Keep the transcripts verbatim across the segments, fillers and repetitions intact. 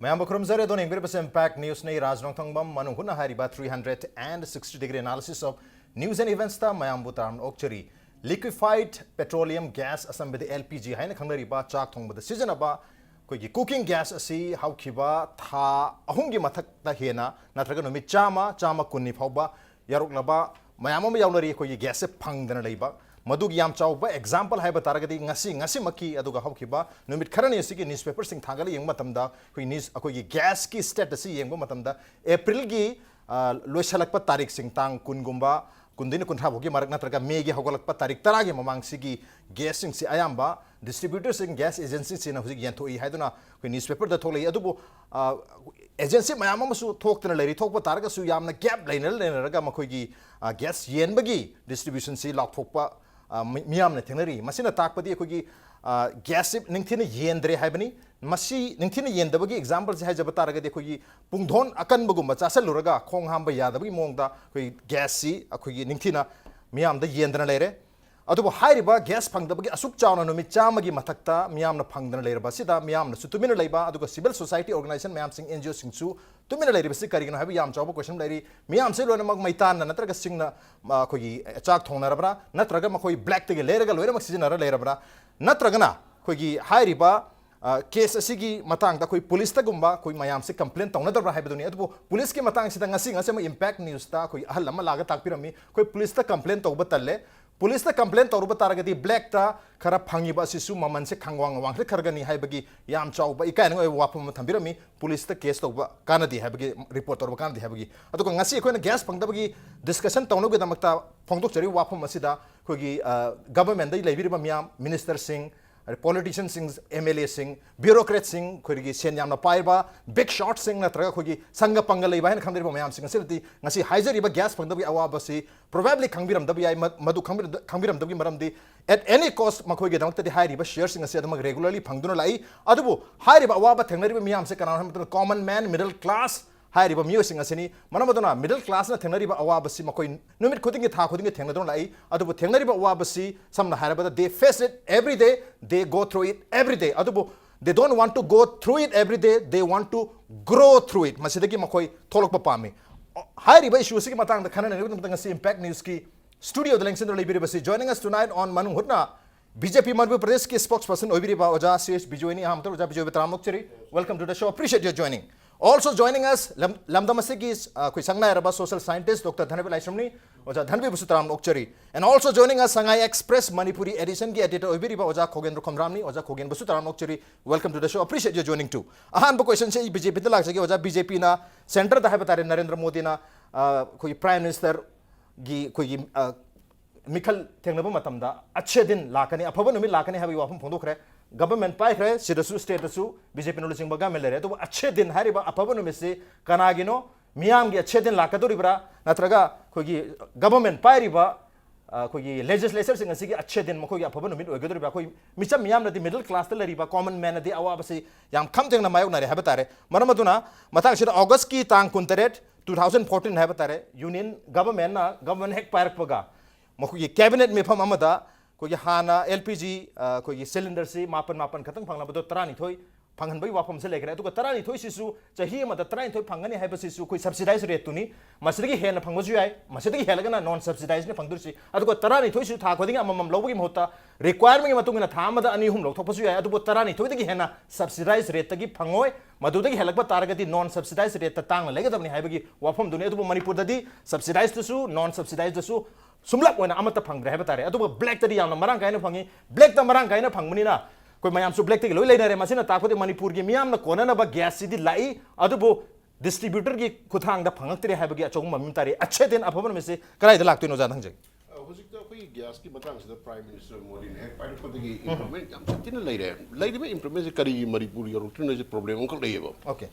ꯃꯌꯥꯝꯕꯨ ꯈꯨꯔꯨꯝꯖꯔꯦ꯫ ꯑꯗꯣꯝꯅ ꯌꯦꯡꯕꯤꯔꯤꯕꯁꯦ Impact News ꯅꯤ꯫ ꯔꯥꯖ ꯅꯣꯡꯊꯣꯡꯕꯝ ꯃꯅꯨꯡ ꯍꯨꯠꯅ ꯍꯥꯏꯔꯤꯕ three hundred and sixty degree analysis of news and events ꯇ ꯃꯌꯥꯝꯕꯨ ꯇꯔꯥꯝꯅ ꯑꯣꯛꯆꯔꯤ꯫ Liquefied petroleum gas, ꯑꯆꯝꯕꯗ L P G ꯍꯥꯏꯅ ꯈꯪꯅꯔꯤꯕ ꯆꯥꯛ ꯊꯣꯡꯕꯗ ꯁꯤꯖꯤꯟꯅꯕ ꯑꯩꯈꯣꯏꯒꯤ cooking gas ꯑꯁꯤ ꯍꯧꯈꯤꯕ ꯊꯥ ꯑꯍꯨꯝꯒꯤ ꯃꯊꯛꯇ ꯍꯦꯟꯅ ꯅꯠꯇ꯭ꯔꯒ ꯅꯨꯃꯤꯠ ꯆꯥꯝꯃ, ꯆꯥꯝꯃ ꯀꯨꯟꯅꯤ ꯐꯥꯎꯕ ꯌꯥꯔꯣꯛꯂꯕ ꯃꯌꯥꯝ ꯑꯃ ꯌꯥꯎꯅꯔꯤ꯫ ꯑꯩꯈꯣꯏꯒꯤ gas ꯁꯦ ꯐꯪꯗꯅ ꯂꯩꯕ, ꯃꯗꯨꯒꯤ ꯌꯥꯝ ꯆꯥꯎꯕ example ꯍꯥꯏꯕ ꯇꯥꯔꯒꯗꯤ ꯉꯁꯤ, ꯉꯁꯤꯃꯛꯀꯤ, ꯑꯗꯨꯒ ꯍꯧꯈꯤꯕ ꯅꯨꯃꯤꯠ ꯈꯔꯅꯤ ꯑꯁꯤꯒꯤ newspaper ꯁꯤꯡ ꯊꯥꯒꯠꯂ ꯌꯦꯡꯕ ꯃꯇꯝꯗ ꯑꯩꯈꯣꯏ news, ꯑꯩꯈꯣꯏꯒꯤ gas ꯀꯤ stat ꯑꯁꯤ ꯌꯦꯡꯕ ꯃꯇꯝꯗ April ꯒꯤ, ꯑ, ꯂꯣꯏꯁꯤꯜꯂꯛꯄ ꯇꯥꯔꯤꯛꯁꯤꯡ, ꯇꯥꯡ ꯀꯨꯟꯒꯨꯝꯕ, ꯀꯨꯟꯗꯒꯤꯅ ꯀꯨꯟꯊ꯭ꯔꯥ ꯐꯥꯎꯒꯤ ꯃꯔꯛ ꯅꯠꯇ꯭ꯔꯒ May ꯒꯤ ꯍꯧꯒꯠꯂꯛꯄ ꯇꯥꯔꯤꯛ ꯇꯔꯥꯒꯤ ꯃꯃꯥꯡꯁꯤꯒꯤ gas ꯁꯤꯡꯁꯤ ꯑꯌꯥꯝꯕ distributor ꯁꯤꯡ, gas agency ꯁꯤꯡꯅ ꯍꯧꯖꯤꯛ ꯌꯦꯟꯊꯣꯛꯏ ꯍꯥꯏꯗꯨꯅ ꯑꯩꯈꯣꯏ newspaper ꯗ ꯊꯣꯛꯂꯛꯏ꯫ ꯑꯗꯨꯕꯨ, ꯑ, agency ꯃꯌꯥꯝ ꯑꯃꯁꯨ ꯊꯣꯛꯇꯅ ꯂꯩꯔꯤ꯫ ꯊꯣꯛꯄ ꯇꯥꯔꯒꯁꯨ ꯌꯥꯝꯅ gap ꯂꯩꯅꯔ ꯂꯩꯅꯔꯒ ꯃꯈꯣꯏꯒꯤ, ꯑ, gas ꯌꯦꯟꯕꯒꯤ distribution ꯁꯤ ꯂꯥꯎꯊꯣꯛꯄ, ꯑ, ꯃꯤ-, ꯃꯤꯌꯥꯝꯅ ꯊꯦꯡꯅꯔꯤ꯫ ꯃꯁꯤꯅ ꯇꯥꯛꯄꯗꯤ ꯑꯩꯈꯣꯏꯒꯤ, ꯑ, gas ꯁꯤ ꯅꯤꯡꯊꯤꯅ ꯌꯦꯟꯗ꯭ꯔꯦ ꯍꯥꯏꯕꯅꯤ꯫ ꯃꯁꯤ ꯅꯤꯡꯊꯤꯅ ꯌꯦꯟꯗꯕꯒꯤ example ꯁꯤ ꯍꯥꯏꯖꯕ ꯇꯥꯔꯒꯗꯤ ꯑꯩꯈꯣꯏꯒꯤ ꯄꯨꯡꯗꯣꯟ ꯑꯀꯟꯕꯒꯨꯝꯕ ꯆꯥꯁꯤꯜꯂꯨꯔꯒ ꯈꯣꯡ ꯍꯥꯝꯕ ꯌꯥꯗꯕꯒꯤ ꯃꯑꯣꯡꯗ ꯑꯩꯈꯣꯏ gas ꯁꯤ ꯑꯩꯈꯣꯏꯒꯤ ꯅꯤꯡꯊꯤꯅ ꯃꯤꯌꯥꯝꯗ ꯌꯦꯟꯗꯅ ꯂꯩꯔꯦ꯫ ꯑꯗꯨꯕꯨ ꯍꯥꯏꯔꯤꯕ gas ꯐꯪꯗꯕꯒꯤ ꯑꯁꯨꯛ ꯆꯥꯎꯅ ꯅꯨꯃꯤꯠ ꯆꯥꯝꯃꯒꯤ ꯃꯊꯛꯇ ꯃꯤꯌꯥꯝꯅ ꯐꯪꯗꯅ ꯂꯩꯔꯕ ꯑꯁꯤꯗ ꯃꯤꯌꯥꯝꯅꯁꯨ ꯇꯨꯃꯤꯟꯅ ꯂꯩꯕ, ꯑꯗꯨꯒ civil society organization ꯃꯌꯥꯝꯁꯤꯡ, N G O ꯁꯤꯡꯁꯨ ꯇꯨꯃꯤꯟꯅ ꯂꯩꯔꯤꯕꯁꯤ ꯀꯔꯤꯒꯤꯅꯣ ꯍꯥꯏꯕ ꯌꯥꯝ ꯆꯥꯎꯕ question ꯂꯩꯔꯤ꯫ ꯃꯤꯌꯥꯝꯁꯦ ꯂꯣꯏꯅꯃꯛ ꯃꯩꯇꯥꯟꯅ ꯅꯠꯇ꯭ꯔꯒ ꯁꯤꯡꯅ, ꯑ, ꯑꯩꯈꯣꯏꯒꯤ ꯆꯥꯛ ꯊꯣꯡꯅꯔꯕ꯭ꯔꯥ? ꯅꯠꯇ꯭ꯔꯒ ꯃꯈꯣꯏ black ꯇꯒꯤ ꯂꯩꯔꯒ ꯂꯣꯏꯅꯃꯛ ꯁꯤꯖꯤꯟꯅꯔ ꯂꯩꯔꯕ꯭ꯔꯥ? ꯅꯠꯇ꯭ꯔꯒꯅ ꯑꯩꯈꯣꯏꯒꯤ ꯍꯥꯏꯔꯤꯕ, ꯑ, case ꯑꯁꯤꯒꯤ ꯃꯇꯥꯡꯗ ꯑꯩꯈꯣꯏ police ꯇꯒꯨꯝꯕ ꯑꯩꯈꯣꯏ ꯃꯌꯥꯝꯁꯦ complain ꯇꯧꯅꯗꯕ꯭ꯔꯥ ꯍꯥꯏꯕꯗꯨꯅꯤ꯫ ꯑꯗꯨꯕꯨ police ꯀꯤ ꯃꯇꯥꯡꯁꯤꯗ ꯉꯁꯤ, ꯉꯁꯤ ꯑꯃ Impact News ꯇ ꯑꯩꯈꯣꯏ ꯑꯍꯜ ꯑꯃ ꯂꯥꯛꯑꯒ ꯇꯥꯛꯄꯤꯔꯝꯃꯤ, ꯑꯩꯈꯣꯏ police ꯇ complain ꯇꯧꯕ ꯇꯜꯂꯦ꯫ Police ꯇ complain ꯇꯧꯔꯨꯕ ꯇꯥꯔꯒꯗꯤ black ꯇ ꯈꯔ ꯐꯪꯉꯤꯕ ꯑꯁꯤꯁꯨ ꯃꯃꯜꯁꯦ ꯈꯪꯋꯥꯡ ꯋꯥꯡꯈꯠꯈ꯭ꯔꯒꯅꯤ ꯍꯥꯏꯕꯒꯤ ꯌꯥꯝ ꯆꯥꯎꯕ ꯏꯀꯥꯏꯅꯤꯡꯉꯥꯏ ꯑꯣꯏꯕ ꯋꯥꯐꯝ ꯑꯃ ꯊꯝꯕꯤꯔꯝꯃꯤ꯫ Police ꯇ case ꯇꯧꯕ ꯀꯥꯟꯅꯗꯦ ꯍꯥꯏꯕꯒꯤ, report ꯇꯧꯔꯨꯕ ꯀꯥꯟꯅꯗꯦ ꯍꯥꯏꯕꯒꯤ꯫ ꯑꯗꯨꯒ ꯉꯁꯤ ꯑꯩꯈꯣꯏꯅ gas ꯐꯪꯗꯕꯒꯤ discussion ꯇꯧꯅꯕꯒꯤꯗꯃꯛꯇ ꯐꯣꯡꯗꯣꯛꯆꯔꯤꯕ ꯋꯥꯐꯝ ꯑꯁꯤꯗ ꯑꯩꯈꯣꯏꯒꯤ, ꯑ, government ꯇ ꯂꯩꯕꯤꯔꯤꯕ ꯃꯤꯌꯥꯝ, minister ꯁꯤꯡ, ꯑꯗꯩ politician ꯁꯤꯡ, M L A ꯁꯤꯡ, bureaucrat ꯁꯤꯡ, ꯑꯩꯈꯣꯏꯒꯤ ꯁꯦꯟ ꯌꯥꯝꯅ ꯄꯥꯏꯕ, big shot ꯁꯤꯡ ꯅꯠꯇ꯭ꯔꯒ ꯑꯩꯈꯣꯏꯒꯤ ꯁꯪꯒ ꯄꯪꯒ ꯂꯩꯕ ꯍꯥꯏꯅ ꯈꯪꯅꯔꯤꯕ ꯃꯌꯥꯝꯁꯤꯡ ꯑꯁꯤꯅꯗꯤ ꯉꯁꯤ ꯍꯥꯏꯖꯔꯤꯕ gas ꯐꯪꯗꯕꯒꯤ ꯑꯋꯥꯕꯁꯤ probably ꯈꯪꯕꯤꯔꯝꯗꯕ ꯌꯥꯏ꯫ ꯃ-, ꯃꯗꯨ ꯈꯪꯕꯤꯔꯝꯗ-, ꯈꯪꯕꯤꯔꯝꯗꯕꯒꯤ ꯃꯔꯝꯗꯤ at any cost ꯃꯈꯣꯏꯒꯤꯗꯃꯛꯇꯗꯤ ꯍꯥꯏꯔꯤꯕ share ꯁꯤꯡ ꯑꯁꯤ ꯑꯗꯨꯃꯛ regularly ꯐꯪꯗꯨꯅ ꯂꯥꯛꯏ꯫ ꯑꯗꯨꯕꯨ ꯍꯥꯏꯔꯤꯕ ꯑꯋꯥꯕ ꯊꯦꯡꯅꯔꯤꯕ ꯃꯤꯌꯥꯝꯁꯦ ꯀꯅꯥꯅꯣ ꯍꯥꯏꯕ ꯃꯇꯝꯗ common man, middle class ꯍꯥꯏꯔꯤꯕ ꯃꯤꯑꯣꯏꯁꯤꯡ ꯑꯁꯤꯅꯤ꯫ ꯃꯔꯝ ꯑꯗꯨꯅ middle class ꯅ ꯊꯦꯡꯅꯔꯤꯕ ꯑꯋꯥꯕꯁꯤ ꯃꯈꯣꯏ ꯅꯨꯃꯤꯠ ꯈꯨꯗꯤꯡꯒꯤ, ꯊꯥ ꯈꯨꯗꯤꯡꯒꯤ ꯊꯦꯡꯅꯗꯨꯅ ꯂꯥꯛꯏ꯫ ꯑꯗꯨꯕꯨ ꯊꯦꯡꯅꯔꯤꯕ ꯑꯋꯥꯕꯁꯤ ꯁꯝꯅ ꯍꯥꯏꯔꯕꯗ they face it every day, they go through it every day꯫ ꯑꯗꯨꯕꯨ They don't want to go through it every day, they want to grow through it. ꯃꯁꯤꯗꯒꯤ ꯃꯈꯣꯏ ꯊꯣꯛꯂꯛꯄ ꯄꯥꯝꯃꯤ꯫ ꯍꯥꯏꯔꯤꯕ issue ꯑꯁꯤꯒꯤ ꯃꯇꯥꯡꯗ ꯈꯟꯅꯅꯕꯒꯤꯗꯃꯛꯇ ꯉꯁꯤ Impact Newsꯀꯤ studioꯗ ꯂꯦꯡꯁꯤꯟꯗꯨꯅ ꯂꯩꯕꯤꯔꯤꯕꯁꯤ, joining us tonight on ꯃꯅꯨꯡ ꯍꯨꯠꯅ BJP ꯃꯅꯤꯄꯨꯔ ꯄ꯭ꯔꯗꯦꯁꯀꯤ spokesperson ꯑꯣꯏꯕꯤꯔꯤꯕ ꯑꯣꯖꯥ ꯁꯤ ꯑꯦꯁ ꯕꯤꯖꯣꯏꯅꯤ꯫ ꯑꯍꯥꯟꯕꯗ ꯑꯣꯖꯥ ꯕꯤꯖꯣꯏꯕꯨ ꯇꯔꯥꯝꯅ ꯑꯣꯛꯆꯔꯤ꯫ Welcome to the show, appreciate your joining. Also joining us, ꯂꯝ-, ꯂꯝꯗꯝ ꯑꯁꯤꯒꯤ, ꯑ, ꯑꯩꯈꯣꯏ ꯁꯛꯅꯥꯏꯔꯕ social scientist Doctor ꯙꯅꯕꯤꯔ ꯂꯥꯏꯁ꯭ꯔꯝꯅꯤ꯫ ꯑꯣꯖꯥ ꯙꯅꯕꯤꯔꯕꯨꯁꯨ ꯇꯔꯥꯝꯅ ꯑꯣꯛꯆꯔꯤ꯫ And also joining us, Sangai Express Manipuri editionꯒꯤ editor ꯑꯣꯏꯕꯤꯔꯤꯕ ꯑꯣꯖꯥ ꯈꯣꯒꯦꯟꯗ꯭ꯔ ꯈꯣꯝꯗ꯭ꯔꯥꯝꯅꯤ꯫ ꯑꯣꯖꯥ ꯈꯣꯒꯦꯟꯕꯨꯁꯨ ꯇꯔꯥꯝꯅ ꯑꯣꯛꯆꯔꯤ꯫ Welcome to the show, appreciate your joining too. ꯑꯍꯥꯟꯕ questionꯁꯦ ꯑꯩ BJPꯗ ꯂꯥꯛꯆꯒꯦ꯫ ꯑꯣꯖꯥ, BJPꯅ centreꯗ ꯍꯥꯏꯕ ꯇꯥꯔꯦ, ꯅꯔꯦꯟꯗ꯭ꯔ ꯃꯣꯗꯤꯅ, ꯑ, ꯑꯩꯈꯣꯏꯒꯤ Prime Ministerꯒꯤ ꯑꯩꯈꯣꯏꯒꯤ, ꯑ, ꯃꯤꯈꯜ ꯊꯦꯡꯅꯕ ꯃꯇꯝꯗ ꯑꯆꯦ ꯗꯤꯟ ꯂꯥꯛꯀꯅꯤ, ꯑꯐꯕ ꯅꯨꯃꯤꯠ ꯂꯥꯛꯀꯅꯤ ꯍꯥꯏꯕꯒꯤ ꯋꯥꯐꯝ ꯐꯣꯡꯗꯣꯛꯈ꯭ꯔꯦ꯫ Government ꯄꯥꯏꯈ꯭ꯔꯦ, ꯁꯤꯗꯁꯨ stateꯇꯁꯨ BJPꯅ ꯂꯨꯆꯤꯡꯕ government ꯂꯩꯔꯦ꯫ ꯑꯗꯨꯕꯨ ꯑꯆꯦ ꯗꯤꯟ ꯍꯥꯏꯔꯤꯕ ꯑꯐꯕ ꯅꯨꯃꯤꯠꯁꯤ ꯀꯅꯥꯒꯤꯅꯣ? ꯃꯤꯌꯥꯝꯒꯤ ꯑꯆꯦ ꯗꯤꯟ ꯂꯥꯛꯀꯗꯧꯔꯤꯕ꯭ꯔꯥ? ꯅꯠꯇ꯭ꯔꯒ ꯑꯩꯈꯣꯏꯒꯤ government ꯄꯥꯏꯔꯤꯕ, ꯑ, ꯑꯩꯈꯣꯏꯒꯤ legislatureꯁꯤꯡ ꯑꯁꯤꯒꯤ ꯑꯆꯦ ꯗꯤꯟ ꯃꯈꯣꯏꯒꯤ ꯑꯐꯕ ꯅꯨꯃꯤꯠ ꯑꯣꯏꯒꯗꯧꯔꯤꯕ꯭ꯔꯥ? ꯑꯩꯈꯣꯏ ꯃꯤꯆꯝ ꯃꯤꯌꯥꯝꯅꯗꯤ, middle classꯇ ꯂꯩꯔꯤꯕ common manꯅꯗꯤ ꯑꯋꯥꯕꯁꯤ ꯌꯥꯝ ꯈꯝ ꯊꯦꯡꯅ ꯃꯥꯌꯣꯛꯅꯔꯦ ꯍꯥꯏꯕ ꯇꯥꯔꯦ꯫ ꯃꯔꯝ ꯑꯗꯨꯅ ꯃꯇꯥꯡꯁꯤꯗ Augustꯀꯤ ꯇꯥꯡ ꯀꯨꯟꯇꯔꯦꯠ, two thousand fourteen ꯍꯥꯏꯕ ꯇꯥꯔꯦ, Union governmentꯅ government ꯍꯦꯛ ꯄꯥꯏꯔꯛꯄꯒ ꯃꯈꯣꯏꯒꯤ cabinet ꯃꯤꯐꯝ ꯑꯃꯗ ꯑꯩꯈꯣꯏꯒꯤ ꯍꯥꯟꯅ LPG, ꯑ, ꯑꯩꯈꯣꯏꯒꯤ cylinderꯁꯤ ꯃꯥꯄꯟ ꯃꯥꯄꯟ ꯈꯛꯇꯪ ꯐꯪꯂꯕꯗꯣ ꯇꯔꯥꯅꯤꯊꯣꯏ ꯐꯪꯍꯟꯕꯒꯤ ꯋꯥꯐꯝꯁꯦ ꯂꯩꯈ꯭ꯔꯦ꯫ ꯑꯗꯨꯒ ꯇꯔꯥꯅꯤꯊꯣꯏꯁꯤꯁꯨ ꯆꯍꯤ ꯑꯃꯗ ꯇꯔꯥꯅꯤꯊꯣꯏ ꯐꯪꯒꯅꯤ ꯍꯥꯏꯕꯁꯤꯁꯨ ꯑꯩꯈꯣꯏ subsidized rateꯇꯨꯅꯤ꯫ ꯃꯁꯤꯗꯒꯤ ꯍꯦꯟꯅ ꯐꯪꯕꯁꯨ ꯌꯥꯏ, ꯃꯁꯤꯗꯒꯤ ꯍꯦꯜꯂꯒꯅ non subsidizedꯅꯤ ꯐꯪꯗꯣꯏꯁꯤ꯫ ꯑꯗꯨꯒ ꯇꯔꯥꯅꯤꯊꯣꯏꯁꯤ ꯊꯥ ꯈꯨꯗꯤꯡꯒꯤ ꯑꯃꯃꯝ ꯂꯧꯕꯒꯤ ꯃꯍꯨꯠꯇ requirementꯀꯤ ꯃꯇꯨꯡ ꯏꯟꯅ ꯊꯥ ꯑꯃꯗ ꯑꯅꯤ ꯑꯍꯨꯝ ꯂꯧꯊꯣꯛꯄꯁꯨ ꯌꯥꯏ꯫ ꯑꯗꯨꯕꯨ ꯇꯔꯥꯅꯤꯊꯣꯏꯗꯒꯤ ꯍꯦꯟꯅ subsidized rateꯇꯒꯤ ꯐꯪꯉꯣꯏ꯫ ꯃꯗꯨꯗꯒꯤ ꯍꯦꯜꯂꯛꯄ ꯇꯥꯔꯒꯗꯤ non subsidized rateꯇ ꯇꯥꯡꯅ ꯂꯩꯒꯗꯕꯅꯤ ꯍꯥꯏꯕꯒꯤ ꯋꯥꯐꯝꯗꯨꯅꯤ꯫ ꯑꯗꯨꯕꯨ ꯃꯅꯤꯄꯨꯔꯗꯗꯤ subsidizedꯇꯁꯨ non subsidizedꯇꯁꯨ ꯁꯨꯝꯂꯞ ꯑꯣꯏꯅ ꯑꯃꯠꯇ ꯐꯪꯗ꯭ꯔꯦ ꯍꯥꯏꯕ ꯇꯥꯔꯦ꯫ ꯑꯗꯨꯒ blackꯇꯗꯤ ꯌꯥꯝꯅ ꯃꯔꯥꯡ ꯀꯥꯏꯅ ꯐꯪꯉꯤ꯫ Blackꯇ ꯃꯔꯥꯡ ꯀꯥꯏꯅ ꯐꯪꯕꯅꯤꯅ ꯑꯩꯈꯣꯏ ꯃꯌꯥꯝꯁꯨ blackꯇꯒꯤ ꯂꯣꯏ ꯂꯩꯅꯔꯦ꯫ ꯃꯁꯤꯅ ꯇꯥꯛꯄꯗꯤ ꯃꯅꯤꯄꯨꯔꯒꯤ ꯃꯤꯌꯥꯝꯅ ꯀꯣꯟꯅꯅꯕ gasꯁꯤꯗꯤ ꯂꯥꯛꯏ, ꯑꯗꯨꯕꯨ distributorꯒꯤ ꯈꯨꯠꯊꯥꯡꯗ ꯐꯪꯉꯛꯇ꯭ꯔꯦ ꯍꯥꯏꯕꯒꯤ ꯑꯆꯧꯕ ꯃꯃꯤ ꯇꯥꯔꯤ꯫ ꯑꯆꯦ ꯗꯤꯟ ꯑꯐꯕ ꯅꯨꯃꯤꯠꯁꯤ ꯀꯗꯥꯏꯗ ꯂꯥꯛꯇꯣꯏꯅꯣ, ꯑꯣꯖꯥꯗ ꯍꯪꯖꯒꯦ꯫ ꯑ, ꯍꯧꯖꯤꯛꯇ ꯑꯩꯈꯣꯏꯒꯤ gasꯀꯤ ꯃꯇꯥꯡꯁꯤꯗ Prime Minister ꯃꯣꯗꯤꯅ ꯍꯦꯛ ꯄꯥꯏꯔꯛꯄꯗꯒꯤ improvement ꯌꯥꯝ ꯁꯥꯊꯤꯅ ꯂꯩꯔꯦ꯫ ꯂꯩꯔꯤꯕ improvementꯁꯤ ꯀꯔꯤꯒꯤ ꯃꯅꯤꯄꯨꯔ ꯌꯧꯔꯛꯇ꯭ꯔꯤꯅꯣ ꯍꯥꯏꯁꯦ problem ꯑꯃꯈꯛ ꯂꯩꯌꯦꯕ꯫ Okay꯫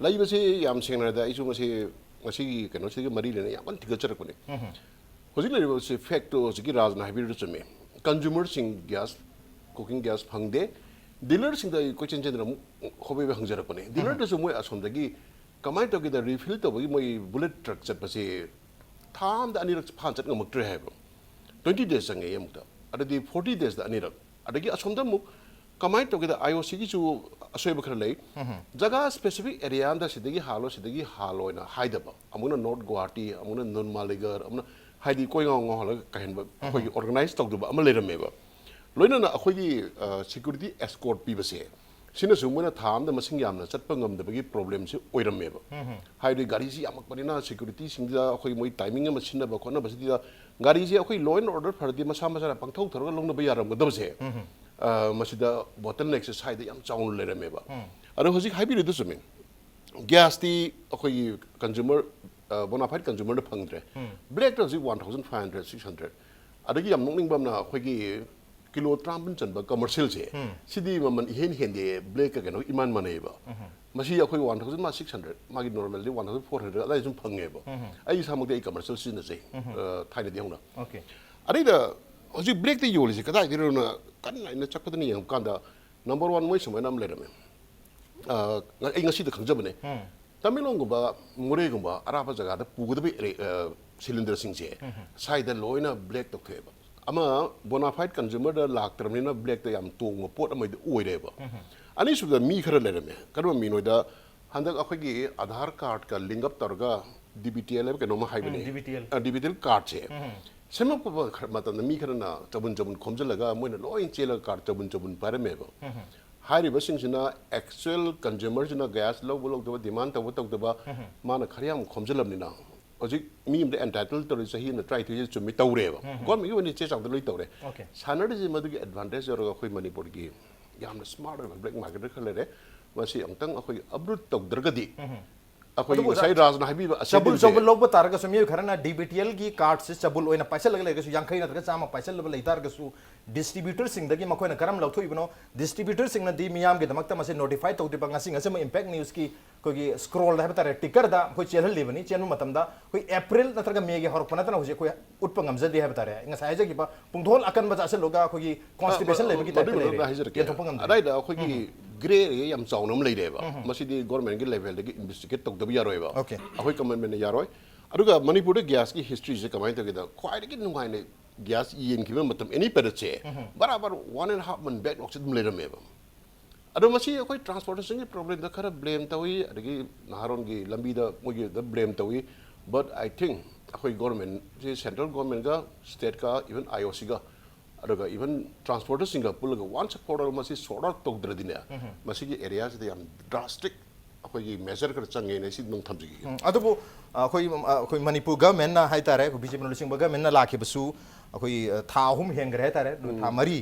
ꯂꯩꯕꯁꯤ ꯌꯥꯝ ꯁꯦꯡꯅ ꯍꯥꯏꯔꯕꯗ ꯑꯩꯁꯨ ꯃꯁꯤ, ꯃꯁꯤꯒꯤ ꯀꯩꯅꯣꯁꯤꯒ ꯃꯔꯤ ꯂꯩꯅꯅ ꯌꯥꯝ ꯀꯟꯅ ꯊꯤꯒꯠꯆꯔꯛꯄꯅꯦ꯫ ꯍꯧꯖꯤꯛ ꯂꯩꯔꯤꯕꯁꯤ factꯇꯣ ꯍꯧꯖꯤꯛꯀꯤ ꯔꯥꯖꯅ ꯍꯥꯏꯕꯤꯔꯤꯗꯨ ꯆꯨꯝꯃꯤ꯫ Consumerꯁꯤꯡ gas, cooking gas ꯐꯪꯗꯦ꯫ Dealerꯁꯤꯡꯗ ꯑꯩ ꯀꯣꯏꯆꯦꯟ ꯆꯦꯟꯗꯅ ꯑꯃꯨꯛ ꯍꯣꯕꯦꯕ ꯍꯪꯖꯔꯛꯄꯅꯦ꯫ Dealerꯗꯁꯨ ꯃꯣꯏ ꯑꯁꯣꯝꯗꯒꯤ ꯀꯃꯥꯏꯅ ꯇꯧꯒꯦꯗ, refill ꯇꯧꯕꯒꯤ ꯃꯣꯏ bullet truck ꯆꯠꯄꯁꯦ ꯊꯥ ꯑꯃꯗ ꯑꯅꯤꯔꯛ ꯐꯥꯅ ꯆꯠ ꯉꯝꯃꯛꯇ꯭ꯔꯦ ꯍꯥꯏꯕ꯫ Twenty days ꯆꯪꯉꯦ ꯑꯃꯨꯛꯇ, ꯑꯗꯩꯗꯤ forty daysꯇ ꯑꯅꯤꯔꯛ, ꯑꯗꯒꯤ ꯑꯁꯣꯝꯗ ꯑꯃꯨꯛ ꯀꯃꯥꯏꯅ ꯇꯧꯒꯦꯗ, ꯑꯥꯏ ꯑꯣ ꯁꯤꯒꯤꯁꯨ ꯑꯁꯣꯏꯕ ꯈꯔ ꯂꯩ꯫ ꯖꯒꯥ specific area ꯑꯃꯗ ꯁꯤꯗꯒꯤ ꯍꯥꯜꯂꯣ, ꯁꯤꯗꯒꯤ ꯍꯥꯜꯂꯣ ꯍꯥꯏꯅ ꯍꯥꯏꯗꯕ, ꯑꯃꯨꯛꯅ ꯅꯣꯔꯠ ꯒꯨꯋꯥꯍꯥꯇꯤ, ꯑꯃꯨꯛꯅ ꯅꯨꯟ ꯃꯥꯂꯤꯒꯔ, ꯑꯃꯨꯛꯅ ꯍꯥꯏꯗꯤ ꯀꯣꯏ ꯉꯥꯎ ꯉꯥꯎꯍꯜꯂꯒ ꯀꯥꯏꯍꯟꯕ, ꯑꯩꯈꯣꯏꯒꯤ organize ꯇꯧꯗꯕ ꯑꯃ ꯂꯩꯔꯝꯃꯦꯕ꯫ ꯂꯣꯏꯅꯅ ꯑꯩꯈꯣꯏꯒꯤ security escort ꯄꯤꯕꯁꯦ, ꯁꯤꯅꯁꯨ ꯃꯣꯏꯅ ꯊꯥ ꯑꯃꯗ ꯃꯁꯤꯡ ꯌꯥꯝꯅ ꯆꯠꯄ ꯉꯝꯗꯕꯒꯤ problemꯁꯦ ꯑꯣꯏꯔꯝꯃꯦꯕ꯫ ꯍꯥꯏꯕꯗꯤ ꯒꯥꯔꯤꯁꯤ ꯌꯥꯝꯃꯛꯄꯅꯤꯅ securityꯁꯤꯡꯗꯨꯗ ꯑꯩꯈꯣꯏ ꯃꯣꯏ timing ꯑꯃ ꯁꯤꯟꯅꯕ ꯈꯣꯠꯅꯕꯁꯤꯗ ꯒꯥꯔꯤꯁꯦ ꯑꯩꯈꯣꯏ law and order ꯐꯔꯗꯤ ꯃꯁꯥ ꯃꯁꯥꯅ ꯄꯪꯊꯧ ꯊꯧꯔꯒ ꯂꯧꯅꯕ ꯌꯥꯔꯝꯒꯗꯕꯁꯦ, ꯑ, ꯃꯁꯤꯗ bottleneckꯁꯦ ꯁ꯭ꯋꯥꯏꯗ ꯌꯥꯝ ꯆꯥꯎꯅ ꯂꯩꯔꯝꯃꯦꯕ꯫ ꯑꯗꯣ ꯍꯧꯖꯤꯛ ꯍꯥꯏꯕꯤꯔꯤꯗꯨ ꯆꯨꯝꯃꯤ꯫ Gasꯇꯤ ꯑꯩꯈꯣꯏꯒꯤ consumer, ꯑ, bona fide consumerꯗ ꯐꯪꯗ꯭ꯔꯦ꯫ Blackꯇ ꯍꯧꯖꯤꯛ one thousand five hundred, six hundred꯫ ꯑꯗꯒꯤ ꯌꯥꯝ ꯅꯣꯛꯅꯤꯡꯕ ꯑꯃꯅ, ꯑꯩꯈꯣꯏꯒꯤ ꯀꯤꯂꯣ ꯇꯔꯥꯃꯥꯄꯟ ꯆꯟꯕ commercialꯁꯦ, ꯁꯤꯗꯤ ꯃꯃꯜ ꯏꯍꯦꯟ ꯍꯦꯟꯗꯦ, blackꯀ ꯀꯩꯅꯣ ꯏꯃꯥꯟ ꯃꯥꯟꯅꯩꯕ꯫ ꯃꯁꯤ ꯑꯩꯈꯣꯏ one thousand, ꯃꯥ six hundred, ꯃꯥꯒꯤ normalꯗꯤ one thousand four hundred ꯑꯗꯨꯋꯥꯏꯗ ꯁꯨꯝ ꯐꯪꯉꯦꯕ꯫ ꯑꯩ ꯏꯁꯥꯃꯛꯇꯤ ꯑꯩ commercial ꯁꯤꯖꯤꯟꯅꯖꯩ, ꯑ, ꯊꯥꯏꯅꯗꯤ ꯍꯧꯅ꯫ Okay꯫ ꯑꯗꯩꯗ ꯍꯧꯖꯤꯛ blackꯇ ꯌꯣꯜꯂꯤꯁꯦ ꯀꯗꯥꯏꯗꯒꯤꯅꯣꯅ ꯀꯟꯅ ꯑꯩꯅ ꯆꯠꯄꯗꯅ ꯌꯦꯡꯉꯛꯄ ꯀꯥꯟꯗ, number one, ꯃꯣꯏ ꯁꯨꯃꯥꯏꯅ ꯑꯃ ꯂꯩꯔꯝꯃꯦ꯫ ꯑ, ꯑꯩ ꯉꯁꯤꯗ ꯈꯪꯖꯕꯅꯦ꯫ ꯇꯃꯦꯡꯂꯣꯡꯒꯨꯝꯕ, ꯃꯣꯔꯦꯒꯨꯝꯕ ꯑꯔꯥꯞꯄ ꯖꯒꯥꯗ ꯄꯨꯒꯗꯕ ꯑꯦꯔꯦ-, ꯑ, cylinderꯁꯤꯡꯁꯦ ꯁ꯭ꯋꯥꯏꯗ ꯂꯣꯏꯅ black ꯇꯧꯊꯣꯛꯑꯦꯕ꯫ ꯑꯃ, bona fide consumerꯗ ꯂꯥꯛꯇ꯭ꯔꯕꯅꯤꯅ blackꯇ ꯌꯥꯝ ꯇꯣꯡꯕ ꯄꯣꯠ ꯑꯃꯗꯤ ꯑꯣꯏꯔꯦꯕ꯫ ꯑꯅꯤꯁꯨꯕꯗ ꯃꯤ ꯈꯔ ꯂꯩꯔꯝꯃꯦ꯫ ꯀꯔꯝꯕ ꯃꯤꯅꯣꯗ, ꯍꯟꯗꯛ ꯑꯩꯈꯣꯏꯒꯤ Aadhaar cardꯀ link up ꯇꯧꯔꯒ DBTL ꯍꯥꯏꯕ ꯀꯩꯅꯣꯝꯃ ꯍꯥꯏꯕꯅꯦ꯫ DBTL꯫ ꯑ, DBTL cardꯁꯦ ꯁꯦꯝꯃꯛꯄ ꯈꯔ ꯃꯇꯝꯗ ꯃꯤ ꯈꯔꯅ ꯆꯕꯨꯟ ꯆꯕꯨꯟ ꯈꯣꯝꯖꯤꯜꯂꯒ ꯃꯣꯏꯅ ꯂꯣꯏ ꯆꯦꯜꯂꯒ card ꯆꯕꯨꯟ ꯆꯕꯨꯟ ꯄꯥꯏꯔꯝꯃꯦꯕ꯫ ꯍꯥꯏꯔꯤꯕꯁꯤꯡꯁꯤꯅ actual consumerꯁꯤꯅ gas ꯂꯧꯕ ꯂꯧꯗꯕ, demand ꯇꯧꯕ ꯇꯧꯗꯕ, ꯃꯥꯅ ꯈꯔ ꯌꯥꯝ ꯈꯣꯝꯖꯤꯜꯂꯕꯅꯤꯅ ꯍꯧꯖꯤꯛ ꯃꯤ ꯑꯃꯗ entitle ꯇꯧꯔꯤ ꯆꯍꯤ ꯑꯃꯗ ꯇꯔꯥꯅꯤꯊꯣꯏꯁꯦ ꯆꯨꯝꯃꯤ ꯇꯧꯔꯦꯕ꯫ Governmentꯀꯤ ꯑꯣꯏꯅ ꯆꯦ ꯆꯥꯡꯗ ꯂꯣꯏ ꯇꯧꯔꯦ꯫ Okay꯫ ꯁꯥꯟꯅꯔꯤꯁꯦ ꯃꯗꯨꯒꯤ advantage ꯂꯧꯔꯒ ꯑꯩꯈꯣꯏ ꯃꯅꯤꯄꯨꯔꯒꯤ ꯌꯥꯝꯅ smart ꯑꯣꯏꯕ black marketer ꯈꯔ ꯂꯩꯔꯦ꯫ ꯃꯁꯤ ꯑꯃꯨꯛꯇꯪ ꯑꯩꯈꯣꯏ uproot ꯇꯧꯗ꯭ꯔꯒꯗꯤ ꯑꯩꯈꯣꯏ ꯑꯗꯨꯕꯨ ꯉꯁꯥꯏ ꯔꯥꯖꯅ ꯍꯥꯏꯕꯤꯕ ꯆꯕꯨꯜ ꯑꯁꯦꯡꯕꯁꯦ ꯆꯕꯨꯜ ꯂꯧꯕ ꯇꯥꯔꯒꯁꯨ ꯃꯤꯑꯣꯏ ꯈꯔꯅ DBTLꯒꯤ cardꯁꯦ ꯆꯕꯨꯜ ꯑꯣꯏꯅ ꯄꯥꯏꯁꯜꯂꯒ ꯂꯩꯔꯒꯁꯨ ꯌꯥꯡꯈꯩ ꯅꯠꯇ꯭ꯔꯒ ꯆꯥꯝꯃ ꯄꯥꯏꯁꯜꯂꯕ ꯂꯩ ꯇꯥꯔꯒꯁꯨ distributorꯁꯤꯡꯗꯒꯤ ꯃꯈꯣꯏꯅ ꯀꯔꯝ ꯂꯧꯊꯣꯛꯏꯕꯅꯣ? Distributorꯁꯤꯡꯅꯗꯤ ꯃꯤꯌꯥꯝꯒꯤꯗꯃꯛꯇ ꯃꯁꯤ notify ꯇꯧꯗ꯭ꯔꯤꯕ ꯉꯁꯤ ꯉꯁꯤꯃꯛ Impact Newsꯀꯤ ꯑꯩꯈꯣꯏꯒꯤ scrollꯗ ꯍꯥꯏꯕ ꯇꯥꯔꯦ, tickerꯗ ꯑꯩꯈꯣꯏ ꯆꯦꯜꯍꯜꯂꯤꯕꯅꯤ꯫ ꯆꯦꯟꯕ ꯃꯇꯝꯗ ꯑꯩꯈꯣꯏ April ꯅꯠꯇ꯭ꯔꯒ Mayꯒꯤ ꯍꯧꯔꯛꯄ ꯅꯠꯇꯅ ꯍꯧꯖꯤꯛ ꯑꯩꯈꯣꯏ ꯎꯠꯄ ꯉꯝꯖꯗꯦ ꯍꯥꯏꯕ ꯇꯥꯔꯦ꯫ ꯉꯁꯥꯏ ꯍꯥꯏꯖꯈꯤꯕ ꯄꯨꯡꯗꯣꯜ ꯑꯀꯟꯕ ꯆꯥꯁꯤꯜꯂꯨꯒ ꯑꯩꯈꯣꯏꯒꯤ constipation ꯂꯩꯕꯒꯤ ꯃꯗꯨꯒꯤ typeꯇ ꯃꯇꯥꯡꯗ ꯂꯩꯔꯦ꯫ ꯍꯥꯏꯖꯔꯛꯀꯦ꯫ ꯌꯦꯟꯊꯣꯛꯄ ꯉꯝꯗꯦ꯫ ꯑꯗꯥꯏꯗ ꯑꯩꯈꯣꯏꯒꯤ grey area ꯌꯥꯝ ꯆꯥꯎꯅ ꯑꯃ ꯂꯩꯔꯦꯕ꯫ ꯃꯁꯤꯗꯤ governmentꯀꯤ levelꯗꯒꯤ investigate ꯇꯧꯗꯕ ꯌꯥꯔꯣꯏꯕ꯫ Okay꯫ ꯑꯩꯈꯣꯏ commitmentꯅ ꯌꯥꯔꯣꯏ꯫ ꯑꯗꯨꯒ ꯃꯅꯤꯄꯨꯔꯗ gasꯀꯤ historyꯁꯦ ꯀꯃꯥꯏꯅ ꯇꯧꯒꯦꯗ, ꯈ꯭ꯋꯥꯏꯗꯒꯤ ꯅꯨꯡꯉꯥꯏꯅ ꯒ꯭ꯌꯥꯁ ꯌꯦꯟꯈꯤꯕ ꯃꯇꯝ ꯑꯦꯅꯤ ꯄꯦꯔꯠꯁꯦ ꯕꯔꯥꯕꯔ ꯋꯥꯟ ꯑꯦꯟ ꯍꯥꯐ ꯃꯟ ꯕꯦꯛꯂꯣꯛꯁꯦ ꯑꯗꯨꯝ ꯂꯩꯔꯝꯃꯦꯕ꯫ ꯑꯗꯣ ꯃꯁꯤ ꯑꯩꯈꯣꯏ ꯇ꯭ꯔꯥꯟꯁꯄꯣꯔꯇꯦꯁꯟꯒꯤ ꯄ꯭ꯔꯣꯕ꯭ꯂꯦꯝꯗ ꯈꯔ ꯕ꯭ꯂꯦꯝ ꯇꯧꯏ, ꯑꯗꯒꯤ ꯅꯍꯥꯔꯣꯟꯒꯤ ꯂꯝꯕꯤꯗ ꯃꯣꯏꯒꯤꯗ ꯕ꯭ꯂꯦꯝ ꯇꯧꯏ꯫ But I think ꯑꯩꯈꯣꯏ ꯒꯣꯔꯃꯦꯟꯁꯤ, ꯁꯦꯟꯇ꯭ꯔꯦꯜ ꯒꯣꯔꯃꯦꯟꯒ ꯁ꯭ꯇꯦꯠꯀ ꯏꯚꯟ ꯑꯥꯏ ꯑꯣ ꯁꯤꯒ ꯑꯗꯨꯒ ꯏꯚꯟ ꯇ꯭ꯔꯥꯟꯁꯄꯣꯔꯇꯔꯁꯤꯡꯒ ꯄꯨꯜꯂꯒ ꯋꯥꯟꯁ ꯐꯣꯔ ꯑꯣꯜ ꯃꯁꯤ ꯁꯣꯔꯠ ꯑꯥꯎꯠ ꯇꯧꯗ꯭ꯔꯗꯤꯅꯦ, ꯃꯁꯤꯒꯤ ꯑꯦꯔꯤꯌꯥꯁꯤꯗ ꯌꯥꯝ ꯗ꯭ꯔꯥꯁꯇꯤꯛ ꯑꯩꯈꯣꯏꯒꯤ ꯃꯦꯖꯔ ꯈꯔ ꯆꯪꯉꯦꯅ ꯁꯤ ꯑꯗꯨꯝ ꯊꯝꯖꯒꯦ꯫ ꯎꯝ, ꯑꯗꯨꯕꯨ ꯑ, ꯑꯩꯈꯣꯏ ꯑ, ꯑꯩꯈꯣꯏ ꯃꯅꯤꯄꯨꯔ ꯒꯃꯦꯟꯅ ꯍꯥꯏꯇꯥꯔꯦ, ꯑꯩꯈꯣꯏ ꯕꯤ ꯖꯦ ꯄꯤꯅ ꯂꯨꯆꯤꯡꯕ ꯒꯃꯦꯟꯅ ꯂꯥꯛꯈꯤꯕꯁꯨ ꯑꯩꯈꯣꯏ ꯑ, ꯊꯥ ꯑꯍꯨꯝ ꯍꯦꯟꯈ꯭ꯔꯦ ꯍꯥꯏꯇꯥꯔꯦ, ꯊꯥ ꯃꯔꯤ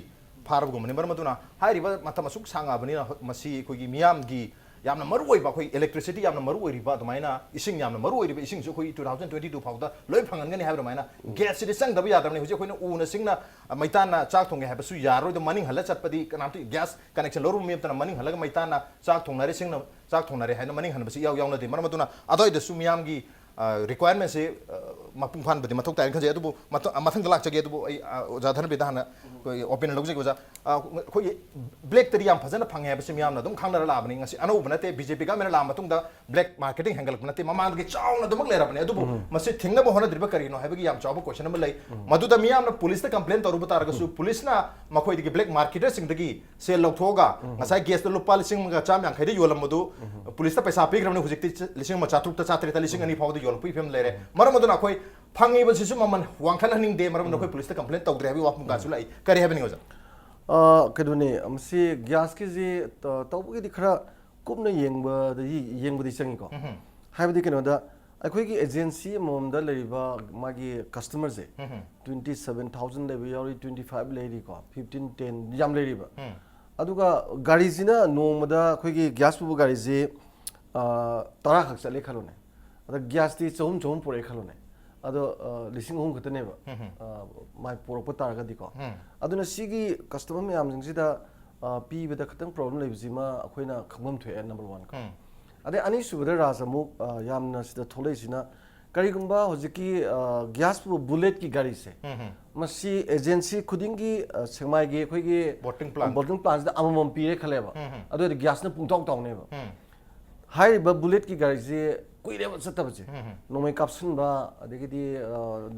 ꯐꯥꯔꯕꯒꯨꯝꯕꯅꯤ꯫ ꯃꯔꯝ ꯑꯗꯨꯅ ꯍꯥꯏꯔꯤꯕ ꯃꯇꯝ ꯑꯁꯨꯛ ꯁꯥꯡꯉꯛꯑꯕꯅꯤꯅ ꯍ- ꯃꯁꯤ ꯑꯩꯈꯣꯏꯒꯤ ꯃꯤꯌꯥꯝꯒꯤ ꯌꯥꯝꯅ ꯃꯔꯨ ꯑꯣꯏꯕ, ꯑꯩꯈꯣꯏ ꯏꯂꯦꯛꯇ꯭ꯔꯤꯁꯤꯇꯤ ꯌꯥꯝꯅ ꯃꯔꯨ ꯑꯣꯏꯔꯤꯕ, ꯑꯗꯨꯃꯥꯏꯅ ꯏꯁꯤꯡ ꯌꯥꯝꯅ ꯃꯔꯨ ꯑꯣꯏꯔꯤꯕ ꯏꯁꯤꯡꯁꯨ ꯑꯩꯈꯣꯏ ꯇꯨ ꯊꯥꯎꯖꯟ ꯇ꯭ꯋꯦꯟꯇꯤ ꯇꯨ ꯐꯥꯎꯗ ꯂꯣꯏ ꯐꯪꯍꯟꯒꯅꯤ ꯍꯥꯏꯕ ꯑꯗꯨꯃꯥꯏꯅ ꯒ꯭ꯌꯥꯁꯁꯤꯗꯤ ꯆꯪꯗꯕ ꯌꯥꯗ꯭ꯔꯕꯅꯤ꯫ ꯍꯧꯖꯤꯛ ꯑꯩꯈꯣꯏꯅ ꯎꯅ ꯁꯤꯡꯅ ꯑ, ꯃꯩꯇꯥꯟꯅ ꯆꯥꯛ ꯊꯣꯡꯒꯦ ꯍꯥꯏꯕꯁꯨ ꯌꯥꯔꯣꯏꯗꯣ, ꯃꯅꯤꯡ ꯍꯜꯂ ꯆꯠꯄꯗꯤ ꯀꯅꯥꯝꯇ ꯒ꯭ꯌꯥꯁ ꯀꯅꯦꯛꯁꯟ ꯂꯧꯔꯨꯕ ꯃꯤ ꯑꯃꯠꯇꯅ ꯃꯅꯤꯡ ꯍꯜꯂꯒ ꯃꯩꯇꯥꯟꯅ ꯆꯥꯛ ꯊꯣꯡꯅꯔꯦ, ꯁꯤꯡꯅ ꯆꯥꯛ ꯊꯣꯡꯅꯔꯦ ꯍꯥꯏꯅ ꯃꯅꯤꯡ ꯍꯟꯕꯁꯤ ꯏꯌꯥꯎ ꯌꯥꯎꯅꯗꯦ꯫ ꯃꯔꯝ ꯑꯗꯨꯅ ꯑꯗꯨꯋꯥꯏꯗꯁꯨ ꯃꯤꯌꯥꯝꯒꯤ ꯔꯤꯀ꯭ꯋꯥꯏꯔꯃꯦꯟꯁꯦ ꯃꯄꯨꯡ ꯐꯥꯍꯟꯕꯗꯤ ꯃꯊꯧ ꯇꯥꯏꯅ ꯈꯟꯖꯩ꯫ ꯑꯗꯨꯕꯨ ꯃꯊ- ꯑ, ꯃꯊꯪꯗ ꯂꯥꯛꯆꯒꯦ꯫ ꯑꯗꯨꯕꯨ ꯑꯩ ꯑ, ꯑꯣꯖꯥ ꯙꯅꯕꯤꯔꯗ ꯍꯥꯟꯅ ꯑꯩꯈꯣꯏꯒꯤ ꯑꯣꯄꯤꯅꯤꯌꯟ ꯂꯧꯖꯒꯦ꯫ ꯑꯣꯖꯥ, ꯑ, ꯑꯩꯈꯣꯏꯒꯤ ꯕ꯭ꯂꯦꯛꯇꯗꯤ ꯌꯥꯝ ꯐꯖꯅ ꯐꯪꯉꯦ ꯍꯥꯏꯕꯁꯤ ꯃꯤꯌꯥꯝꯅ ꯑꯗꯨꯝ ꯈꯪꯅꯔ ꯂꯥꯛꯑꯕꯅꯤ꯫ ꯉꯁꯤ ꯑꯅꯧꯕ ꯅꯠꯇꯦ, ꯕꯤ ꯖꯦ ꯄꯤ ꯒꯃꯦꯟꯅ ꯂꯥꯛꯑ ꯃꯇꯨꯡꯗ ꯕ꯭ꯂꯦꯛ ꯃꯥꯔꯀꯦꯇꯤꯡ ꯍꯦꯟꯒꯠꯂꯛꯄ ꯅꯠꯇꯦ, ꯃꯃꯥꯡꯗꯒꯤ ꯆꯥꯎꯅ ꯑꯗꯨꯃꯛ ꯂꯩꯔꯕꯅꯤ꯫ ꯑꯗꯨꯕꯨ ꯃꯁꯤ ꯊꯤꯡꯅꯕ ꯍꯣꯠꯅꯗ꯭ꯔꯤꯕ ꯀꯔꯤꯅꯣ ꯍꯥꯏꯕꯒꯤ ꯌꯥꯝ ꯆꯥꯎꯕ ꯀꯣꯏꯁꯟ ꯑꯃ ꯂꯩ꯫ ꯃꯗꯨꯗ ꯃꯤꯌꯥꯝꯅ ꯄꯨꯂꯤꯁꯇ ꯀꯝꯄ꯭ꯂꯦꯟ ꯇꯧꯔꯨꯕ ꯇꯥꯔꯒꯁꯨ ꯄꯨꯂꯤꯁꯅ ꯃꯈꯣꯏꯗꯒꯤ, ꯕ꯭ꯂꯦꯛ ꯃꯥꯔꯀꯦꯇꯔꯁꯤꯡꯗꯒꯤ ꯁꯦꯜ ꯂꯧꯊꯣꯛꯑꯒ ꯉꯁꯥꯏ ꯒ꯭ꯌꯥꯁꯇ ꯂꯨꯄꯥ ꯂꯤꯁꯤꯡ ꯑꯃꯒ ꯆꯥꯝ ꯌꯥꯡꯈꯩꯗ ꯌꯣꯜꯂꯝꯕꯗꯨ ꯄꯨꯂꯤꯁꯇ ꯄꯩꯁꯥ ꯄꯤꯈ꯭ꯔꯕꯅꯤ꯫ ꯍꯧꯖꯤꯛꯇꯤ ꯂꯤꯁꯤꯡ ꯑꯃ ꯆꯥꯇ꯭ꯔꯨꯛꯇ, ꯆꯥꯇ꯭ꯔꯦꯠꯇ, ꯂꯤꯁꯤꯡ ꯑꯅꯤ ꯐꯥꯎꯕꯗ ꯌꯣꯜꯂꯛꯄꯒꯤ ꯐꯤꯕꯝ ꯂꯩꯔꯦ꯫ ꯃꯔꯝ ꯑꯗꯨꯅ ꯑꯩꯈꯣꯏ ꯐꯪꯉꯤꯕꯁꯤꯁꯨ ꯃꯃꯜ ꯋꯥꯡꯈꯠꯍꯟꯅꯤꯡꯗꯦ꯫ ꯃꯔꯝ ꯑꯗꯨꯅ ꯑꯩꯈꯣꯏ ꯄꯨꯂꯤꯁꯇ ꯀꯝꯄ꯭ꯂꯦꯟ ꯇꯧꯗ꯭ꯔꯦ ꯍꯥꯏꯕꯒꯤ ꯋꯥꯐꯝ ꯀꯥꯁꯨ ꯂꯥꯛꯏ꯫ ꯀꯔꯤ ꯍꯥꯏꯕꯅꯤ ꯑꯣꯖꯥ? ꯑ, ꯀꯩꯅꯣꯅꯦ, ꯃꯁꯤ ꯒ꯭ꯌꯥꯁꯀꯤꯁꯤ, ꯑ, ꯇꯧꯕꯒꯤꯗꯤ ꯈꯔ ꯀꯨꯞꯅ ꯌꯦꯡꯕꯗꯗꯤ, ꯌꯦꯡꯕꯗꯤ ꯆꯪꯉꯤꯀꯣ꯫ ꯍꯥꯏꯕꯗꯤ ꯀꯩꯅꯣꯗ, ꯑꯩꯈꯣꯏꯒꯤ ꯑꯦꯖꯦꯟꯁꯤ ꯑꯃꯃꯝꯗ ꯂꯩꯔꯤꯕ ꯃꯥꯒꯤ ꯀꯁꯇꯃꯔꯁꯦ ꯇ꯭ꯋꯦꯟꯇꯤ ꯁꯚꯦꯟ ꯊꯥꯎꯖꯟ ꯂꯩꯕ ꯌꯥꯎꯔꯤ, ꯇ꯭ꯋꯦꯟꯇꯤ ꯐꯥꯏꯚ ꯂꯩꯔꯤꯀꯣ, ꯐꯤꯐꯇꯤꯟ, ꯇꯦꯟ ꯌꯥꯝ ꯂꯩꯔꯤꯕ꯫ ꯑꯗꯨꯒ ꯒꯥꯔꯤꯁꯤꯅ ꯅꯣꯡꯃꯗ ꯑꯩꯈꯣꯏꯒꯤ ꯒ꯭ꯌꯥꯁ ꯄꯨꯕ ꯒꯥꯔꯤꯁꯤ, ꯑ, ꯇꯔꯥ ꯈꯛ ꯆꯠꯂꯦ ꯈꯜꯂꯣꯅꯦ꯫ ꯑꯗ ꯒ꯭ꯌꯥꯁꯇꯤ ꯆꯍꯨꯝ ꯆꯍꯨꯝ ꯄꯨꯔꯛꯑꯦ ꯈꯜꯂꯣꯅꯦ꯫ ꯑꯗꯣ, ꯑ, ꯂꯤꯁꯤꯡ ꯑꯍꯨꯝ ꯈꯛꯇꯅꯦꯕ, ꯑ, ꯃꯥꯏ ꯄꯨꯔꯛꯄ ꯇꯥꯔꯒꯗꯤꯀꯣ꯫ ꯑꯗꯨꯅ ꯁꯤꯒꯤ ꯀꯁꯇꯃꯔ ꯃꯌꯥꯝꯁꯤꯡꯁꯤꯗ, ꯑ, ꯄꯤꯕꯗ ꯈꯤꯇꯪ ꯄ꯭ꯔꯣꯕ꯭ꯂꯦꯝ ꯂꯩꯕꯁꯤꯃ ꯑꯩꯈꯣꯏꯅ ꯈꯪꯐꯝ ꯊꯣꯛꯑꯦ, ꯅꯝꯕꯔ ꯋꯥꯟ ꯀꯣ꯫ ꯑꯗꯩ ꯑꯅꯤꯁꯨꯕꯗ ꯔꯥꯖ ꯑꯃꯨꯛ, ꯑ, ꯌꯥꯝꯅ ꯁꯤꯗ ꯊꯣꯛꯂꯛꯏꯁꯤꯅ, ꯀꯔꯤꯒꯨꯝꯕ ꯍꯧꯖꯤꯛꯀꯤ, ꯑ, ꯒ꯭ꯌꯥꯁ ꯄꯨꯕ ꯕꯨꯂꯦꯠꯀꯤ ꯒꯥꯔꯤꯁꯦ, ꯃꯁꯤ ꯑꯦꯖꯦꯟꯁꯤ ꯈꯨꯗꯤꯡꯒꯤ, ꯑ, ꯁꯦꯛꯃꯥꯏꯒꯤ ꯑꯩꯈꯣꯏꯒꯤ ꯕꯣꯇꯤꯡ ꯄ꯭ꯂꯥꯟ꯫ ꯕꯣꯇꯤꯡ ꯄ꯭ꯂꯥꯟꯁꯤꯗ ꯑꯃꯃꯝ ꯄꯤꯔꯦ ꯈꯜꯂꯦꯕ꯫ ꯑꯗꯨ ꯑꯣꯏꯔꯗꯤ ꯒ꯭ꯌꯥꯁꯅ ꯄꯨꯡꯇꯥꯎ ꯇꯥꯎꯅꯦꯕ꯫ ꯍꯥꯏꯔꯤꯕ ꯕꯨꯂꯦꯠꯀꯤ ꯒꯥꯔꯤꯁꯦ ꯀꯨꯏꯔꯦꯕ ꯆꯠꯇꯕꯁꯦ꯫ ꯅꯣꯡꯃꯩ ꯀꯥꯞꯁꯤꯟꯕ, ꯑꯗꯒꯤꯗꯤ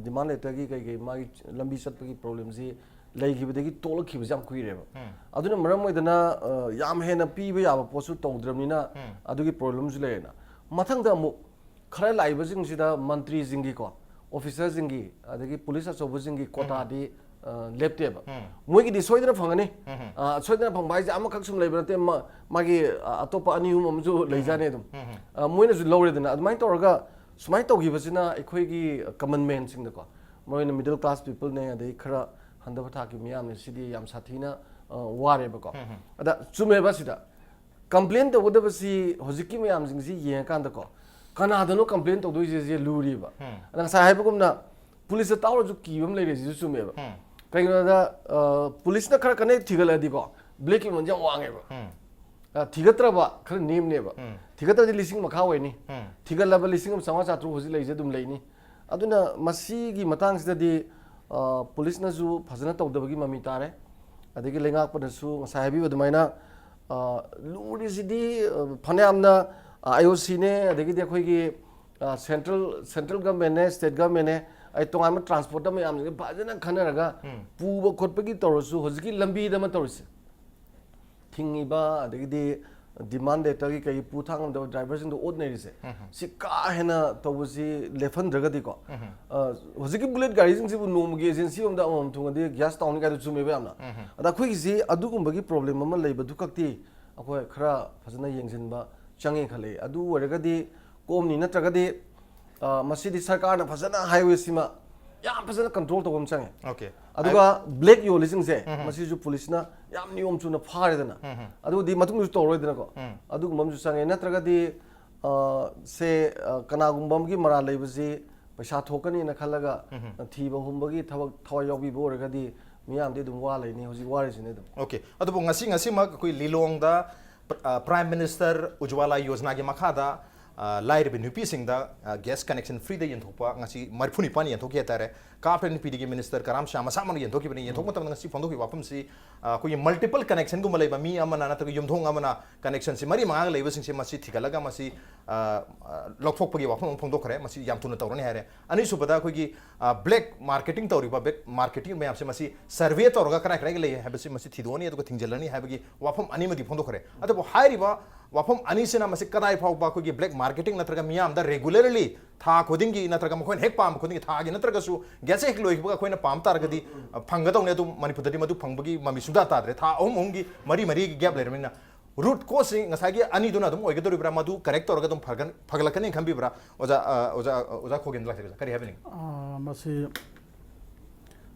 ꯗꯤꯃꯥꯟ ꯂꯦꯇꯔꯒꯤ ꯀꯩ ꯀꯩ ꯃꯥꯒꯤ ꯂꯝꯕꯤ ꯆꯠꯄꯒꯤ ꯄ꯭ꯔꯣꯕ꯭ꯂꯦꯝꯁꯤ ꯂꯩꯈꯤꯕꯗꯒꯤ ꯇꯣꯛꯂꯛꯈꯤꯕꯁꯦ ꯌꯥꯝ ꯀꯨꯏꯔꯦꯕ꯫ ꯑꯗꯨꯅ ꯃꯔꯝ ꯑꯣꯏꯗꯅ ꯑ, ꯌꯥꯝ ꯍꯦꯟꯅ ꯄꯤꯕ ꯌꯥꯕ ꯄꯣꯠꯁꯨ ꯇꯧꯗ꯭ꯔꯕꯅꯤꯅ ꯑꯗꯨꯒꯤ ꯄ꯭ꯔꯣꯕ꯭ꯂꯦꯝꯁꯨ ꯂꯩꯔꯦꯅ꯫ ꯃꯊꯪꯗ ꯑꯃꯨꯛ ꯈꯔ ꯂꯥꯛꯏꯕꯁꯤꯡꯁꯤꯗ ꯃꯟꯇ꯭ꯔꯤꯁꯤꯡꯒꯤꯀꯣ, ꯑꯣꯐꯤꯁꯔꯁꯤꯡꯒꯤ, ꯑꯗꯒꯤ ꯄꯨꯂꯤꯁ ꯑꯆꯧꯕꯁꯤꯡꯒꯤ ꯀꯣꯇꯥꯗꯤ ꯑ, ꯂꯦꯞꯇꯦꯕ꯫ ꯃꯣꯏꯒꯤꯗꯤ ꯁꯣꯏꯗꯅ ꯐꯪꯒꯅꯤ꯫ ꯑ, ꯁꯣꯏꯗꯅ ꯐꯪꯕ ꯍꯥꯏꯁꯦ ꯑꯃꯈꯛ ꯁꯨꯝ ꯂꯩꯕ ꯅꯠꯇꯦ, ꯃꯥ- ꯃꯥꯒꯤ ꯑ, ꯑꯇꯣꯞꯄ ꯑꯅꯤ ꯑꯍꯨꯝ ꯑꯃꯁꯨ ꯂꯩꯖꯥꯅꯤ ꯑꯗꯨꯝ꯫ ꯑ, ꯃꯣꯏꯅꯁꯨ ꯂꯧꯔꯦꯗꯅ꯫ ꯑꯗꯨꯃꯥꯏꯅ ꯇꯧꯔꯒ ꯁꯨꯃꯥꯏꯅ ꯇꯧꯈꯤꯕꯁꯤꯅ ꯑꯩꯈꯣꯏꯒꯤ ꯀꯃꯟ ꯃꯦꯟꯁꯤꯡꯗꯀꯣ, ꯃꯔꯨ ꯑꯣꯏꯅ ꯃꯤꯗꯜ ꯀ꯭ꯂꯥꯁ ꯄꯤꯄꯜꯅꯦ, ꯑꯗꯩ ꯈꯔ ꯍꯟꯊꯕ ꯊꯥꯛꯀꯤ ꯃꯤꯌꯥꯝꯅꯦ, ꯁꯤꯗꯤ ꯌꯥꯝ ꯁꯥꯊꯤꯅ ꯑ, ꯋꯥꯔꯦꯕꯀꯣ꯫ ꯑꯗ ꯆꯨꯝꯃꯦꯕ ꯁꯤꯗ꯫ ꯀꯝꯄ꯭ꯂꯦꯟ ꯇꯧꯒꯗꯕꯁꯤ ꯍꯧꯖꯤꯛꯀꯤ ꯃꯌꯥꯝꯁꯤꯡꯁꯤ ꯌꯦꯡꯉꯀꯥꯟꯗꯀꯣ, ꯀꯅꯥꯗꯅꯣ ꯀꯝꯄ꯭ꯂꯦꯟ ꯇꯧꯗꯣꯏꯁꯦ ꯁꯤ ꯂꯨꯔꯤꯕ꯫ ꯑꯗ ꯉꯁꯥꯏ ꯍꯥꯏꯕꯒꯨꯝꯅ ꯄꯨꯂꯤꯁꯇ ꯇꯥꯎꯔꯁꯨ ꯀꯤꯕ ꯑꯃ ꯂꯩꯔꯦ, ꯁꯤꯁꯨ ꯆꯨꯝꯃꯦꯕ꯫ ꯀꯩꯒꯤꯅꯣꯗ ꯑ, ꯄꯨꯂꯤꯁꯀꯤ ꯃꯃꯜꯁꯦ ꯌꯥꯝ ꯋꯥꯡꯉꯦꯕ꯫ ꯑ, ꯊꯤꯒꯠꯇ꯭ꯔꯕ ꯈꯔ ꯅꯦꯝꯅꯦꯕ꯫ ꯊꯤꯒꯠꯇ꯭ꯔꯗꯤ ꯂꯤꯁꯤꯡ ꯃꯈꯥ ꯑꯣꯏꯅꯤ꯫ ꯊꯤꯒꯠꯂꯕ ꯂꯤꯁꯤꯡ ꯑꯃ ꯆꯥꯝꯃꯉꯥ ꯆꯥꯇ꯭ꯔꯨꯛ ꯍꯧꯖꯤꯛ ꯂꯩꯔꯤꯁꯦ ꯑꯗꯨꯝ ꯂꯩꯅꯤ꯫ ꯑꯗꯨꯅ ꯃꯁꯤꯒꯤ ꯃꯇꯥꯡꯁꯤꯗꯗꯤ ꯑ, ꯄꯨꯂꯤꯁꯅꯁꯨ ꯐꯖꯅ ꯇꯧꯗꯕꯒꯤ ꯃꯃꯤ ꯇꯥꯔꯦ꯫ ꯑꯗꯒꯤ ꯂꯩꯉꯥꯛꯄꯅꯁꯨ ꯉꯁꯥꯏ ꯍꯥꯏꯕꯤꯕ ꯑꯗꯨꯃꯥꯏꯅ ꯑ, ꯂꯨꯔꯤꯁꯤꯗꯤ ꯑ, ꯐꯅꯌꯥꯝꯅ ꯑꯥꯏ ꯑꯣ ꯁꯤꯅꯦ, ꯑꯗꯒꯤꯗꯤ ꯑꯩꯈꯣꯏꯒꯤ ꯁꯦꯟꯇ꯭ꯔꯦꯜ ꯁꯦꯟꯇ꯭ꯔꯦꯜ ꯒꯃꯦꯟꯅꯦ, ꯁ꯭ꯇꯦꯠ ꯒꯃꯦꯟꯅꯦ, ꯑꯩ ꯇꯣꯉꯥꯟꯕ ꯇ꯭ꯔꯥꯟꯁꯄꯣꯔꯠꯇ ꯃꯌꯥꯝꯁꯤꯡꯁꯦ ꯐꯖꯅ ꯈꯟꯅꯔꯒ ꯄꯨꯕ ꯈꯣꯠꯄꯒꯤ ꯇꯧꯔꯁꯨ, ꯍꯧꯖꯤꯛꯀꯤ ꯂꯝꯕꯤꯗ ꯑꯃ ꯇꯧꯔꯤꯁꯦ, ꯊꯤꯡꯉꯤꯕ ꯑꯗꯒꯤꯗꯤ ꯗꯤꯃꯥꯟ ꯂꯦꯇꯔꯒꯤ ꯀꯩ ꯄꯨ ꯊꯥꯡ ꯉꯝꯗꯕ ꯗ꯭ꯔꯥꯏꯚꯔꯁꯤꯡꯗꯣ ꯑꯣꯠꯅꯔꯤꯁꯦ, ꯁꯤ ꯀꯥ ꯍꯦꯟꯅ ꯇꯧꯕꯁꯤ ꯂꯦꯞꯍꯟꯗ꯭ꯔꯒꯗꯤꯀꯣ, ꯑ, ꯍꯧꯖꯤꯛꯀꯤ ꯕꯨꯂꯦꯠ ꯒꯥꯔꯤꯁꯤꯡꯁꯤꯕꯨ ꯅꯣꯡꯃꯒꯤ ꯑꯦꯖꯦꯟꯁꯤ ꯑꯃꯗ ꯑꯃꯃꯝ ꯊꯨꯡꯉꯗꯤ ꯒ꯭ꯌꯥꯁ ꯇꯥꯎꯅꯤ ꯀꯥꯏꯗꯣ ꯆꯨꯝꯃꯦꯕ ꯌꯥꯝꯅ꯫ ꯑꯗ ꯑꯩꯈꯣꯏꯒꯤꯁꯤ ꯑꯗꯨꯒꯨꯝꯕꯒꯤ ꯄ꯭ꯔꯣꯕ꯭ꯂꯦꯝ ꯑꯃ ꯂꯩꯕꯗꯨ ꯈꯛꯇꯤ ꯑꯩꯈꯣꯏ ꯈꯔ ꯐꯖꯅ ꯌꯦꯡꯁꯤꯟꯕ ꯆꯪꯉꯦ ꯈꯜꯂꯤ꯫ ꯑꯗꯨ ꯑꯣꯏꯔꯒꯗꯤ ꯀꯣꯝꯅꯤ, ꯅꯠꯇ꯭ꯔꯒꯗꯤ ꯑ, ꯃꯁꯤꯗꯤ ꯁꯔꯀꯥꯔꯅ ꯐꯖꯅ ꯍꯥꯏꯋꯦꯁꯤꯃ ꯌꯥꯝ ꯐꯖꯅ ꯀꯟꯇ꯭ꯔꯣꯜ ꯇꯧꯕ ꯑꯃ ꯆꯪꯉꯦ꯫ Okay. ꯑꯗꯨꯒ ꯕ꯭ꯂꯦꯛ ꯌꯣꯜꯂꯤꯁꯤꯡꯁꯦ, ꯃꯁꯤꯁꯨ ꯄꯨꯂꯤꯁꯅ ꯌꯥꯝ ꯅꯤꯌꯣꯝ ꯆꯨꯝꯅ ꯐꯥꯔꯦꯗꯅ, ꯑꯗꯨꯗꯤ ꯃꯇꯨꯡꯗꯁꯨ ꯇꯧꯔꯔꯣꯏꯗꯅꯀꯣ꯫ ꯑꯗꯨꯒꯨꯝꯕ ꯑꯃꯁꯨ ꯆꯪꯉꯦ꯫ ꯅꯠꯇ꯭ꯔꯒꯗꯤ ꯑ, ꯁꯦ ꯑ, ꯀꯅꯥꯒꯨꯝꯕ ꯑꯃꯒꯤ ꯃꯔꯥꯜ ꯂꯩꯕꯁꯤ ꯄꯩꯁꯥ ꯊꯣꯛꯀꯅꯤꯅ ꯈꯜꯂꯒ ꯊꯤꯕ ꯍꯨꯝꯕꯒꯤ ꯊꯕꯛ ꯊꯋꯥꯏ ꯌꯥꯎꯕꯤꯕ ꯑꯣꯏꯔꯒꯗꯤ ꯃꯤꯌꯥꯝꯗꯤ ꯑꯗꯨꯝ ꯋꯥ ꯂꯩꯅꯤ, ꯍꯧꯖꯤꯛ ꯋꯥꯔꯤꯁꯤꯅꯤ ꯑꯗꯨꯝ꯫ Okay. ꯑꯗꯨꯕꯨ ꯉꯁꯤ ꯉꯁꯤꯃꯛ ꯑꯩꯈꯣꯏ ꯂꯤꯂꯣꯡꯗ ꯄ꯭ꯔꯥꯏꯝ ꯃꯤꯅꯤꯁꯇꯔ ꯎꯖ꯭ꯋꯥꯂꯥ ꯌꯣꯖꯅꯥꯒꯤ ꯃꯈꯥꯗ ꯑ, ꯂꯥꯏꯔꯕ ꯅꯨꯄꯤꯁꯤꯡꯗ, ꯑ, gas connection free ꯗ ꯌꯦꯟꯊꯣꯛꯄ ꯉꯁꯤ ꯃꯔꯤꯐꯨ ꯅꯤꯄꯥꯟ ꯌꯦꯟꯊꯣꯛꯈꯤ ꯍꯥꯏꯇꯥꯔꯦ꯫ ꯀꯥꯞꯈ꯭ꯔꯦ ꯅꯨꯄꯤꯗꯒꯤ ꯃꯤꯅꯤꯁꯇꯔ ꯀꯔꯥꯝ ꯁ꯭ꯌꯥꯝ ꯃꯁꯥꯃꯛꯅ ꯌꯦꯟꯊꯣꯛꯈꯤꯕꯅꯤ꯫ ꯌꯦꯟꯊꯣꯛꯄ ꯃꯇꯝꯗ ꯉꯁꯤ ꯐꯣꯡꯗꯣꯛꯈꯤꯕ ꯋꯥꯐꯝꯁꯤ, ꯑ, ꯑꯩꯈꯣꯏꯒꯤ multiple connection ꯒꯨꯝꯕ ꯂꯩꯕ ꯃꯤ ꯑꯃꯅ ꯅꯠꯇ꯭ꯔꯒ ꯌꯨꯝꯊꯣꯡ ꯑꯃꯅ connection ꯁꯤ ꯃꯔꯤ ꯃꯉꯥꯒ ꯂꯩꯕꯁꯤꯡꯁꯦ ꯃꯁꯤ ꯊꯤꯒꯠꯂꯒ ꯃꯁꯤ, ꯑ, ꯑ, ꯂꯧꯊꯣꯛꯄꯒꯤ ꯋꯥꯐꯝ ꯑꯃ ꯐꯣꯡꯗꯣꯛꯈ꯭ꯔꯦ꯫ ꯃꯁꯤ ꯌꯥꯝ ꯊꯨꯅ ꯇꯧꯔꯅꯤ ꯍꯥꯏꯔꯦ꯫ ꯑꯅꯤꯁꯨꯕꯗ ꯑꯩꯈꯣꯏꯒꯤ, ꯑ, black marketing ꯇꯧꯔꯤꯕ black marketing ꯃꯌꯥꯝꯁꯦ ꯃꯁꯤ survey ꯇꯧꯔꯒ ꯀꯗꯥꯏ ꯀꯗꯥꯏꯗ ꯂꯩ ꯍꯥꯏꯕꯁꯤ ꯃꯁꯤ ꯊꯤꯗꯣꯛꯑꯅꯤ ꯑꯗꯨꯒ ꯊꯤꯡꯖꯤꯜꯂꯅꯤ ꯍꯥꯏꯕꯒꯤ ꯋꯥꯐꯝ ꯑꯅꯤꯃꯗꯤ ꯐꯣꯡꯗꯣꯛꯈ꯭ꯔꯦ꯫ ꯑꯗꯨꯕꯨ ꯍꯥꯏꯔꯤꯕ ꯋꯥꯐꯝ ꯑꯅꯤꯁꯤꯅ ꯃꯁꯤ ꯀꯗꯥꯏ ꯐꯥꯎꯕ ꯑꯩꯈꯣꯏꯒꯤ black marketing ꯅꯠꯇ꯭ꯔꯒ ꯃꯤꯌꯥꯝꯗ regularly ꯊꯥ ꯈꯨꯗꯤꯡꯒꯤ ꯅꯠꯇ꯭ꯔꯒ ꯃꯈꯣꯏꯅ ꯍꯦꯛ ꯄꯥꯝꯕ ꯈꯨꯗꯤꯡꯒꯤ ꯊꯥꯒꯤ ꯅꯠꯇ꯭ꯔꯒꯁꯨ gas ꯍꯦꯛ ꯂꯣꯏꯈꯤꯕꯒ ꯑꯩꯈꯣꯏꯅ ꯄꯥꯝ ꯇꯥꯔꯒꯗꯤ, ꯑ, ꯐꯪꯒꯗꯧꯅꯦ꯫ ꯑꯗꯨ ꯃꯅꯤꯄꯨꯔꯗꯗꯤ ꯃꯗꯨ ꯐꯪꯕꯒꯤ ꯃꯃꯤ ꯁꯨꯡꯇꯥ ꯇꯥꯗ꯭ꯔꯦ꯫ ꯊꯥ ꯑꯍꯨꯝ ꯑꯍꯨꯝꯒꯤ ꯃꯔꯤ ꯃꯔꯤꯒꯤ gap ꯂꯩꯔꯕꯅꯤꯅ root cause ꯁꯤ ꯉꯁꯥꯏꯒꯤ ꯑꯅꯤꯗꯨꯅ ꯑꯗꯨꯝ ꯑꯣꯏꯒꯗꯧꯔꯤꯕ꯭ꯔꯥ, ꯃꯗꯨ correct ꯇꯧꯔꯒ ꯑꯗꯨꯝ ꯐꯒꯠ-, ꯐꯒꯠꯂꯛꯀꯅꯤ ꯈꯟꯕꯤꯕ꯭ꯔꯥ? ꯑꯣꯖꯥ, ꯑ, ꯑꯣꯖꯥ, ꯑꯣꯖꯥ ꯈꯣꯒꯦꯟꯗ ꯂꯥꯛꯆꯒꯦ꯫ ꯀꯔꯤ ꯍꯥꯏꯕꯤꯅꯤꯡꯉꯤ? ꯑ, ꯃꯁꯤ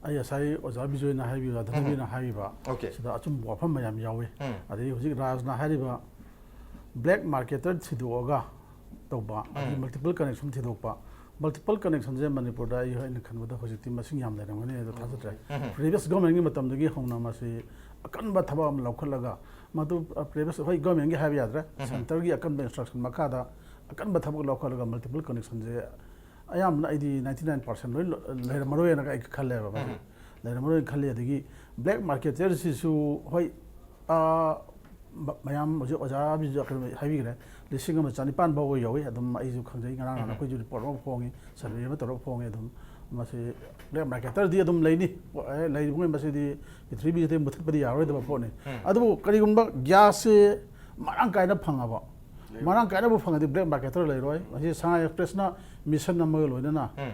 ꯑꯩ ꯉꯁꯥꯏ ꯑꯣꯖꯥ ꯕꯤꯖꯣꯏꯅ ꯍꯥꯏꯕꯤꯕ, ꯎꯝ꯫ ꯙꯅꯕꯤꯔꯅ ꯍꯥꯏꯕꯤꯕ, OK꯫ ꯁꯤꯗ ꯑꯆꯨꯝꯕ ꯋꯥꯐꯝ ꯃꯌꯥꯝ ꯌꯥꯎꯏ꯫ ꯎꯝ꯫ ꯑꯗꯒꯤ ꯍꯧꯖꯤꯛ ꯔꯥꯖꯅ ꯍꯥꯏꯔꯤꯕ black marketer ꯊꯤꯗꯣꯛꯑꯒ ꯇꯧꯕ, ꯑꯗꯒꯤ ꯎꯝ꯫ Multiple connection ꯊꯤꯗꯣꯛꯄ꯫ Multiple connection ꯁꯦ ꯃꯅꯤꯄꯨꯔꯗ ꯑꯩ, ꯑꯩꯅ ꯈꯟꯕꯗ ꯍꯧꯖꯤꯛꯇꯤ ꯃꯁꯤꯡ ꯌꯥꯝ ꯂꯩꯔꯝꯒꯅꯤ ꯍꯥꯏꯗꯣ ꯊꯥꯖꯗ꯭ꯔꯦ꯫ ꯎꯝ꯫ Previous government ꯀꯤ ꯃꯇꯝꯗꯒꯤ ꯍꯧꯅ ꯃꯁꯤ ꯑꯀꯟꯕ ꯊꯕꯛ ꯑꯃ ꯂꯧꯈꯠꯂꯒ, ꯃꯗꯨ, ꯑ, previous, ꯍꯣꯏ, government ꯀꯤ ꯍꯥꯏꯕ ꯌꯥꯗ꯭ꯔꯦ, ꯎꯝ꯫ Centre ꯒꯤ ꯑꯀꯟꯕ instruction ꯃꯈꯥꯗ ꯑꯀꯟꯕ ꯊꯕꯛ ꯂꯧꯈꯠꯂꯒ multiple connection ꯁꯦ ꯑꯌꯥꯝꯕꯅ ꯑꯩꯗꯤ ninety nine percent ꯂꯣꯏ ꯂꯣ-, ꯂꯩꯔꯝꯃꯔꯣꯏꯅ ꯑꯩ ꯈꯜꯂꯦꯕ ꯃꯁꯤ꯫ ꯎꯝ꯫ ꯂꯩꯔꯝꯃꯔꯣꯏꯅ ꯈꯜꯂꯤ꯫ ꯑꯗꯒꯤ black marketer ꯁꯤꯁꯨ, ꯍꯣꯏ, ꯑ, ꯃ-, ꯃꯌꯥꯝ ꯍꯧꯖꯤꯛ ꯑꯣꯖꯥ ꯕꯤꯖꯨ ꯀꯩꯅꯣ ꯍꯥꯏꯕꯤꯈ꯭ꯔꯦ, ꯂꯤꯁꯤꯡ ꯑꯃ ꯆꯅꯤꯄꯥꯟ ꯐꯥꯎꯕ ꯌꯧꯏ꯫ ꯑꯗꯨꯝ ꯑꯩꯁꯨ ꯈꯪꯖꯩ, ꯉꯔꯥꯡ ꯅꯍꯥꯟ ꯎꯝ꯫ ꯑꯩꯈꯣꯏꯁꯨ report ꯑꯃ ꯐꯣꯡꯉꯤ, survey ꯑꯃ ꯇꯧꯔꯒ ꯐꯣꯡꯉꯤ꯫ ꯑꯗꯨꯝ ꯃꯁꯤ black marketer ꯗꯤ ꯑꯗꯨꯝ ꯂꯩꯅꯤ꯫ ꯑꯦ, ꯂꯩꯔꯤꯕꯉꯩ ꯃꯁꯤꯗꯤ ꯄ꯭ꯔꯤꯊꯤꯕꯤꯁꯤꯗꯩ ꯃꯨꯊꯠꯄꯗꯤ ꯌꯥꯔꯣꯏꯗꯕ ꯄꯣꯠꯅꯤ꯫ ꯎꯝ꯫ ꯑꯗꯨꯕꯨ ꯀꯔꯤꯒꯨꯝꯕ gas ꯁꯦ ꯃꯔꯥꯡ ꯀꯥꯏꯅ ꯐꯪꯉꯕ, ꯂꯩꯔꯣꯏ꯫ ꯃꯔꯥꯡ ꯀꯥꯏꯅꯕꯨ ꯐꯪꯉꯗꯤ black marketer ꯂꯩꯔꯣꯏ꯫ ꯉꯁꯤ Shanghai Express ꯅ mission ꯑꯃꯒ ꯂꯣꯏꯅꯅ ꯎꯝ꯫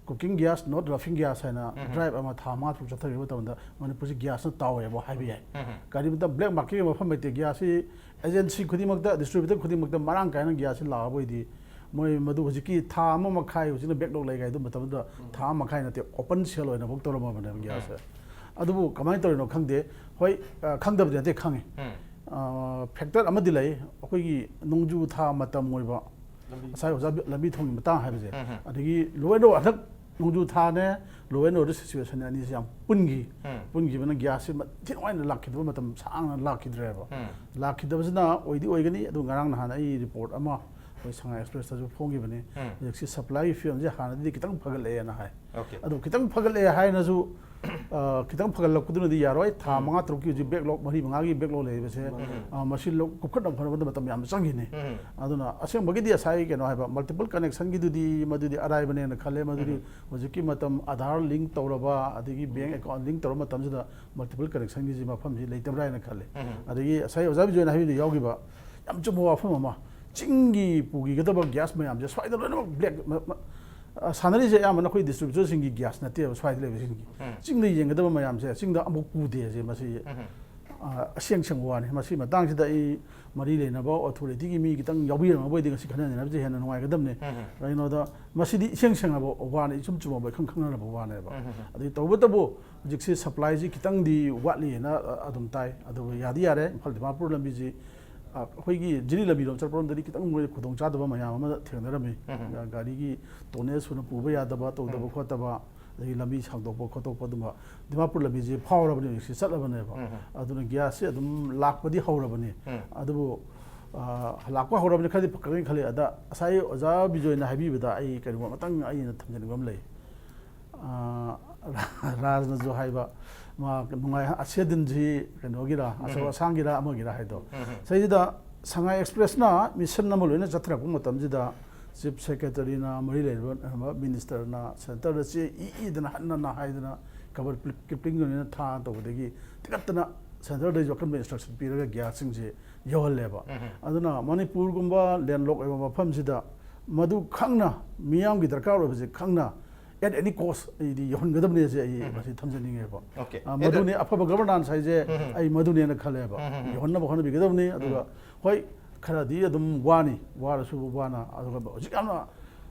Cooking gas, not laughing gas ꯍꯥꯏꯅ ꯎꯝ꯫ Drive ꯑꯃ ꯊꯥ ꯃꯉꯥ ꯇꯔꯨꯛ ꯆꯠꯊꯈꯤꯕ ꯃꯇꯝꯗ ꯃꯅꯤꯄꯨꯔꯁꯤ gas ꯅ ꯇꯥꯎꯋꯦꯕ ꯍꯥꯏꯕ ꯌꯥꯏ꯫ ꯎꯝ꯫ ꯀꯔꯤꯒꯨꯝꯕ black market ꯀꯤ ꯃꯐꯝ ꯂꯩꯇꯦ꯫ Gas ꯁꯤ agency ꯈꯨꯗꯤꯡꯃꯛꯇ, distributor ꯈꯨꯗꯤꯡꯃꯛꯇ ꯃꯔꯥꯡ ꯀꯥꯏꯅ gas ꯁꯤ ꯂꯥꯛꯑꯕ ꯑꯣꯏꯗꯤ ꯃꯣꯏ ꯃꯗꯨ ꯍꯧꯖꯤꯛꯀꯤ ꯊꯥ ꯑꯃ ꯃꯈꯥꯏ ꯍꯧꯖꯤꯛꯅ backlog ꯂꯩ ꯍꯥꯏꯗꯨ ꯃꯇꯝꯗꯨꯗ ꯎꯝ꯫ ꯊꯥ ꯑꯃ ꯃꯈꯥꯏ ꯅꯠꯇꯦ, open sale ꯑꯣꯏꯅꯐꯥꯎ ꯇꯧꯔꯝꯃꯕꯅꯦꯕ gas ꯁꯦ꯫ ꯎꯝ꯫ ꯑꯗꯨꯕꯨ ꯀꯃꯥꯏꯅ ꯇꯧꯔꯤꯅꯣ ꯈꯪꯗꯦ꯫ ꯍꯣꯏ, ꯑ, ꯈꯪꯗꯕꯗꯤ ꯅꯠꯇꯦ, ꯈꯪꯉꯤ꯫ ꯎꯝ꯫ ꯑ, factor ꯑꯃꯗꯤ ꯂꯩ, ꯑꯩꯈꯣꯏꯒꯤ ꯅꯣꯡꯖꯨ ꯊꯥ ꯃꯇꯝ ꯑꯣꯏꯕ, ꯂꯝꯕꯤ꯫ ꯉꯁꯥꯏ ꯑꯣꯖꯥ ꯕꯤ-, ꯂꯝꯕꯤ ꯊꯣꯡꯒꯤ ꯃꯇꯥꯡ ꯍꯥꯏꯕꯁꯦ, ꯎꯝ, ꯎꯝ꯫ ꯑꯗꯒꯤ ꯂꯣꯏꯅ ꯍꯟꯗꯛ ꯅꯣꯡꯖꯨ ꯊꯥꯅꯦ, law and order situation ꯑꯅꯤꯁꯤ ꯌꯥꯝ ꯄꯨꯟꯈꯤ꯫ ꯎꯝ꯫ ꯄꯨꯟꯈꯤꯕꯅ gas ꯁꯤ ꯃ-, ꯊꯤ ꯅꯨꯡꯉꯥꯏꯅ ꯂꯥꯛꯈꯤꯗꯕ ꯃꯇꯝ ꯁꯥꯡꯅ ꯂꯥꯛꯈꯤꯗ꯭ꯔꯦꯕ꯫ ꯎꯝ꯫ ꯂꯥꯛꯈꯤꯗꯕꯁꯤꯅ ꯑꯣꯏꯗꯤ ꯑꯣꯏꯒꯅꯤ, ꯑꯗꯨ ꯉꯔꯥꯡ ꯅꯍꯥꯟ ꯑꯩ report ꯑꯃ ꯑꯩꯈꯣꯏ ꯁꯉꯥꯏ ꯑꯦꯛꯁꯄ꯭ꯔꯦꯁꯇꯁꯨ ꯐꯣꯡꯈꯤꯕꯅꯤ꯫ ꯎꯝ. ꯍꯧꯖꯤꯛꯁꯤ ꯁꯄ꯭ꯂꯥꯏꯒꯤ ꯐꯤꯕꯝꯁꯦ ꯍꯥꯟꯅꯗꯤ ꯈꯤꯇꯪ ꯐꯒꯠꯂꯛꯑꯦꯅ ꯍꯥꯏ꯫ Okay. ꯑꯗꯨ ꯈꯤꯇꯪ ꯐꯒꯠꯂꯛꯑꯦ ꯍꯥꯏꯅꯁꯨ, ꯑ, ꯈꯤꯇꯪ ꯐꯒꯠꯂꯛꯄꯗꯨꯅꯗꯤ ꯌꯥꯔꯣꯏ꯫ ꯊꯥ ꯎꯝ. ꯃꯉꯥ ꯇꯔꯨꯛꯀꯤ ꯍꯧꯖꯤꯛ ꯕꯦꯛꯂꯣꯛ, ꯃꯔꯤ ꯃꯉꯥꯒꯤ ꯕꯦꯛꯂꯣꯛ ꯂꯩꯔꯤꯕꯁꯦ, ꯎꯝ. ꯑ, ꯃꯁꯤ ꯂꯧ-, ꯀꯨꯞꯈꯠꯅꯕ ꯍꯣꯠꯅꯕꯗ ꯃꯇꯝ ꯌꯥꯝ ꯆꯪꯈꯤꯅꯤ꯫ ꯎꯝ. ꯑꯗꯨꯅ ꯑꯁꯦꯡꯕꯒꯤꯗꯤ ꯉꯁꯥꯏ ꯀꯩꯅꯣ ꯍꯥꯏꯕ multiple connectionꯒꯤꯗꯨꯗꯤ ꯃꯗꯨꯗꯤ ꯑꯔꯥꯏꯕꯅꯦꯅ ꯈꯜꯂꯦ꯫ ꯃꯗꯨꯗꯤ ꯎꯝ. ꯍꯧꯖꯤꯛꯀꯤ ꯃꯇꯝ ꯑꯥꯙꯥꯔ ꯂꯤꯡ ꯇꯧꯔꯕ, ꯑꯗꯒꯤ ꯕꯦꯡ ꯑꯦꯀꯥꯎꯟ ꯂꯤꯡ ꯇꯧꯔꯕ ꯃꯇꯝꯁꯤꯗ multiple connectionꯒꯤꯁꯤ ꯃꯐꯝꯁꯤ ꯂꯩꯇꯕ꯭ꯔꯥ ꯍꯥꯏꯅ ꯈꯜꯂꯦ꯫ ꯎꯝ. ꯑꯗꯒꯤ ꯉꯁꯥꯏ ꯑꯣꯖꯥ ꯕꯤꯖꯣꯏꯅ ꯍꯥꯏꯕꯤꯗ ꯌꯥꯎꯈꯤꯕ ꯌꯥꯝ ꯆꯨꯝꯕ ꯋꯥꯐꯝ ꯑꯃ, ꯆꯤꯡꯒꯤ ꯄꯨꯈꯤꯒꯗꯕ ꯒ꯭ꯌꯥꯁ ꯃꯌꯥꯝꯁꯦ ꯁ꯭ꯋꯥꯏꯗ ꯂꯣꯏꯅꯃꯛ ꯕ꯭ꯂꯦꯛ ꯃ-, ꯃ-, ꯑ, ꯁꯥꯟꯅꯔꯤꯁꯦ ꯑꯌꯥꯝꯕꯅ ꯑꯩꯈꯣꯏ ꯗꯤꯁꯇ꯭ꯔꯤꯕ꯭ꯌꯨꯇꯔꯁꯤꯡꯒꯤ ꯒ꯭ꯌꯥꯁ ꯅꯠꯇꯦꯕ꯫ ꯁ꯭ꯋꯥꯏꯗ ꯂꯩꯕꯁꯤꯡꯒꯤ ꯎꯝ. ꯆꯤꯡꯗ ꯌꯦꯡꯒꯗꯕ ꯃꯌꯥꯝꯁꯦ ꯆꯤꯡꯗ ꯑꯃꯨꯛ ꯄꯨꯗꯦ꯫ ꯑꯁꯦ ꯃꯁꯤ, ꯎꯝ. ꯑ, ꯑꯁꯦꯡ ꯁꯦꯡꯕ ꯋꯥꯅꯤ꯫ ꯃꯁꯤ ꯃꯇꯥꯡꯁꯤꯗ ꯑꯩ ꯃꯔꯤ ꯂꯩꯅꯕ ꯑꯣꯊꯣꯔꯤꯇꯤꯒꯤ ꯃꯤ ꯈꯤꯇꯪ ꯌꯥꯎꯕꯤꯔꯝꯃꯕ ꯑꯣꯏꯗꯤ ꯉꯁꯤ ꯈꯟꯅꯅꯕꯁꯦ ꯍꯦꯟꯅ ꯅꯨꯡꯉꯥꯏꯒꯗꯕꯅꯤ꯫ ꯎꯝ. ꯀꯩꯒꯤꯅꯣꯗ ꯃꯁꯤꯗꯤ ꯏꯁꯦꯡ ꯁꯦꯡꯅꯕ ꯋꯥꯅꯤ, ꯏꯆꯨꯝ ꯆꯨꯝꯃꯕ, ꯏꯈꯪ ꯈꯪꯅꯔꯕ ꯋꯥꯅꯦꯕ꯫ ꯎꯝ. ꯑꯗꯩ ꯇꯧꯕꯇꯕꯨ ꯍꯧꯖꯤꯛꯁꯤ ꯁꯄ꯭ꯂꯥꯏꯁꯤ ꯈꯤꯇꯪꯗꯤ ꯋꯥꯠꯂꯤꯅ, ꯑ, ꯑꯗꯨꯝ ꯇꯥꯏ꯫ ꯑꯗꯨꯕꯨ ꯌꯥꯗꯤ ꯌꯥꯔꯦ, ꯏꯝꯐꯥꯜ ꯗꯤꯃꯥꯄꯨꯔ ꯂꯝꯕꯤꯁꯤ, ꯑ, ꯑꯩꯈꯣꯏꯒꯤ ꯖꯤꯔꯤ ꯂꯝꯕꯤꯔꯣꯝ ꯆꯠꯄꯔꯣꯝꯗꯗꯤ ꯈꯤꯇꯪ ꯃꯣꯏ ꯈꯨꯗꯣꯡꯆꯥꯗꯕ ꯃꯌꯥꯝ ꯑꯃ ꯊꯦꯡꯅꯔꯝꯃꯤ꯫ ꯎꯝ. ꯒꯥꯔꯤꯒꯤ ꯇꯣꯅꯦꯜ ꯁꯨꯅ ꯄꯨꯕ ꯌꯥꯗꯕ, ꯇꯧꯗꯕ ꯎꯝ. ꯈꯣꯠꯇꯕ, ꯑꯗꯒꯤ ꯂꯝꯕꯤ ꯁꯥꯡꯗꯣꯛꯄ ꯈꯣꯠꯇꯣꯛꯄ ꯑꯗꯨꯝꯕ ꯗꯤꯃꯥꯄꯨꯔ ꯂꯝꯕꯤꯁꯤ ꯐꯥꯎꯔꯕꯅꯤ, ꯍꯧꯖꯤꯛꯁꯤ ꯆꯠꯂꯕꯅꯦꯕ꯫ ꯎꯝ. ꯑꯗꯨꯅ ꯒ꯭ꯌꯥꯁꯁꯤ ꯑꯗꯨꯝ ꯂꯥꯛꯄꯗꯤ ꯍꯧꯔꯕꯅꯤ꯫ ꯎꯝ. ꯑꯗꯨꯕꯨ, ꯑ, ꯂꯥꯛꯄ ꯍꯧꯔꯕꯅꯤ, ꯈꯔꯗꯤ ꯐꯒꯠꯀꯅꯤ ꯈꯜꯂꯤ꯫ ꯑꯗ ꯉꯁꯥꯏ ꯑꯣꯖꯥ ꯕꯤꯖꯣꯏꯅ ꯍꯥꯏꯕꯤꯕꯗ ꯑꯩ ꯀꯩꯅꯣ ꯑꯃꯇꯪ ꯑꯩꯅ ꯊꯝꯖꯅꯤꯡꯕ ꯑꯃ ꯂꯩ꯫ ꯑ, ꯔꯥꯖꯅꯁꯨ ꯍꯥꯏꯕ, ꯃꯥ ꯅꯨꯡꯉꯥꯏ, ꯑꯁꯦꯗꯤꯟꯁꯤ ꯀꯩꯅꯣꯒꯤꯔ, ꯑꯆꯧ ꯎꯝ. ꯑꯁꯥꯡꯒꯤꯔ, ꯑꯃꯒꯤꯔ ꯍꯥꯏꯗꯣ꯫ ꯎꯝ. ꯁꯤꯗꯩꯁꯤꯗ ꯁꯉꯥꯏ ꯑꯦꯛꯁꯄ꯭ꯔꯦꯁꯅ ꯃꯤꯁꯟ ꯑꯃ ꯂꯣꯏꯅ ꯆꯠꯊꯔꯛꯄ ꯃꯇꯝꯁꯤꯗ ꯆꯤꯐ ꯁꯦꯀ꯭ꯔꯦꯇꯔꯤꯅ, ꯃꯔꯤ ꯂꯩꯅꯕ ꯃꯤꯅꯤꯁꯇꯔꯅ ꯁꯦꯟꯇꯔꯗ ꯆꯦ ꯏ ꯏꯗꯅ ꯍꯟꯅꯅ ꯍꯥꯏꯗꯅ ꯀꯕꯔ ꯀ꯭ꯂꯤꯞ-, ꯀ꯭ꯂꯤꯞꯄꯤꯡ ꯂꯣꯏꯅ ꯊꯥ ꯇꯧꯕꯗꯒꯤ ꯇꯤꯀꯠꯇꯅ ꯁꯦꯟꯇꯔꯗꯁꯨ ꯑꯀꯟꯕ ꯏꯟꯁꯇ꯭ꯔꯛꯁꯟ ꯄꯤꯔꯒ ꯒ꯭ꯌꯥꯁꯁꯤꯡꯁꯦ ꯌꯧꯍꯜꯂꯦꯕ꯫ ꯎꯝ. ꯑꯗꯨꯅ ꯃꯅꯤꯄꯨꯔꯒꯨꯝꯕ ꯂꯦꯟꯂꯣꯛ ꯑꯣꯏꯕ ꯃꯐꯝꯁꯤꯗ ꯃꯗꯨ ꯈꯪꯅ, ꯃꯤꯌꯥꯝꯒꯤ ꯗꯔꯀꯥꯔ ꯑꯣꯏꯕꯁꯦ ꯈꯪꯅ, at any cost ꯑꯩꯗꯤ ꯌꯧꯍꯟꯒꯗꯕꯅꯦꯁꯦ ꯑꯩ ꯎꯝ. ꯃꯁꯤ ꯊꯝꯖꯅꯤꯡꯉꯦꯕ꯫ Okay. ꯑ, ꯃꯗꯨꯅꯤ ꯑꯐꯕ ꯒꯕꯔꯅꯥꯟꯁ ꯍꯥꯏꯁꯦ, ꯎꯝ. ꯑꯩ ꯃꯗꯨꯅꯦꯅ ꯈꯜꯂꯦꯕ꯫ ꯎꯝ. ꯌꯧꯍꯟꯅꯕ ꯍꯣꯠꯅꯕꯤꯒꯗꯕꯅꯤ꯫ ꯑꯗꯨꯒ ꯎꯝ. ꯍꯣꯏ, ꯈꯔꯗꯤ ꯑꯗꯨꯝ ꯋꯥꯅꯤ, ꯋꯥꯔꯁꯨ ꯋꯥꯅ, ꯑꯗꯨꯒ ꯍꯧꯖꯤꯛ ꯌꯥꯝꯅ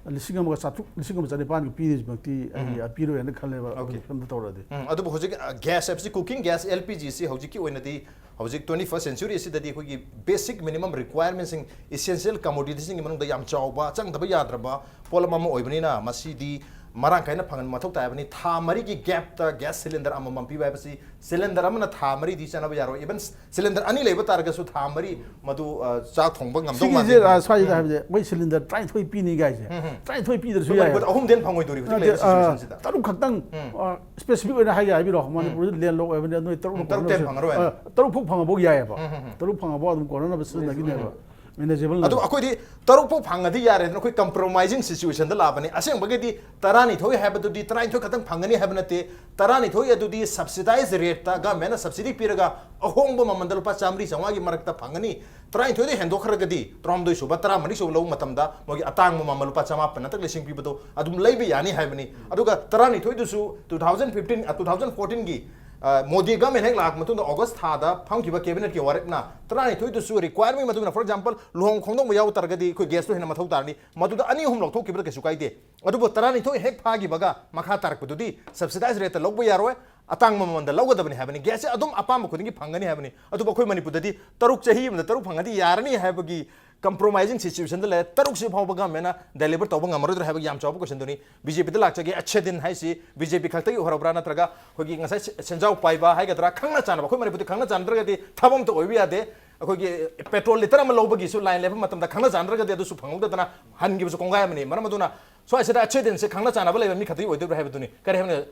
ꯂꯤꯁꯤꯡ ꯑꯃꯒ ꯆꯥꯇ꯭ꯔꯨꯛ, ꯂꯤꯁꯤꯡ ꯑꯃ ꯆꯅꯤꯄꯥꯟꯒꯤ ꯄꯤꯔꯤꯁꯤꯃꯛꯇꯤ ꯑꯩ ꯎꯝ. ꯄꯤꯔꯣꯏꯅ ꯈꯜꯂꯦꯕ꯫ Okay. ꯀꯩꯅꯣ ꯇꯧꯔꯗꯤ꯫ ꯎꯝ, ꯑꯗꯨꯕꯨ ꯍꯧꯖꯤꯛ, ꯑ, gas ꯍꯥꯏꯕꯁꯤ, cooking gas, L P G ꯁꯤ ꯍꯧꯖꯤꯛꯀꯤ ꯑꯣꯏꯅꯗꯤ, ꯍꯧꯖꯤꯛ twenty first century ꯑꯁꯤꯗꯗꯤ ꯑꯩꯈꯣꯏꯒꯤ basic minimum requirement ꯁꯤꯡ, essential commodity ꯁꯤꯡꯒꯤ ꯃꯅꯨꯡꯗ ꯌꯥꯝ ꯆꯥꯎꯕ, ꯆꯪꯗꯕ ꯌꯥꯗ꯭ꯔꯕ ꯄꯣꯠꯂꯝ ꯑꯃ ꯑꯣꯏꯕꯅꯤꯅ, ꯃꯁꯤꯗꯤ, ꯃꯔꯥꯡ ꯀꯥꯏꯅ ꯐꯪꯍꯟꯕ ꯃꯊꯧ ꯇꯥꯏ ꯍꯥꯏꯕꯅꯤ꯫ ꯊꯥ ꯃꯔꯤꯒꯤ ꯒꯦꯞꯇ ꯒ꯭ꯌꯥꯁ ꯁꯤꯂꯤꯟꯗꯔ ꯑꯃꯃꯝ ꯄꯤꯕ ꯍꯥꯏꯕꯁꯤ, ꯁꯤꯂꯤꯟꯗꯔ ꯑꯃꯅ ꯊꯥ ꯃꯔꯤꯗꯤ ꯆꯠꯅꯕ ꯌꯥꯔꯣꯏ꯫ ꯏꯚꯟ ꯁꯤꯂꯤꯟꯗꯔ ꯑꯅꯤ ꯂꯩꯕ ꯇꯥꯔꯒꯁꯨ ꯊꯥ ꯃꯔꯤ ꯃꯗꯨ, ꯑ, ꯆꯥꯛ ꯊꯣꯡꯕ ꯉꯝꯗꯧ ꯁꯤꯒꯤꯁꯦ, ꯃꯥꯟꯗꯦ꯫ ꯑ, ꯁ꯭ꯋꯥꯏꯁꯤꯗ ꯎꯝ꯫ ꯍꯥꯏꯕꯗꯤ ꯃꯣꯏ ꯁꯤꯂꯤꯟꯗꯔ ꯇꯔꯥꯅꯤꯊꯣꯏ ꯄꯤꯅꯤ ꯀꯥꯏꯁꯦ꯫ ꯎꯝ, ꯎꯝ꯫ ꯇꯔꯥꯅꯤꯊꯣꯏ ꯄꯤꯗ꯭ꯔꯁꯨ ꯑꯩꯈꯣꯏ ꯌꯥꯏ꯫ ꯃꯅꯤꯄꯨꯔꯗ ꯑꯍꯨꯝꯗꯩ ꯍꯦꯟꯅ ꯐꯪꯉꯣꯏꯗꯧꯔꯤꯕ ꯍꯧꯖꯤꯛ ꯅꯠꯇꯦ, ꯂꯩꯔꯤꯕ ꯑ, ꯁꯤꯆꯨꯋꯦꯁꯟꯁꯤꯗ꯫ ꯇꯔꯨꯛ ꯈꯛꯇꯪ, ꯎꯝ꯫ ꯑ, ꯁ꯭ꯄꯦꯁꯤꯐꯤꯛ ꯑꯣꯏꯅ ꯍꯥꯏꯒꯦ ꯍꯥꯏꯕꯤꯔꯣ, ꯃꯅꯤꯄꯨꯔꯗ ꯂꯦꯟꯂꯣꯛ ꯑꯣꯏꯕꯅꯤ, ꯅꯣꯏ ꯇꯔꯨꯛ ꯎꯝ, ꯇꯔꯨꯛꯇꯩ ꯍꯦꯟꯅ ꯐꯪꯉꯔꯣꯏ꯫ ꯑ, ꯇꯔꯨꯛ ꯐꯥꯎ ꯐꯪꯉꯕꯧ ꯌꯥꯏꯑꯕ꯫ ꯎꯝ, ꯎꯝ, ꯎꯝ꯫ ꯇꯔꯨꯛ ꯐꯪꯉꯕꯧ ꯑꯗꯨꯝ ꯀꯣꯟꯅꯅꯕ ꯁꯤꯖꯤꯟꯅꯈꯤꯅꯦꯕ꯫ ꯃꯦꯅꯦꯖꯦꯕꯜ ꯑꯗꯨ ꯑꯣꯏꯕ꯫ ꯑꯩꯈꯣꯏꯗꯤ ꯇꯔꯨꯛ ꯐꯥꯎ ꯐꯪꯉꯗꯤ ꯌꯥꯔꯦꯗꯅ ꯑꯩꯈꯣꯏ ꯀꯝꯄ꯭ꯔꯣꯃꯥꯏꯖꯤꯡ ꯁꯤꯆꯨꯋꯦꯁꯟꯗ ꯂꯥꯛꯄꯅꯤ꯫ ꯑꯁꯦꯡꯕꯒꯤꯗꯤ ꯇꯔꯥꯅꯤꯊꯣꯏ ꯍꯥꯏꯕꯗꯨꯗꯤ ꯇꯔꯥꯅꯤꯊꯣꯏ ꯈꯛꯇꯪ ꯐꯪꯒꯅꯤ ꯍꯥꯏꯕ ꯅꯠꯇꯦ꯫ ꯇꯔꯥꯅꯤꯊꯣꯏ ꯑꯗꯨꯗꯤ ꯁꯕꯁꯤꯗꯥꯏꯖ ꯔꯦꯠꯇ ꯒꯃꯦꯟꯅ ꯁꯕꯁꯤꯗꯤ ꯄꯤꯔꯒ ꯑꯍꯣꯡꯕ ꯃꯃꯟꯗ ꯂꯨꯄꯥ ꯆꯥꯝꯃꯔꯤ ꯆꯥꯝꯃꯉꯥꯒꯤ ꯃꯔꯛꯇ ꯐꯪꯒꯅꯤ꯫ ꯇꯔꯥꯅꯤꯊꯣꯏꯗ ꯍꯦꯟꯗꯣꯛꯈ꯭ꯔꯒꯗꯤ ꯇꯔꯥꯍꯨꯝꯗꯣꯏ ꯁꯨꯕ, ꯇꯔꯥꯃꯔꯤ ꯁꯨꯕ ꯂꯧꯕ ꯃꯇꯝꯗ ꯃꯣꯏꯒꯤ ꯑꯇꯥꯡꯕ ꯃꯃꯜ ꯂꯨꯄꯥ ꯆꯃꯥꯄꯟ ꯅꯠꯇ꯭ꯔꯒ ꯂꯤꯁꯤꯡ ꯄꯤꯕꯗꯣ ꯑꯗꯨꯝ ꯂꯩꯕ ꯌꯥꯅꯤ ꯍꯥꯏꯕꯅꯤ꯫ ꯑꯗꯨꯒ ꯇꯔꯥꯅꯤꯊꯣꯏꯗꯨꯁꯨ two thousand fifteen, ꯑ, two thousand fourteen-ꯒꯤ, ꯑ, ꯃꯣꯗꯤ ꯒꯃꯦꯟ ꯍꯦꯛ ꯂꯥꯛꯄ ꯃꯇꯨꯡꯗ ꯑꯣꯒꯁ ꯊꯥꯗ ꯐꯝꯈꯤꯕ ꯀꯦꯕꯤꯅꯦꯠꯀꯤ ꯋꯥꯔꯦꯞꯅ ꯇꯔꯥꯅꯤꯊꯣꯏꯗꯨꯁꯨ ꯔꯤꯀ꯭ꯋꯥꯏꯔꯃꯦꯟ ꯃꯇꯨꯡ ꯏꯟꯅ, ꯐꯣꯔ ꯑꯦꯛꯖꯥꯝꯄꯜ, ꯂꯨꯍꯣꯡ ꯈꯣꯡꯗꯣꯡꯕ ꯌꯥꯎꯕ ꯇꯥꯔꯒꯗꯤ ꯑꯩꯈꯣꯏ ꯒ꯭ꯌꯥꯁꯇꯣ ꯍꯦꯟꯅ ꯃꯊꯧ ꯇꯥꯔꯅꯤ꯫ ꯃꯗꯨꯗ ꯑꯅꯤ ꯑꯍꯨꯝ ꯂꯧꯊꯣꯛꯈꯤꯕꯗ ꯀꯩꯁꯨ ꯀꯥꯏꯗꯦ꯫ ꯑꯗꯨꯕꯨ ꯇꯔꯥꯅꯤꯊꯣꯏ ꯍꯦꯛ ꯐꯥꯈꯤꯕꯒ ꯃꯈꯥ ꯇꯥꯔꯛꯄꯗꯨꯗꯤ ꯁꯕꯁꯤꯗꯥꯏꯖ ꯔꯦꯠꯇ ꯂꯧꯕ ꯌꯥꯔꯣꯏ, ꯑꯇꯥꯡꯕ ꯃꯃꯜꯗ ꯂꯧꯒꯗꯕꯅꯤ ꯍꯥꯏꯕꯅꯤ꯫ ꯒ꯭ꯌꯥꯁꯁꯦ ꯑꯗꯨꯝ ꯑꯄꯥꯝꯕ ꯈꯨꯗꯤꯡꯒꯤ ꯐꯪꯒꯅꯤ ꯍꯥꯏꯕꯅꯤ꯫ ꯑꯗꯨꯕꯨ ꯑꯩꯈꯣꯏ ꯃꯅꯤꯄꯨꯔꯗꯗꯤ ꯇꯔꯨꯛ, ꯆꯍꯤ ꯑꯃꯗ ꯇꯔꯨꯛ ꯐꯪꯉꯗꯤ ꯌꯥꯔꯅꯤ ꯍꯥꯏꯕꯒꯤ ꯀꯝꯄ꯭ꯔꯣꯃꯥꯏꯖꯤꯡ ꯁꯤꯆꯨꯋꯦꯁꯟꯗ ꯂꯩꯔꯦ꯫ ꯇꯔꯨꯛꯁꯤ ꯐꯥꯎꯕ ꯒꯃꯦꯟꯅ ꯗꯦꯂꯤꯚꯔ ꯇꯧꯕ ꯉꯝꯃꯔꯣꯏꯗ꯭ꯔꯥ ꯍꯥꯏꯕꯒꯤ ꯌꯥꯝ ꯆꯥꯎꯕ ꯀꯣꯏꯁꯟꯗꯨꯅꯤ꯫ ꯕꯤ ꯖꯦ ꯄꯤꯗ ꯂꯥꯛꯆꯒꯦ, ꯑꯆꯦ ꯗꯤꯟ ꯍꯥꯏꯁꯤ ꯕꯤ ꯖꯦ ꯄꯤ ꯈꯛꯇꯒꯤ ꯑꯣꯏꯍꯧꯔꯕ꯭ꯔꯥ, ꯅꯠꯇ꯭ꯔꯒ ꯑꯩꯈꯣꯏꯒꯤ ꯉꯁꯥꯏ ꯁꯦ-, ꯁꯦꯟꯖꯥꯎ ꯄꯥꯏꯕ ꯍꯥꯏꯒꯗ꯭ꯔꯥ, ꯈꯪꯅ ꯆꯥꯟꯅꯕ, ꯑꯩꯈꯣꯏ ꯃꯅꯤꯄꯨꯔꯗꯤ ꯈꯪꯅ ꯆꯥꯟꯅꯗ꯭ꯔꯒꯗꯤ ꯊꯕꯛ ꯑꯝꯇ ꯑꯣꯏꯕ ꯌꯥꯗꯦ꯫ ꯑꯩꯈꯣꯏꯒꯤ ꯄꯦꯇ꯭ꯔꯣꯜ ꯂꯤꯇꯔ ꯑꯃ ꯂꯧꯕꯒꯤꯁꯨ ꯂꯥꯏꯟ ꯂꯦꯞꯄ ꯃꯇꯝꯗ ꯈꯪꯅ ꯆꯥꯟꯅꯗ꯭ꯔꯒꯗꯤ ꯑꯗꯨꯁꯨ ꯐꯪꯍꯧꯗꯗꯅ ꯍꯟꯈꯤꯕꯁꯨ ꯀꯣꯡꯒꯥꯏ ꯑꯃꯅꯤ꯫ ꯃꯔꯝ ꯑꯗꯨꯅ ꯁ꯭ꯋꯥꯏꯁꯤꯗ ꯑꯆꯦ ꯗꯤꯟꯁꯦ ꯈꯪꯅ ꯆꯥꯟꯅꯕ ꯂꯩꯕ ꯃꯤ ꯈꯛꯇꯒꯤ ꯑꯣꯏꯗꯣꯏꯕ꯭ꯔꯥ ꯍꯥꯏꯕꯗꯨꯅꯤ꯫ ꯀꯔꯤ ꯍꯥꯏꯕꯅ,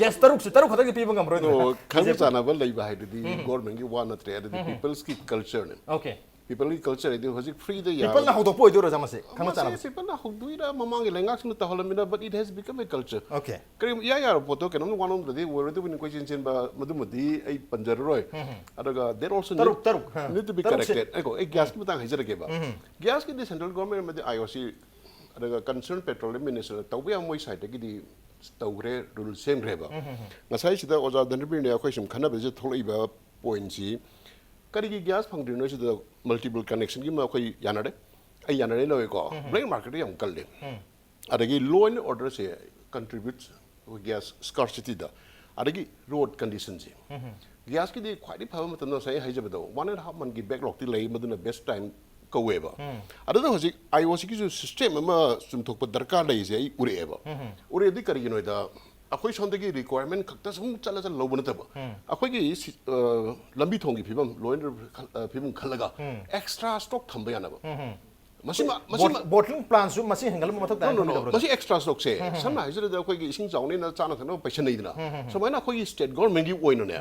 ꯒ꯭ꯌꯥꯁ ꯇꯔꯨꯛꯁꯦ ꯇꯔꯨꯛ ꯈꯛꯇꯒꯤ ꯄꯤꯕ ꯉꯝꯃꯔꯣꯏꯗꯣ? ꯑꯗꯣ, ꯈꯪꯅ ꯆꯥꯟꯅꯕ ꯂꯩꯕ ꯍꯥꯏꯗꯨꯗꯤ ꯎꯝ꯫ ꯒꯣꯔꯃꯦꯟꯒꯤ ꯋꯥ ꯅꯠꯇ꯭ꯔꯦ, ꯑꯗꯨꯗꯤ ꯎꯝ꯫ ꯄꯤꯄꯜꯁꯀꯤ ꯀꯜꯆꯔꯅꯦ꯫ ꯑꯣꯀꯦ꯫ ꯄꯤꯄꯜꯒꯤ ꯀꯜꯆꯔ ꯍꯥꯏꯗꯤ ꯍꯧꯖꯤꯛ ꯐ꯭ꯔꯤꯗ ꯌꯥꯔ-, ꯄꯤꯄꯜꯅ ꯍꯧꯗꯣꯛꯄ ꯑꯣꯏꯗꯣꯏꯔꯣ ꯃꯁꯦ? ꯈꯪꯅ ꯃꯁꯦ ꯆꯥꯟꯅꯕꯁꯦ? ꯄꯤꯄꯜꯅ ꯍꯧꯗꯣꯛꯏꯔꯥ ꯃꯃꯥꯡꯒꯤ ꯂꯩꯉꯥꯛꯁꯤꯡꯅ ꯇꯧꯍꯜꯂꯝꯃꯤꯔꯥ, but it has become a culture꯫ Okay. ꯀꯔꯤꯒꯨꯝꯕ ꯏꯌꯥ ꯌꯥꯔꯕ ꯄꯣꯠꯇꯣ ꯀꯩꯅꯣꯝ ꯋꯥꯅꯣꯝꯗꯗꯤ ꯑꯣꯏꯔꯣꯏꯗꯕꯅꯤ, ꯀꯣꯏꯆꯦꯟ ꯆꯦꯟꯕ ꯃꯗꯨꯃꯗꯤ ꯑꯩ ꯄꯟꯖꯔꯔꯣꯏ꯫ ꯎꯝ, ꯎꯝ꯫ ꯑꯗꯨꯒ there also ꯇꯔꯨꯛ, need, ꯇꯔꯨꯛ, ꯍꯥ꯫ need to be ꯇꯔꯨꯛꯁꯦ꯫ Corrected꯫ ꯑꯩꯀꯣ, ꯑꯩ ꯒ꯭ꯌꯥꯁꯀꯤ ꯃꯇꯥꯡ ꯍꯥꯏꯖꯔꯒꯦꯕ꯫ ꯎꯝ, ꯎꯝ꯫ ꯒ꯭ꯌꯥꯁꯀꯤꯗꯤ ꯁꯦꯟꯇ꯭ꯔꯦꯜ ꯒꯣꯔꯃꯦꯟ ꯑꯃꯗꯤ ꯑꯥꯏ ꯑꯣ ꯁꯤ, ꯑꯗꯨꯒ ꯀꯟꯁꯔꯟ ꯄꯦꯇ꯭ꯔꯣꯂꯤꯌꯝ ꯃꯤꯅꯤꯁꯇꯔꯅ ꯇꯧꯕ ꯌꯥꯕ ꯃꯣꯏ ꯁꯥꯏꯠꯇꯒꯤꯗꯤ ꯇꯧꯈ꯭ꯔꯦ, ꯔꯨꯜ ꯁꯦꯝꯈ꯭ꯔꯦꯕ꯫ ꯎꯝ, ꯎꯝ, ꯎꯝ꯫ ꯉꯁꯥꯏꯁꯤꯗ ꯑꯣꯖꯥ ꯙꯅꯕꯤꯔꯅ ꯑꯩꯈꯣꯏ ꯁꯨꯝ ꯈꯟꯅꯕꯁꯤꯗ ꯊꯣꯛꯂꯛꯏꯕ ꯄꯣꯏꯟꯁꯤ, ꯀꯔꯤꯒꯤ ꯒ꯭ꯌꯥꯁ ꯐꯪꯗ꯭ꯔꯤꯅꯣ ꯁꯤꯗ ꯃꯜꯇꯤꯄꯜ ꯀꯅꯦꯛꯁꯟꯒꯤ ꯑꯃ ꯑꯩꯈꯣꯏ ꯌꯥꯅꯔꯦ, ꯑꯩ ꯌꯥꯅꯔꯦ ꯂꯧꯋꯦꯀꯣ꯫ ꯎꯝ, ꯎꯝ꯫ ꯕ꯭ꯂꯦꯛ ꯃꯥꯔꯀꯦꯠꯇ ꯌꯥꯝ ꯀꯜꯂꯦ꯫ ꯎꯝ꯫ ꯑꯗꯒꯤ ꯂꯣ ꯑꯦꯟ ꯑꯣꯔꯗꯔꯁꯦ ꯀꯟꯇ꯭ꯔꯤꯕ꯭ꯌꯨꯠ ꯒ꯭ꯌꯥꯁ ꯁ꯭ꯀꯥꯔꯁꯤꯇꯤꯗ, ꯑꯗꯒꯤ ꯔꯣꯗ ꯀꯟꯗꯤꯁꯟꯁꯦ꯫ ꯎꯝ꯫ ꯒ꯭ꯌꯥꯁꯀꯤꯗꯤ ꯈ꯭ꯋꯥꯏꯗꯒꯤ ꯐꯕ ꯃꯇꯝꯗ ꯉꯁꯥꯏ ꯑꯩ ꯍꯥꯏꯖꯕꯗꯣ, ꯋꯥꯟ ꯑꯦꯟ ꯍꯥꯐ ꯃꯟꯒꯤ ꯕꯦꯛꯂꯣꯛꯇꯤ ꯂꯩ, ꯃꯗꯨꯅ ꯕꯦꯁ ꯇꯥꯏꯝ ꯀꯧꯋꯦꯕ꯫ ꯑꯗꯨꯗ ꯍꯧꯖꯤꯛ ꯑꯥꯏ ꯑꯣ ꯁꯤꯒꯤꯁꯨ ꯁꯤꯁꯇꯦꯝ ꯑꯃ ꯆꯨꯝꯊꯣꯛꯄ ꯗꯔꯀꯥꯔ ꯂꯩꯔꯤꯁꯦ ꯑꯩ ꯎꯔꯛꯑꯦꯕ꯫ ꯎꯔꯛꯑꯦꯗꯤ ꯀꯔꯤꯒꯤꯅꯣ ꯍꯥꯏꯗ, ꯑꯩꯈꯣꯏ ꯁꯣꯝꯗꯒꯤ ꯔꯤꯀ꯭ꯋꯥꯌꯔꯃꯦꯟ ꯈꯛꯇ ꯁꯨꯝ ꯆꯠꯂ ꯆꯠꯂ ꯂꯧꯕ ꯅꯠꯇꯕ, ꯑꯩꯈꯣꯏꯒꯤ ꯁꯤ-, ꯑ, ꯂꯝꯕꯤ ꯊꯣꯡꯒꯤ ꯐꯤꯕꯝ, ꯂꯣ ꯑꯦꯟ ꯐꯤꯕꯝ ꯈꯜꯂꯒ ꯑꯦꯛꯁꯇ꯭ꯔꯥ ꯁ꯭ꯇꯣꯛ ꯊꯝꯕ ꯌꯥꯅꯕ꯫ ꯃꯁꯤ ꯃ-, ꯃꯁꯤ ꯃ-, ꯕꯣꯠꯂꯤꯡ ꯄ꯭ꯂꯥꯟꯁꯨ ꯃꯁꯤꯡ ꯍꯦꯟꯒꯠꯍꯟꯕ ꯃꯊꯧ ꯇꯥꯏ ꯅꯣ, ꯅꯣ, ꯅꯣ꯫ ꯈꯜꯂꯤꯗꯕ꯭ꯔꯣ? ꯃꯁꯤ ꯑꯦꯛꯁꯇ꯭ꯔꯥ ꯁ꯭ꯇꯣꯛꯁꯦ, ꯁꯝꯅ ꯍꯥꯏꯖꯔꯕꯗ, ꯑꯩꯈꯣꯏꯒꯤ ꯏꯁꯤꯡ ꯆꯥꯎꯅꯤꯅ ꯆꯥꯅ ꯊꯛꯅꯕ ꯄꯩꯁꯟꯅꯩꯗꯅ, ꯁꯨꯃꯥꯏꯅ ꯑꯩꯈꯣꯏꯒꯤ ꯁ꯭ꯇꯦꯠ ꯒꯣꯔꯃꯦꯟꯒꯤ ꯑꯣꯏꯅꯅꯦ,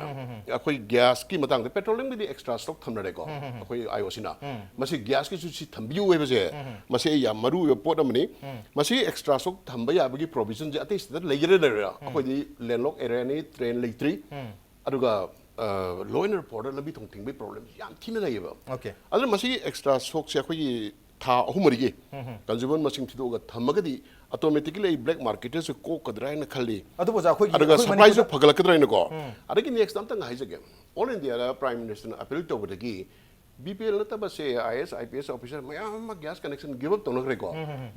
ꯑꯩꯈꯣꯏ ꯒ꯭ꯌꯥꯁꯀꯤ ꯃꯇꯥꯡꯗ, ꯄꯦꯇ꯭ꯔꯣꯂꯤꯌꯝꯒꯤꯗꯤ ꯑꯦꯛꯁꯇ꯭ꯔꯥ ꯁ꯭ꯇꯣꯛ ꯊꯝꯅꯔꯦꯀꯣ, ꯑꯩꯈꯣꯏ ꯑꯥꯏ ꯑꯣ ꯁꯤꯅ꯫ ꯃꯁꯤ ꯒ꯭ꯌꯥꯁꯀꯤꯁꯨ ꯁꯤ ꯊꯝꯕꯤꯌꯨ ꯍꯥꯏꯕꯁꯦ, ꯃꯁꯤ ꯑꯩ ꯌꯥꯝ ꯃꯔꯨ ꯑꯣꯏꯕ ꯄꯣꯠ ꯑꯃꯅꯤ꯫ ꯃꯁꯤ ꯑꯦꯛꯁꯇ꯭ꯔꯥ ꯁ꯭ꯇꯣꯛ ꯊꯝꯕ ꯌꯥꯕꯒꯤ ꯄ꯭ꯔꯣꯕꯤꯖꯟꯁꯦ ꯑꯇꯩ ꯁꯤꯗ ꯂꯩꯒꯦꯔꯥ ꯂꯩꯔꯣꯏꯔꯥ, ꯑꯩꯈꯣꯏꯗꯤ ꯂꯦꯟꯂꯣꯛ ꯑꯦꯔꯤꯌꯥꯅꯤ, ꯇ꯭ꯔꯦꯟ ꯂꯩꯇ꯭ꯔꯤ꯫ ꯑꯗꯨꯒ, ꯑ, ꯂꯣ ꯑꯦꯟ ꯑꯣꯔꯗꯔ ꯂꯝꯕꯤ ꯊꯣꯡ ꯊꯤꯡꯕꯒꯤ ꯄ꯭ꯔꯣꯕ꯭ꯂꯦꯝꯁꯤ ꯌꯥꯝ ꯊꯤꯅ ꯂꯩꯌꯦꯕ꯫ ꯑꯣꯀꯦ꯫ ꯑꯗꯨꯅ ꯃꯁꯤ ꯑꯦꯛꯁꯇ꯭ꯔꯥ ꯁ꯭ꯇꯣꯛꯁꯦ ꯑꯩꯈꯣꯏꯒꯤ ꯊꯥ ꯑꯍꯨꯝ ꯃꯔꯤꯒꯤ ꯀꯟꯖꯨꯃꯔ ꯃꯁꯤꯡ ꯊꯤꯗꯣꯛꯑꯒ ꯊꯝꯃꯒꯗꯤ, ꯑꯣꯇꯣꯃꯦꯇꯤꯀꯦꯂꯤ ꯑꯩ ꯕ꯭ꯂꯦꯛ ꯃꯥꯔꯀꯦꯠꯇꯁꯨ ꯀꯣꯛꯀꯗ꯭ꯔꯥ ꯍꯥꯏꯅ ꯈꯜꯂꯤ꯫ ꯑꯗꯨꯕꯨ ꯑꯣꯖꯥ, ꯑꯩꯈꯣꯏꯒꯤ, ꯑꯗꯨꯒ ꯑꯩꯈꯣꯏ ꯁꯄ꯭ꯂꯥꯏꯁꯨ ꯃꯅꯤꯄꯨꯔꯗ ꯐꯒꯠꯂꯛꯀꯗ꯭ꯔꯥ ꯍꯥꯏꯅꯀꯣ꯫ ꯑꯗꯒꯤ ꯅꯦꯛꯁ ꯑꯝꯇꯪ ꯍꯥꯏꯖꯒꯦ, ꯑꯣꯜ ꯏꯟꯗꯤꯌꯥꯗ ꯄ꯭ꯔꯥꯏꯝ ꯃꯤꯅꯤꯁꯇꯔꯅ ꯑꯄꯤꯜ ꯇꯧꯕꯗꯒꯤ ꯕꯤ ꯄꯤ ꯑꯦꯜ ꯅꯠꯇꯕꯁꯦ, I S, I P S officer ꯃꯌꯥꯝ ꯑꯃ ꯒ꯭ꯌꯥꯁ ꯀꯅꯦꯛꯁꯟ ꯒꯤꯞ ꯑꯞ ꯇꯧꯅꯈ꯭ꯔꯦꯀꯣ꯫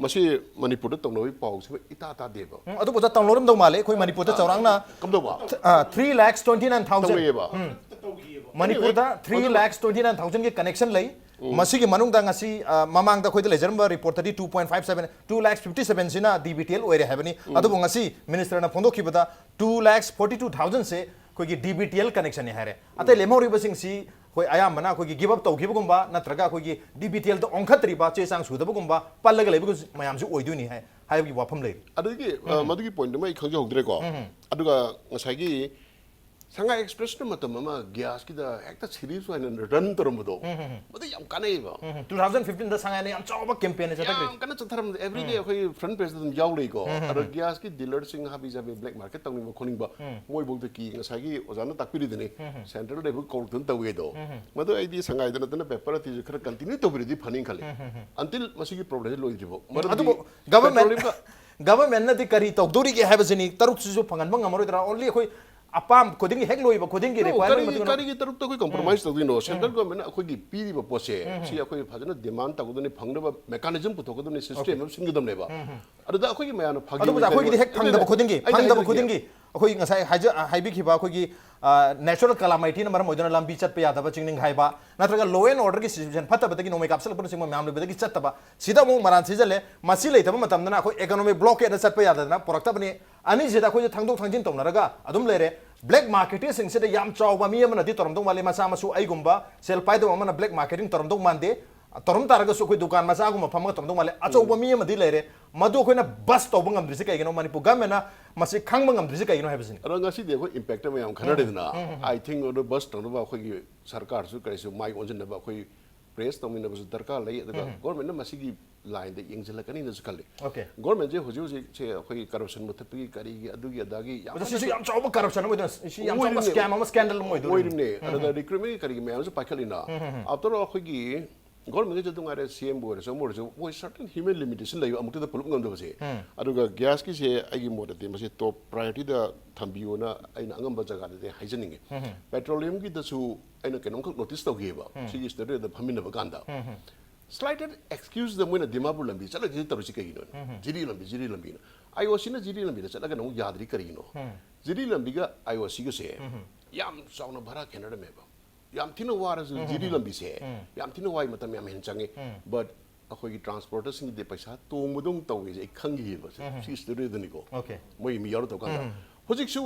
ꯃꯁꯤ ꯃꯅꯤꯄꯨꯔꯗ ꯇꯧꯅꯕꯒꯤ ꯄꯥꯎꯁꯤꯃ ꯏꯇꯥ ꯇꯥꯗꯦꯕ꯫ ꯎꯝ, ꯑꯗꯨꯕꯨ ꯑꯣꯖꯥ, ꯇꯧꯅꯔꯝꯗꯧ ꯃꯥꯜꯂꯦ꯫ ꯑꯩꯈꯣꯏ ꯃꯅꯤꯄꯨꯔꯗ ꯆꯥꯎꯔꯥꯛꯅ ꯀꯝꯗꯧꯕ? ꯊ-, ꯑ, three lakhs twenty nine thousand꯫ ꯇꯧꯅꯩꯌꯦꯕ꯫ ꯃꯅꯤꯄꯨꯔꯗ anyway, three lakhs twenty nine thousand ꯒꯤ ꯀꯅꯦꯛꯁꯟ ꯂꯩ꯫ ꯃꯁꯤꯒꯤ ꯃꯅꯨꯡꯗ ꯉꯁꯤ, ꯑ, ꯃꯃꯥꯡꯗ ꯑꯩꯈꯣꯏꯗ ꯂꯩꯖꯔꯝꯕ ꯔꯤꯄꯣꯔꯠꯇꯗꯤ two point five seven, two lakhs fifty seven ꯁꯤꯅ ꯗꯤ ꯕꯤ ꯇꯤ ꯑꯦꯜ ꯑꯣꯏꯔꯦ ꯍꯥꯏꯕꯅꯤ꯫ ꯑꯗꯨꯕꯨ ꯉꯁꯤ ꯃꯤꯅꯤꯁꯇꯔꯅ ꯐꯣꯡꯗꯣꯛꯈꯤꯕꯗ two lakhs forty two thousand ꯁꯦ ꯑꯩꯈꯣꯏꯒꯤ ꯗꯤ ꯕꯤ ꯇꯤ ꯑꯦꯜ ꯀꯅꯦꯛꯁꯟꯅꯤ ꯍꯥꯏꯔꯦ꯫ ꯑꯇꯩ ꯂꯦꯝꯍꯧꯔꯤꯕꯁꯤꯡꯁꯤ ꯑꯩꯈꯣꯏ ꯑꯌꯥꯝꯕꯅ ꯑꯩꯈꯣꯏꯒꯤ ꯒꯤꯞ ꯑꯞ ꯇꯧꯈꯤꯕꯒꯨꯝꯕ ꯅꯠꯇ꯭ꯔꯒ ꯑꯩꯈꯣꯏꯒꯤ ꯗꯤ ꯕꯤ ꯇꯤ ꯑꯦꯜꯗ ꯑꯣꯟꯈꯠꯇ꯭ꯔꯤꯕ, ꯆꯦ ꯆꯥꯡ ꯁꯨꯗꯕꯒꯨꯝꯕ, ꯄꯜꯂꯒ ꯂꯩꯕꯒꯨꯝꯕ ꯃꯌꯥꯝꯁꯤ ꯑꯣꯏꯗꯣꯏꯅꯤ ꯍꯥꯏ, ꯍꯥꯏꯕꯒꯤ ꯋꯥꯐꯝ ꯂꯩꯔꯤ꯫ ꯑꯗꯨꯒꯤ, ꯑ, ꯃꯗꯨꯒꯤ ꯄꯣꯏꯟꯠꯇꯨꯃ ꯑꯩ ꯈꯪꯖꯍꯧꯗ꯭ꯔꯦꯀꯣ꯫ ꯑꯗꯨꯒ ꯉꯁꯥꯏꯒꯤ ꯁꯉꯥꯏ ꯑꯦꯛꯁꯄ꯭ꯔꯦꯁꯅ ꯃꯇꯝ ꯑꯃ ꯒ꯭ꯌꯥꯁꯀꯤꯗ ꯍꯦꯛꯇ ꯁꯤꯔꯤꯌꯁ ꯑꯣꯏꯅ ꯔꯟ ꯇꯧꯔꯝꯕꯗꯣ, ꯃꯗꯨ ꯌꯥꯝ ꯀꯥꯟꯅꯩꯌꯦꯕ꯫ Two thousand fifteen ꯗ ꯁꯉꯥꯏꯅ ꯌꯥꯝ ꯆꯥꯎꯕ ꯀꯦꯝꯄꯦꯟ ꯆꯠꯊꯈ꯭ꯔꯦ꯫ ꯌꯥꯝ ꯀꯟꯅ ꯆꯠꯊꯔꯝꯕꯗꯣ, ꯑꯦꯕ꯭ꯔꯤꯗꯦ ꯑꯩꯈꯣꯏ ꯐ꯭ꯔꯟ ꯄꯦꯖꯇ ꯑꯗꯨꯝ ꯌꯥꯎ ꯂꯩꯀꯣ꯫ ꯑꯗꯣ ꯒ꯭ꯌꯥꯁꯀꯤ ꯗꯤꯂꯔꯁꯤꯡ ꯍꯥꯕꯤ ꯖꯥꯕꯤ ꯕ꯭ꯂꯦꯛ ꯃꯥꯔꯀꯦꯠ ꯇꯧꯅꯤꯡꯕ ꯈꯣꯠꯅꯤꯡꯕ, ꯃꯣꯏꯐꯧꯗ ꯀꯤ ꯉꯁꯥꯏꯒꯤ ꯑꯣꯖꯥꯅ ꯇꯥꯛꯄꯤꯔꯤꯗꯨꯅꯤ, ꯁꯦꯟꯇ꯭ꯔꯦꯜꯗ ꯂꯩꯕ ꯀꯧꯔꯛꯇꯅ ꯇꯧꯋꯦꯗꯣ꯫ ꯃꯗꯨ ꯑꯩꯗꯤ ꯁꯉꯥꯏꯗ ꯅꯠꯇꯅ ꯄꯦꯄꯔ ꯑꯇꯩꯁꯨ ꯈꯔ ꯀꯟꯇꯤꯅ꯭ꯌꯨ ꯇꯧꯕꯤꯔꯗꯤ ꯐꯅꯤ ꯈꯜꯂꯤ꯫ ꯑꯟꯇꯤꯜ ꯃꯁꯤꯒꯤ ꯄ꯭ꯔꯣꯕ꯭ꯂꯦꯝꯁꯤ ꯂꯣꯏꯗ꯭ꯔꯤꯐꯥꯎ꯫ ꯃꯔꯝꯗꯤ ꯑꯗꯨꯕꯨ ꯒꯚꯔꯟꯃꯦꯟ, ꯄꯦꯇ꯭ꯔꯣꯂꯤꯌꯝꯒ ꯒꯚꯔꯟꯃꯦꯟꯅꯗꯤ ꯀꯔꯤ ꯇꯧꯗꯣꯔꯤꯒꯦ ꯍꯥꯏꯕꯁꯤꯅꯤ꯫ ꯇꯔꯨꯛꯁꯤꯁꯨ ꯐꯪꯍꯟꯕ ꯉꯝꯃꯔꯣꯏꯗ꯭ꯔꯥ? Only ꯑꯩꯈꯣꯏ ꯑꯄꯥꯝ ꯈꯨꯗꯤꯡꯒꯤ, ꯍꯦꯛ ꯂꯣꯏꯕ ꯈꯨꯗꯤꯡꯒꯤ, ꯅꯣ, ꯔꯤꯀ꯭ꯋꯥꯌꯔꯃꯦꯟ ꯀꯔꯤꯒꯤ, ꯃꯇꯨꯡ ꯏꯟꯅ ꯀꯔꯤꯒꯤ ꯇꯔꯨꯛꯇ ꯑꯩꯈꯣꯏ ꯀꯝꯄ꯭ꯔꯣꯃꯥꯏꯁ ꯇꯧꯗꯣꯏꯅꯣ? ꯁꯦꯟꯇ꯭ꯔꯦꯜ ꯒꯚꯔꯟꯃꯦꯟꯅ ꯑꯩꯈꯣꯏꯒꯤ ꯄꯤꯔꯤꯕ ꯄꯣꯠꯁꯦ, ꯁꯤ ꯑꯩꯈꯣꯏ ꯐꯖꯅ ꯗꯤꯃꯥꯟ ꯇꯧꯒꯗꯕꯅꯤ, ꯐꯪꯅꯕ ꯃꯦꯀꯥꯅꯤꯖꯝ ꯄꯨꯊꯣꯛꯀꯗꯕꯅꯤ, ꯁꯤꯁꯇꯦꯝ ꯑꯃ ꯁꯤꯟꯒꯗꯕꯅꯦꯕ꯫ ꯑꯗꯨꯗ ꯑꯩꯈꯣꯏꯒꯤ ꯃꯌꯥꯝꯅ ꯐꯥꯒꯤ ꯑꯗꯨꯕꯨ ꯑꯣꯖꯥ, ꯇꯧꯔꯤꯕ ꯑꯩꯈꯣꯏꯒꯤꯗꯤ ꯍꯦꯛ ꯐꯪꯗꯕ ꯈꯨꯗꯤꯡꯒꯤ, ꯑꯩꯅ ꯐꯪꯗꯕ ꯍꯥꯏꯖꯔꯤꯁꯦ, ꯈꯨꯗꯤꯡꯒꯤ, ꯑꯩꯈꯣꯏ ꯉꯁꯥꯏ ꯍꯥꯏꯖ-, ꯍꯥꯏꯕꯤꯈꯤꯕ ꯑꯩꯈꯣꯏꯒꯤ natural calamityꯅ ꯃꯔꯝ ꯑꯣꯏꯗꯨꯅ ꯂꯝꯕꯤ ꯆꯠꯄ ꯌꯥꯗꯕ, ꯆꯤꯡ ꯅꯤꯡꯈꯥꯏꯕ, ꯅꯠꯇ꯭ꯔꯒ law and orderꯒꯤ situation ꯐꯠꯇꯕꯗꯒꯤ, ꯅꯣꯡꯃꯩ ꯀꯥꯞꯁꯤꯜꯂꯛꯄꯅꯆꯤꯡꯕ ꯃꯌꯥꯝ ꯂꯩꯕꯗꯒꯤ ꯆꯠꯇꯕ, ꯁꯤꯗ ꯑꯃꯨꯛ ꯃꯔꯥꯟ ꯁꯤꯖꯜꯂꯦ꯫ ꯃꯁꯤ ꯂꯩꯇꯕ ꯃꯇꯝꯗꯅ ꯑꯩꯈꯣꯏ economic blockadeꯅ ꯆꯠꯄ ꯌꯥꯗꯗꯅ ꯄꯨꯔꯛꯇꯕꯅꯤ꯫ ꯑꯅꯤꯁꯤꯗ ꯑꯩꯈꯣꯏꯁꯨ ꯊꯥꯡꯗꯣꯛ ꯊꯥꯡꯖꯤꯟ ꯇꯧꯅꯔꯒ ꯑꯗꯨꯝ ꯂꯩꯔꯦ꯫ Black marketerꯁꯤꯡꯁꯤꯗ ꯌꯥꯝ ꯆꯥꯎꯕ ꯃꯤ ꯑꯃꯅꯗꯤ ꯇꯧꯔꯝꯗꯧ ꯃꯥꯜꯂꯤ, ꯃꯆꯥ ꯃꯁꯨ ꯑꯩꯒꯨꯝꯕ ꯁꯦꯜ ꯄꯥꯏꯗꯕ ꯑꯃꯅ black marketing ꯇꯧꯔꯝꯗꯧ ꯃꯥꯟꯗꯦ꯫ ꯇꯧꯔꯝ ꯇꯥꯔꯒꯁꯨ ꯑꯩꯈꯣꯏ ꯗꯨꯀꯥꯟ ꯃꯆꯥꯒꯨꯝꯕ ꯐꯝꯃꯒ ꯇꯧꯔꯝꯗꯧ ꯃꯥꯜꯂꯦ꯫ ꯑꯆꯧꯕ ꯃꯤ ꯑꯃꯗꯤ ꯂꯩꯔꯦ꯫ ꯃꯗꯨ ꯑꯩꯈꯣꯏꯅ bust ꯇꯧꯕ ꯉꯝꯗ꯭ꯔꯤꯁꯦ ꯀꯩꯒꯤꯅꯣ? ꯃꯅꯤꯄꯨꯔ governmentꯅ ꯃꯁꯤ ꯈꯪꯕ ꯉꯝꯗ꯭ꯔꯤꯁꯦ ꯀꯩꯒꯤꯅꯣ ꯍꯥꯏꯕꯁꯤꯅꯤ꯫ ꯑꯗꯣ ꯉꯁꯤꯗꯤ ꯑꯩꯈꯣꯏ impactꯇ ꯃꯌꯥꯝ ꯈꯟꯅꯔꯦꯗꯅ꯫ I think ꯑꯗꯨ bust ꯇꯧꯅꯕ ꯑꯩꯈꯣꯏꯒꯤ ꯁꯔꯀꯥꯔꯁꯨ ꯀꯔꯤꯁꯨ ꯃꯥꯏ ꯑꯣꯟꯁꯤꯟꯅꯕ ꯑꯩꯈꯣꯏ press ꯇꯧꯃꯤꯟꯅꯕꯁꯨ ꯗꯔꯀꯥꯔ ꯂꯩ꯫ ꯑꯗꯨꯒ governmentꯅ ꯃꯁꯤꯒꯤ lineꯗ ꯌꯦꯡꯁꯤꯜꯂꯛꯀꯅꯤꯅꯁꯨ ꯈꯜꯂꯤ꯫ Okay꯫ Governmentꯁꯦ ꯍꯧꯖꯤꯛ ꯍꯧꯖꯤꯛꯁꯦ ꯑꯩꯈꯣꯏ corruption ꯃꯨꯊꯠꯄꯒꯤ ꯀꯔꯤꯒꯤ ꯑꯗꯨꯒꯤ ꯑꯗꯥꯒꯤ ꯌꯥꯝ ꯑꯗꯣ ꯁꯤꯁꯨ ꯌꯥꯝ ꯆꯥꯎꯕ corruption ꯑꯃ ꯑꯣꯏꯗꯣꯏꯅ, ꯁꯤ ꯌꯥꯝ ꯆꯥꯎꯕ ꯑꯣꯏꯔꯤꯕꯅꯦ꯫ Scam ꯑꯃ, scandal ꯑꯃ ꯑꯣꯏꯗꯣꯏꯅꯤ꯫ ꯑꯣꯏꯔꯤꯕꯅꯦ꯫ ꯑꯗꯨꯗ recruitmentꯀꯤ ꯀꯔꯤꯒꯤ ꯃꯌꯥꯝꯁꯨ ꯄꯥꯏꯈꯠꯂꯤꯅ꯫ After all ꯑꯩꯈꯣꯏꯒꯤ governmentꯀꯤꯁꯨ ꯑꯗꯨ ꯉꯥꯏꯔꯦ, CMꯕꯨ ꯑꯣꯏꯔꯁꯨ ꯑꯃ ꯑꯣꯏꯔꯁꯨ, ꯃꯣꯏ certain human limitation ꯂꯩꯕ, ꯑꯃꯨꯛꯇꯗ ꯄꯨꯂꯞ ꯉꯝꯗꯕꯁꯦ꯫ ꯑꯗꯨꯒ gasꯀꯤꯁꯦ ꯑꯩꯒꯤ ꯃꯣꯠꯇꯗꯤ ꯃꯁꯤ top priorityꯗ ꯊꯝꯕꯤꯌꯣꯅ ꯑꯩꯅ ꯑꯉꯝꯕ ꯖꯒꯥꯗꯗꯤ ꯍꯥꯏꯖꯅꯤꯡꯉꯤ꯫ Petroleumꯒꯤꯗꯁꯨ ꯑꯩꯅ ꯀꯩꯅꯣꯝꯈꯛ notice ꯇꯧꯈꯤꯑꯕ, ꯁꯤꯒꯤ studioꯗ ꯐꯝꯃꯤꯟꯅꯕ ꯀꯥꯟꯗ꯫ Slight excuseꯗ ꯃꯣꯏꯅ ꯗꯤꯃꯥꯄꯨꯔ ꯂꯝꯕꯤ ꯆꯠꯂꯒꯗꯤ ꯇꯧꯔꯤꯁꯤ ꯀꯩꯒꯤꯅꯣ? ꯖꯤꯔꯤ ꯂꯝꯕꯤ, ꯖꯤꯔꯤ ꯂꯝꯕꯤꯅ꯫ IOCꯅ ꯖꯤꯔꯤ ꯂꯝꯕꯤꯗ ꯆꯠꯂꯒꯅ ꯑꯃꯨꯛ ꯌꯥꯗ꯭ꯔꯤ ꯀꯔꯤꯒꯤꯅꯣ? ꯖꯤꯔꯤ ꯂꯝꯕꯤꯒ IOCꯒꯁꯦ ꯌꯥꯝ ꯆꯥꯎꯅ ꯚꯔꯥ ꯈꯦꯠꯅꯔꯝꯃꯦꯕ꯫ ꯌꯥꯝ ꯊꯤꯅ ꯋꯥꯔꯁꯨ ꯖꯤꯔꯤ ꯂꯝꯕꯤꯁꯦ ꯌꯥꯝ ꯊꯤꯅ ꯋꯥꯏ, ꯃꯇꯝ ꯌꯥꯝ ꯍꯦꯟꯅ ꯆꯪꯉꯤ꯫ But ꯑꯩꯈꯣꯏꯒꯤ transporterꯁꯤꯡꯒꯤꯗꯤ ꯄꯩꯁꯥ ꯇꯣꯡꯕꯗꯧꯅ ꯇꯧꯋꯦꯁꯦ ꯑꯩ ꯈꯪꯈꯤꯑꯕ꯫ ꯁꯤ studioꯗꯅꯤꯀꯣ꯫ Okay꯫ ꯃꯣꯏ ꯃꯤ ꯌꯥꯎꯔ ꯇꯧꯀꯥꯟꯗ꯫ ꯍꯧꯖꯤꯛꯁꯨ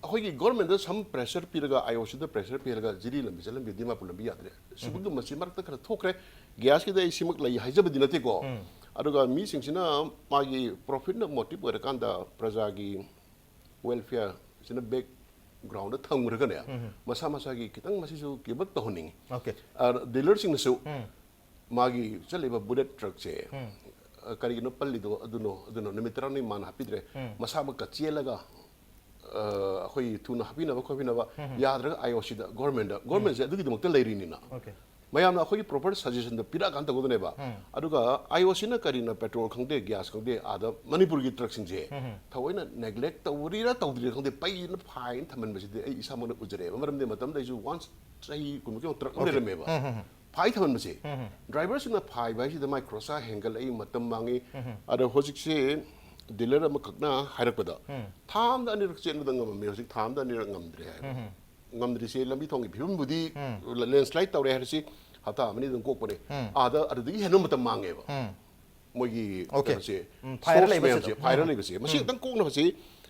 ꯑꯩꯈꯣꯏꯒꯤ governmentꯗ some pressure ꯄꯤꯔꯒ, IOCꯗ pressure ꯄꯤꯔꯒ ꯖꯤꯔꯤ ꯂꯝꯕꯤ ꯆꯠꯍꯟꯕꯤ, ꯗꯤꯃꯥꯄꯨꯔ ꯂꯝꯕꯤ ꯌꯥꯗ꯭ꯔꯦ꯫ ꯁꯤꯒꯨꯝꯕ ꯃꯁꯤ ꯃꯔꯛꯇ ꯈꯔ ꯊꯣꯛꯈ꯭ꯔꯦ꯫ Gasꯀꯤꯗ ꯑꯩ ꯁꯤꯃꯛ ꯂꯩ ꯍꯥꯏꯖꯕꯗꯤ ꯅꯠꯇꯦꯀꯣ꯫ ꯑꯗꯨꯒ ꯃꯤꯁꯤꯡꯁꯤꯅ ꯃꯥꯒꯤ profitꯅ motive ꯑꯣꯏꯔꯀꯥꯟꯗ ꯄ꯭ꯔꯖꯥꯒꯤ welfareꯁꯤꯅ backgroundꯗ ꯊꯝꯈ꯭ꯔꯒꯅꯦ, ꯃꯁꯥ ꯃꯁꯥꯒꯤ ꯈꯤꯇꯪ ꯃꯁꯤꯁꯨ give up ꯇꯧꯍꯟꯅꯤꯡꯉꯤ꯫ Okay꯫ ꯑ, dealerꯁꯤꯡꯅꯁꯨ ꯃꯥꯒꯤ ꯆꯠꯂꯤꯕ bullet truckꯁꯦ, ꯑ, ꯀꯔꯤꯒꯤꯅꯣ ꯄꯜꯂꯤꯗꯣ? ꯑꯗꯨꯅꯣ, ꯑꯗꯨꯅꯣ, ꯅꯨꯃꯤꯠ ꯇꯔꯥꯅꯤ ꯃꯥꯅ ꯍꯥꯞꯄꯤꯗ꯭ꯔꯦ, ꯃꯁꯥꯃꯛꯀ ꯆꯦꯜꯂꯒ, ꯑ, ꯑꯩꯈꯣꯏ ꯊꯨꯅ ꯍꯥꯞꯄꯤꯅꯕ ꯈꯣꯠꯄꯤꯅꯕ, ꯌꯥꯗ꯭ꯔꯒ IOCꯗ, governmentꯗ, governmentꯁꯦ ꯑꯗꯨꯒꯤꯗꯃꯛꯇ ꯂꯩꯔꯤꯅꯤꯅ꯫ Okay꯫ ꯃꯌꯥꯝꯅ ꯑꯩꯈꯣꯏꯒꯤ proper suggestionꯗ ꯄꯤꯔꯛꯑꯀꯥꯟꯗ ꯇꯧꯒꯗꯕꯅꯦꯕ꯫ ꯑꯗꯨꯒ IOCꯅ ꯀꯔꯤꯅ petrol ꯈꯪꯗꯦ, gas ꯈꯪꯗꯦ, ꯑꯥꯗ ꯃꯅꯤꯄꯨꯔꯒꯤ truckꯁꯤꯡꯁꯦ ꯊꯑꯣꯏꯅ neglect ꯇꯧꯔꯤꯔꯥ ꯇꯧꯗ꯭ꯔꯤꯔꯥ ꯈꯪꯗꯦ, ꯄꯩꯅ fine ꯊꯝꯍꯟꯕꯁꯤꯗꯤ ꯑꯩ ꯏꯁꯥꯃꯛꯅ ꯎꯖꯔꯦꯕ꯫ ꯃꯔꯝꯗꯤ ꯃꯇꯝꯗ ꯑꯩꯁꯨ once ꯆꯍꯤ ꯀꯨꯟꯃꯨꯛꯀꯤ ꯃꯃꯥꯡ truck ꯑꯃ ꯂꯩꯔꯝꯃꯦꯕ꯫ Fine ꯊꯝꯍꯟꯕꯁꯦ꯫ Driverꯁꯤꯡꯅ ꯐꯥꯏꯕ ꯍꯥꯏꯁꯤꯗ ꯃꯥꯏ ꯈꯣꯔꯁꯥ ꯍꯦꯟꯒꯠꯂꯛꯏ, ꯃꯇꯝ ꯃꯥꯡꯉꯤ꯫ ꯑꯗꯣ ꯍꯧꯖꯤꯛꯁꯦ ꯗꯤꯂꯔ ꯑꯃꯈꯛꯅ ꯍꯥꯏꯔꯛꯄꯗ ꯊꯥ ꯑꯃꯗ ꯑꯅꯤꯔꯛ ꯆꯦꯟꯕꯗ ꯉꯝꯃꯝꯃꯦ, ꯍꯧꯖꯤꯛ ꯊꯥ ꯑꯃꯗ ꯑꯅꯤꯔꯛ ꯉꯝꯗ꯭ꯔꯦ ꯍꯥꯏꯕ꯫ ꯉꯝꯗ꯭ꯔꯤꯁꯦ ꯂꯝꯕꯤ ꯊꯣꯡꯒꯤ ꯐꯤꯕꯝꯕꯨꯗꯤ, ꯂꯦꯟꯁ꯭ꯂꯥꯏꯗ ꯇꯧꯔꯦ ꯍꯥꯏꯔꯁꯤ, ꯍꯞꯇꯥ ꯑꯃꯅꯤ ꯑꯗꯨꯝ ꯀꯣꯛꯄꯅꯦ꯫ ꯑꯥꯗ ꯑꯗꯨꯗꯒꯤ ꯍꯦꯟꯕ ꯃꯇꯝ ꯃꯥꯡꯉꯦꯕ꯫ ꯃꯣꯏꯒꯤ Okay. ꯀꯩꯅꯣꯁꯦ, ꯎꯝ, ꯐꯥꯏꯔ source ꯂꯩꯕꯁꯤꯗ꯫ ꯃꯌꯥꯝꯁꯦ ꯐꯥꯏꯔ ꯎꯝ꯫ ꯂꯩꯕꯁꯦ, ꯃꯁꯤ ꯎꯝ꯫ ꯈꯤꯇꯪ ꯀꯣꯛꯅꯕꯁꯤ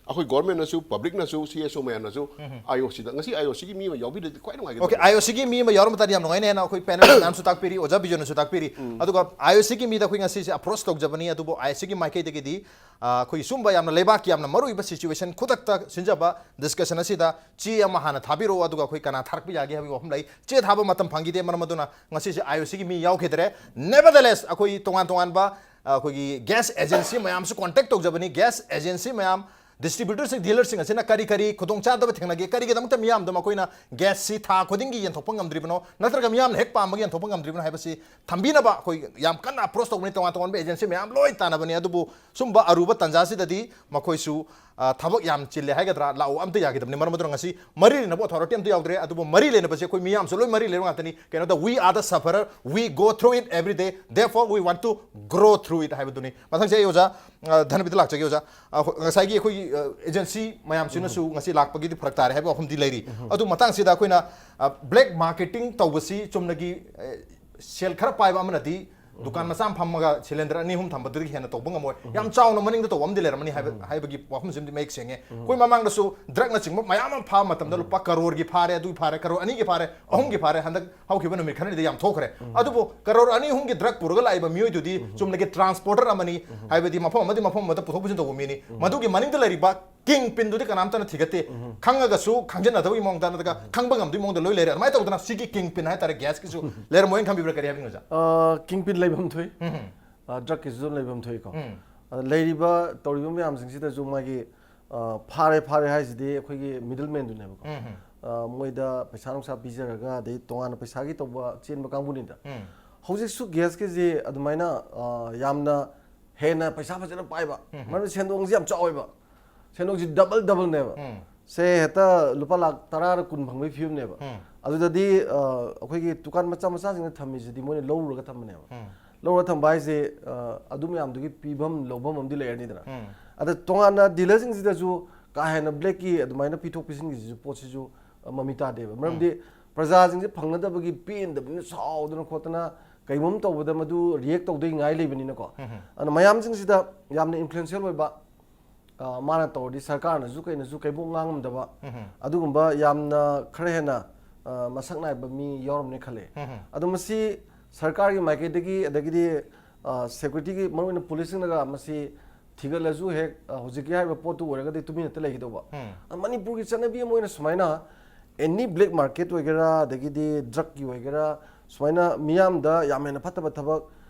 ꯑꯩꯈꯣꯏ ꯒꯣꯔꯃꯦꯟꯅꯁꯨ, ꯄꯕ꯭ꯂꯤꯛꯅꯁꯨ, ꯁꯤ ꯑꯦꯁ ꯑꯣ ꯃꯌꯥꯝꯅꯁꯨ, ꯑꯥꯏ ꯑꯣ ꯁꯤꯗ, ꯉꯁꯤ ꯑꯥꯏ ꯑꯣ ꯁꯤꯒꯤ ꯃꯤ ꯑꯃ ꯌꯥꯎꯕꯤꯔꯗꯤ ꯈ꯭ꯋꯥꯏ ꯅꯨꯡꯉꯥꯏꯒꯗꯕ꯫ Okay, ꯑꯥꯏ ꯑꯣ ꯁꯤꯒꯤ ꯃꯤ ꯑꯃ ꯌꯥꯎꯔꯝꯕ ꯇꯥꯔꯗꯤ ꯌꯥꯝ ꯅꯨꯡꯉꯥꯏꯅꯦꯅ ꯑꯩꯈꯣꯏ ꯄꯦꯅꯦꯜ ꯃꯌꯥꯝꯁꯨ ꯇꯥꯛꯄꯤꯔꯤ, ꯑꯣꯖꯥ ꯕꯤꯖꯣꯅꯁꯨ ꯇꯥꯛꯄꯤꯔꯤ꯫ ꯑꯗꯨꯒ ꯑꯥꯏ ꯑꯣ ꯁꯤꯒꯤ ꯃꯤꯗ ꯑꯩꯈꯣꯏ ꯉꯁꯤꯁꯦ ꯑꯦꯄ꯭ꯔꯣꯁ ꯇꯧꯖꯕꯅꯤ, ꯑꯗꯨꯕꯨ ꯑꯥꯏ ꯑꯣ ꯁꯤꯒꯤ ꯃꯥꯏꯀꯩꯗꯒꯤꯗꯤ, ꯑ, ꯑꯩꯈꯣꯏ ꯁꯨꯝꯕ ꯌꯥꯝꯅ ꯂꯩꯕꯥꯛꯀꯤ ꯌꯥꯝꯅ ꯃꯔꯨꯑꯣꯏꯕ ꯁꯤꯆꯨꯋꯦꯁꯟ ꯈꯨꯗꯛꯇ ꯁꯤꯟꯖꯕ ꯗꯤꯁꯀꯁꯟ ꯑꯁꯤꯗ ꯆꯦ ꯑꯃ ꯍꯥꯟꯅ ꯊꯥꯕꯤꯔꯛꯑꯣ, ꯑꯗꯨꯒ ꯑꯩꯈꯣꯏ ꯀꯅꯥ ꯊꯥꯔꯛꯄ ꯌꯥꯒꯦ ꯍꯥꯏꯕꯒꯤ ꯋꯥꯐꯝ ꯂꯩ꯫ ꯆꯦ ꯊꯥꯕ ꯃꯇꯝ ꯐꯪꯈꯤꯗꯦ, ꯃꯔꯝ ꯑꯗꯨꯅ ꯉꯁꯤꯁꯦ ꯑꯥꯏ ꯑꯣ ꯁꯤꯒꯤ ꯃꯤ ꯌꯥꯎꯈꯤꯗ꯭ꯔꯦ꯫ Nevertheless, ꯑꯩꯈꯣꯏ ꯇꯣꯉꯥꯟ ꯇꯣꯉꯥꯟꯕ, ꯑ, ꯑꯩꯈꯣꯏꯒꯤ ꯒ꯭ꯌꯥꯁ ꯑꯦꯖꯦꯟꯁꯤ ꯃꯌꯥꯝꯁꯨ ꯀꯣꯟꯇꯦꯛ ꯇꯧꯖꯕꯅꯤ꯫ ꯒ꯭ꯌꯥꯁ ꯑꯦꯖꯦꯟꯁꯤ ꯃꯌꯥꯝ, ꯗꯤꯁꯇ꯭ꯔꯤꯕ꯭ꯌꯨꯇꯔꯁꯤꯡ, ꯗꯤꯂꯔꯁꯤꯡ ꯑꯁꯤꯅ ꯀꯔꯤ ꯀꯔꯤ ꯈꯨꯗꯣꯡꯆꯥꯗꯕ ꯊꯦꯡꯅꯒꯦ, ꯀꯔꯤꯒꯤꯗꯃꯛꯇ ꯃꯤꯌꯥꯝꯗ ꯃꯈꯣꯏꯅ ꯒ꯭ꯌꯥꯁꯁꯤ ꯊꯥ ꯈꯨꯗꯤꯡꯒꯤ ꯌꯦꯟꯊꯣꯛꯄ ꯉꯝꯗ꯭ꯔꯤꯕꯅꯣ, ꯅꯠꯇ꯭ꯔꯒ ꯃꯤꯌꯥꯝꯅ ꯍꯦꯛ ꯄꯥꯝꯕꯒ ꯌꯦꯟꯊꯣꯛꯄ ꯉꯝꯗ꯭ꯔꯤꯕꯅꯣ ꯍꯥꯏꯕꯁꯤ ꯊꯝꯕꯤꯅꯕ ꯑꯩꯈꯣꯏ ꯌꯥꯝ ꯀꯟꯅ ꯑꯦꯄ꯭ꯔꯣꯁ ꯇꯧꯕꯅꯤ꯫ ꯇꯣꯉꯥꯟ ꯇꯣꯉꯥꯟꯕ ꯑꯦꯖꯦꯟꯁꯤ ꯃꯌꯥꯝ ꯂꯣꯏ ꯇꯥꯟꯅꯕꯅꯤ꯫ ꯑꯗꯨꯕꯨ ꯁꯨꯝꯕ ꯑꯔꯨꯕ ꯇꯥꯟꯖꯥꯁꯤꯗꯗꯤ ꯃꯈꯣꯏꯁꯨ, ꯑ, ꯊꯕꯛ ꯌꯥꯝ ꯆꯤꯜꯂꯦ ꯍꯥꯏꯒꯗ꯭ꯔꯥ, ꯂꯥꯛꯑꯣ ꯑꯝꯇ ꯌꯥꯈꯤꯗꯕꯅꯤ꯫ ꯃꯔꯝ ꯑꯗꯨꯅ ꯉꯁꯤ ꯃꯔꯤ ꯂꯩꯅꯕ ꯑꯣꯊꯣꯔꯤꯇꯤ ꯑꯝꯇ ꯌꯥꯎꯗ꯭ꯔꯦ꯫ ꯑꯗꯨꯕꯨ ꯃꯔꯤ ꯂꯩꯅꯕꯁꯦ ꯑꯩꯈꯣꯏ ꯃꯤꯌꯥꯝꯁꯨ ꯂꯣꯏ ꯃꯔꯤ ꯂꯩꯅꯕ ꯉꯥꯛꯇꯅꯤ꯫ ꯀꯩꯅꯣꯗ, "We are the sufferer, we go through it every day, therefore we want to grow through it" ꯍꯥꯏꯕꯗꯨꯅꯤ꯫ ꯃꯊꯪꯁꯦ ꯑꯩ ꯑꯣꯖꯥ, ꯑ, ꯙꯅꯕꯤꯗ ꯂꯥꯛꯆꯒꯦ ꯑꯣꯖꯥ꯫ ꯑ, ꯍꯣ-, ꯉꯁꯥꯏꯒꯤ ꯑꯩꯈꯣꯏꯒꯤ, ꯑ, ꯑꯦꯖꯦꯟꯁꯤ ꯃꯌꯥꯝꯁꯤꯅꯁꯨ ꯉꯁꯤ ꯂꯥꯛꯄꯒꯤꯗꯤ ꯐꯔꯛ ꯇꯥꯔꯦ ꯍꯥꯏꯕ ꯋꯥꯐꯝꯗꯤ ꯂꯩꯔꯤ꯫ ꯑꯗꯨ ꯃꯇꯥꯡꯁꯤꯗ ꯑꯩꯈꯣꯏꯅ, ꯑ, ꯕ꯭ꯂꯦꯛ ꯃꯥꯔꯀꯦꯇꯤꯡ ꯇꯧꯕꯁꯤ ꯆꯨꯝꯅꯒꯤ, ꯑ, ꯁꯦꯜ ꯈꯔ ꯄꯥꯏꯕ ꯑꯃꯅꯗꯤ ꯗꯨꯀꯥꯟ ꯃꯆꯥ ꯑꯃ ꯐꯝꯃꯒ ꯁꯤꯂꯤꯟꯗꯔ ꯑꯅꯤ ꯑꯍꯨꯝ ꯊꯝꯕꯗꯨꯗꯒꯤ ꯍꯦꯟꯅ ꯇꯧꯕ ꯉꯝꯃꯣꯏ꯫ ꯌꯥꯝ ꯆꯥꯎꯅ ꯃꯅꯤꯡꯗ ꯇꯧꯕ ꯑꯃꯗꯤ ꯂꯩꯔꯝꯃꯅꯤ ꯍꯥꯏꯕ, ꯍꯥꯏꯕꯒꯤ ꯋꯥꯐꯝꯁꯤꯃꯗꯤ ꯃꯌꯦꯛ ꯁꯦꯡꯉꯦ꯫ ꯑꯩꯈꯣꯏ ꯃꯃꯥꯡꯗꯁꯨ ꯗ꯭ꯔꯒꯅꯆꯤꯡꯕ ꯃꯌꯥꯝ ꯑꯃ ꯐꯥꯕ ꯃꯇꯝꯗ ꯂꯨꯄꯥ ꯀꯔꯣꯔꯒꯤ ꯐꯥꯔꯦ, ꯑꯗꯨꯒꯤ ꯐꯥꯔꯦ, ꯀꯔꯣꯔ ꯑꯅꯤꯒꯤ ꯐꯥꯔꯦ, ꯑꯍꯨꯝꯒꯤ ꯐꯥꯔꯦ, ꯍꯟꯗꯛ ꯍꯧꯈꯤꯕ ꯅꯨꯃꯤꯠ ꯈꯔꯅꯤꯗ ꯌꯥꯝ ꯊꯣꯛꯈ꯭ꯔꯦ꯫ ꯑꯗꯨꯕꯨ ꯀꯔꯣꯔ ꯑꯅꯤ ꯑꯍꯨꯝꯒꯤ ꯗ꯭ꯔꯒ ꯄꯨꯔꯒ ꯂꯥꯛꯏꯕ ꯃꯤꯑꯣꯏꯗꯨꯗꯤ ꯆꯨꯝꯅꯒꯤ ꯇ꯭ꯔꯥꯟꯁꯄꯣꯔꯇꯔ ꯑꯃꯅꯤ, ꯍꯥꯏꯕꯗꯤ ꯃꯐꯝ ꯑꯃꯗꯤ ꯃꯐꯝ ꯑꯃꯗ ꯄꯨꯊꯣꯛ ꯄꯨꯁꯤꯟ ꯇꯧꯕ ꯃꯤꯅꯤ꯫ ꯃꯗꯨꯒꯤ ꯃꯅꯤꯡꯗ ꯂꯩꯔꯤꯕ ꯀꯤꯡ ꯄꯤꯟꯗꯨꯗꯤ ꯀꯅꯥꯝꯇꯅ ꯊꯤꯒꯠꯇꯦ꯫ ꯈꯪꯉꯒꯁꯨ ꯈꯪꯖꯤꯟꯅꯗꯕꯒꯤ ꯃꯑꯣꯡꯗ ꯅꯠꯇ꯭ꯔꯒ ꯈꯪꯕ ꯉꯝꯗꯕꯒꯤ ꯃꯑꯣꯡꯗ ꯂꯣꯏ ꯂꯩꯔꯦ꯫ ꯑꯗꯨꯃꯥꯏꯅ ꯇꯧꯗꯅ ꯁꯤꯒꯤ ꯀꯤꯡ ꯄꯤꯟ ꯍꯥꯏꯇꯥꯔꯦ, ꯒ꯭ꯌꯥꯁꯀꯤꯁꯨ ꯂꯩꯔꯝꯃꯣꯏꯅ ꯈꯟꯕꯤꯕ꯭ꯔꯥ, ꯀꯔꯤ ꯍꯥꯏꯕꯤꯅꯣ, ꯑꯣꯖꯥ? ꯑ, ꯀꯤꯡ ꯄꯤꯟ ꯂꯩꯐꯝ ꯊꯣꯛꯏ꯫ ꯎꯝ꯫ ꯑ, ꯗ꯭ꯔꯒꯀꯤꯁꯨ ꯑꯗꯨꯝ ꯂꯩꯐꯝ ꯊꯣꯛꯏꯀꯣ꯫ ꯎꯝ꯫ ꯑꯗ ꯂꯩꯔꯤꯕ ꯇꯧꯔꯤꯕ ꯃꯌꯥꯝꯁꯤꯡꯁꯤꯗꯁꯨ ꯃꯥꯒꯤ, ꯑ, ꯐꯥꯔꯦ, ꯐꯥꯔꯦ ꯍꯥꯏꯁꯤꯗꯤ ꯑꯩꯈꯣꯏꯒꯤ ꯃꯤꯗꯜ ꯃꯦꯟꯗꯨꯅꯦꯕꯀꯣ꯫ ꯎꯝ, ꯎꯝ꯫ ꯑ, ꯃꯣꯏꯗ ꯄꯩꯁꯥ ꯅꯨꯡꯁꯥ ꯄꯤꯖꯔꯒ, ꯑꯗꯩ ꯇꯣꯉꯥꯟꯅ ꯄꯩꯁꯥꯒꯤ ꯇꯧꯕ ꯆꯦꯟꯕ ꯀꯥꯡꯕꯨꯅꯤꯗ꯫ ꯎꯝ꯫ ꯍꯧꯖꯤꯛꯁꯨ ꯒ꯭ꯌꯥꯁꯀꯤꯁꯤ ꯑꯗꯨꯃꯥꯏꯅ, ꯑ, ꯌꯥꯝꯅ ꯍꯦꯟꯅ ꯄꯩꯁꯥ ꯐꯖꯅ ꯄꯥꯏꯕ, ꯎꯝ꯫ ꯃꯔꯝꯗꯤ ꯁꯦꯟꯗꯣꯡꯁꯤ ꯌꯥꯝ ꯆꯥꯎꯋꯦꯕ꯫ ꯁꯦꯟꯗꯣꯡꯁꯤ ꯗꯕꯜ ꯗꯕꯜꯅꯦꯕ꯫ ꯎꯝ꯫ ꯁꯦ ꯍꯦꯛꯇ ꯂꯨꯄꯥ ꯂꯥꯛ ꯇꯔꯥꯔ ꯀꯨꯟ ꯐꯪꯕꯒꯤ ꯐꯤꯕꯝꯅꯦꯕ꯫ ꯎꯝ꯫ ꯑꯗꯨꯗꯗꯤ, ꯑ, ꯑꯩꯈꯣꯏꯒꯤ ꯗꯨꯀꯥꯟ ꯃꯆꯥ ꯃꯆꯥꯁꯤꯡꯅ ꯊꯝꯃꯤꯁꯤꯗꯤ ꯃꯣꯏꯅ ꯂꯧꯔꯨꯔꯒ ꯊꯝꯕꯅꯦꯕ꯫ ꯎꯝ꯫ ꯂꯧꯔ ꯊꯝꯕ ꯍꯥꯏꯁꯦ, ꯑ, ꯑꯗꯨ ꯃꯌꯥꯝꯗꯨꯒꯤ ꯄꯤꯐꯝ ꯂꯧꯐꯝ ꯑꯃꯗꯤ ꯂꯩꯔꯅꯤꯗꯅ꯫ ꯎꯝ꯫ ꯑꯗ ꯇꯣꯉꯥꯟꯅ ꯗꯤꯂꯔꯁꯤꯡꯁꯤꯗꯁꯨ ꯀꯥ ꯍꯦꯟꯅ ꯕ꯭ꯂꯦꯛꯀꯤ ꯑꯗꯨꯃꯥꯏꯅ ꯄꯤꯊꯣꯛ ꯄꯤꯁꯤꯟꯒꯤꯁꯤꯁꯨ ꯄꯣꯠꯁꯤꯁꯨ, ꯑ, ꯃꯃꯤ ꯇꯥꯗꯦꯕ꯫ ꯃꯔꯝꯗꯤ ꯎꯝ꯫ ꯄ꯭ꯔꯖꯥꯁꯤꯡꯁꯦ ꯐꯪꯅꯗꯕꯒꯤ ꯄꯦꯟꯗꯕꯅꯤꯅ ꯁꯥꯎꯗꯅ ꯈꯣꯠꯇꯅ ꯀꯩꯒꯨꯝ ꯇꯧꯕꯗ ꯃꯗꯨ ꯔꯤꯌꯦꯛ ꯇꯧꯗꯣꯏꯉꯥꯏ ꯂꯩꯕꯅꯤꯅꯀꯣ꯫ ꯎꯝ꯫ ꯑꯗꯨꯅ ꯃꯌꯥꯝꯁꯤꯡꯁꯤꯗ ꯌꯥꯝꯅ ꯏꯟꯐ꯭ꯂꯨꯌꯦꯟꯁꯤꯌꯦꯜ ꯑꯣꯏꯕ, ꯑ, ꯃꯥꯅ ꯇꯧꯔꯗꯤ ꯁꯔꯀꯥꯔꯅꯁꯨ ꯀꯩꯅꯁꯨ ꯀꯩꯕꯨ ꯉꯥꯡꯉꯝꯗꯕ, ꯎꯝ꯫ ꯑꯗꯨꯒꯨꯝꯕ ꯌꯥꯝꯅ ꯈꯔ ꯍꯦꯟꯅ, ꯑ, ꯃꯁꯛ ꯅꯥꯏꯕ ꯃꯤ ꯌꯥꯎꯔꯝꯅꯤ ꯈꯜꯂꯦ꯫ ꯎꯝ꯫ ꯑꯗꯣ ꯃꯁꯤ ꯁꯔꯀꯥꯔꯒꯤ ꯃꯥꯏꯀꯩꯗꯒꯤ, ꯑꯗꯒꯤꯗꯤ, ꯑ, ꯁꯦꯀ꯭ꯌꯨꯔꯤꯇꯤꯒꯤ, ꯃꯔꯨꯑꯣꯏꯅ ꯄꯨꯂꯤꯁꯁꯤꯡꯅꯒ ꯃꯁꯤ ꯊꯤꯒꯠꯂꯁꯨ ꯍꯦꯛ, ꯑ, ꯍꯧꯖꯤꯛꯀꯤ ꯍꯥꯏꯔꯤꯕ ꯄꯣꯠꯇꯨ ꯑꯣꯏꯔꯒꯗꯤ ꯇꯨꯃꯤꯟꯅ ꯍꯦꯛꯇ ꯂꯩꯒꯗꯧꯕ꯫ ꯎꯝ꯫ ꯑ, ꯃꯅꯤꯄꯨꯔꯒꯤ ꯆꯠꯅꯕꯤ ꯑꯃ ꯑꯣꯏꯅ ꯁꯨꯃꯥꯏꯅ ꯑꯦꯅꯤ ꯕ꯭ꯂꯦꯛ ꯃꯥꯔꯀꯦꯠ ꯑꯣꯏꯒꯦꯔꯥ, ꯑꯗꯒꯤꯗꯤ ꯗ꯭ꯔꯛꯀꯤ ꯑꯣꯏꯒꯦꯔꯥ, ꯁꯨꯃꯥꯏꯅ ꯃꯤꯌꯥꯝꯗ ꯌꯥꯝ ꯍꯦꯟꯅ ꯐꯠꯇꯕ ꯊꯕꯛ,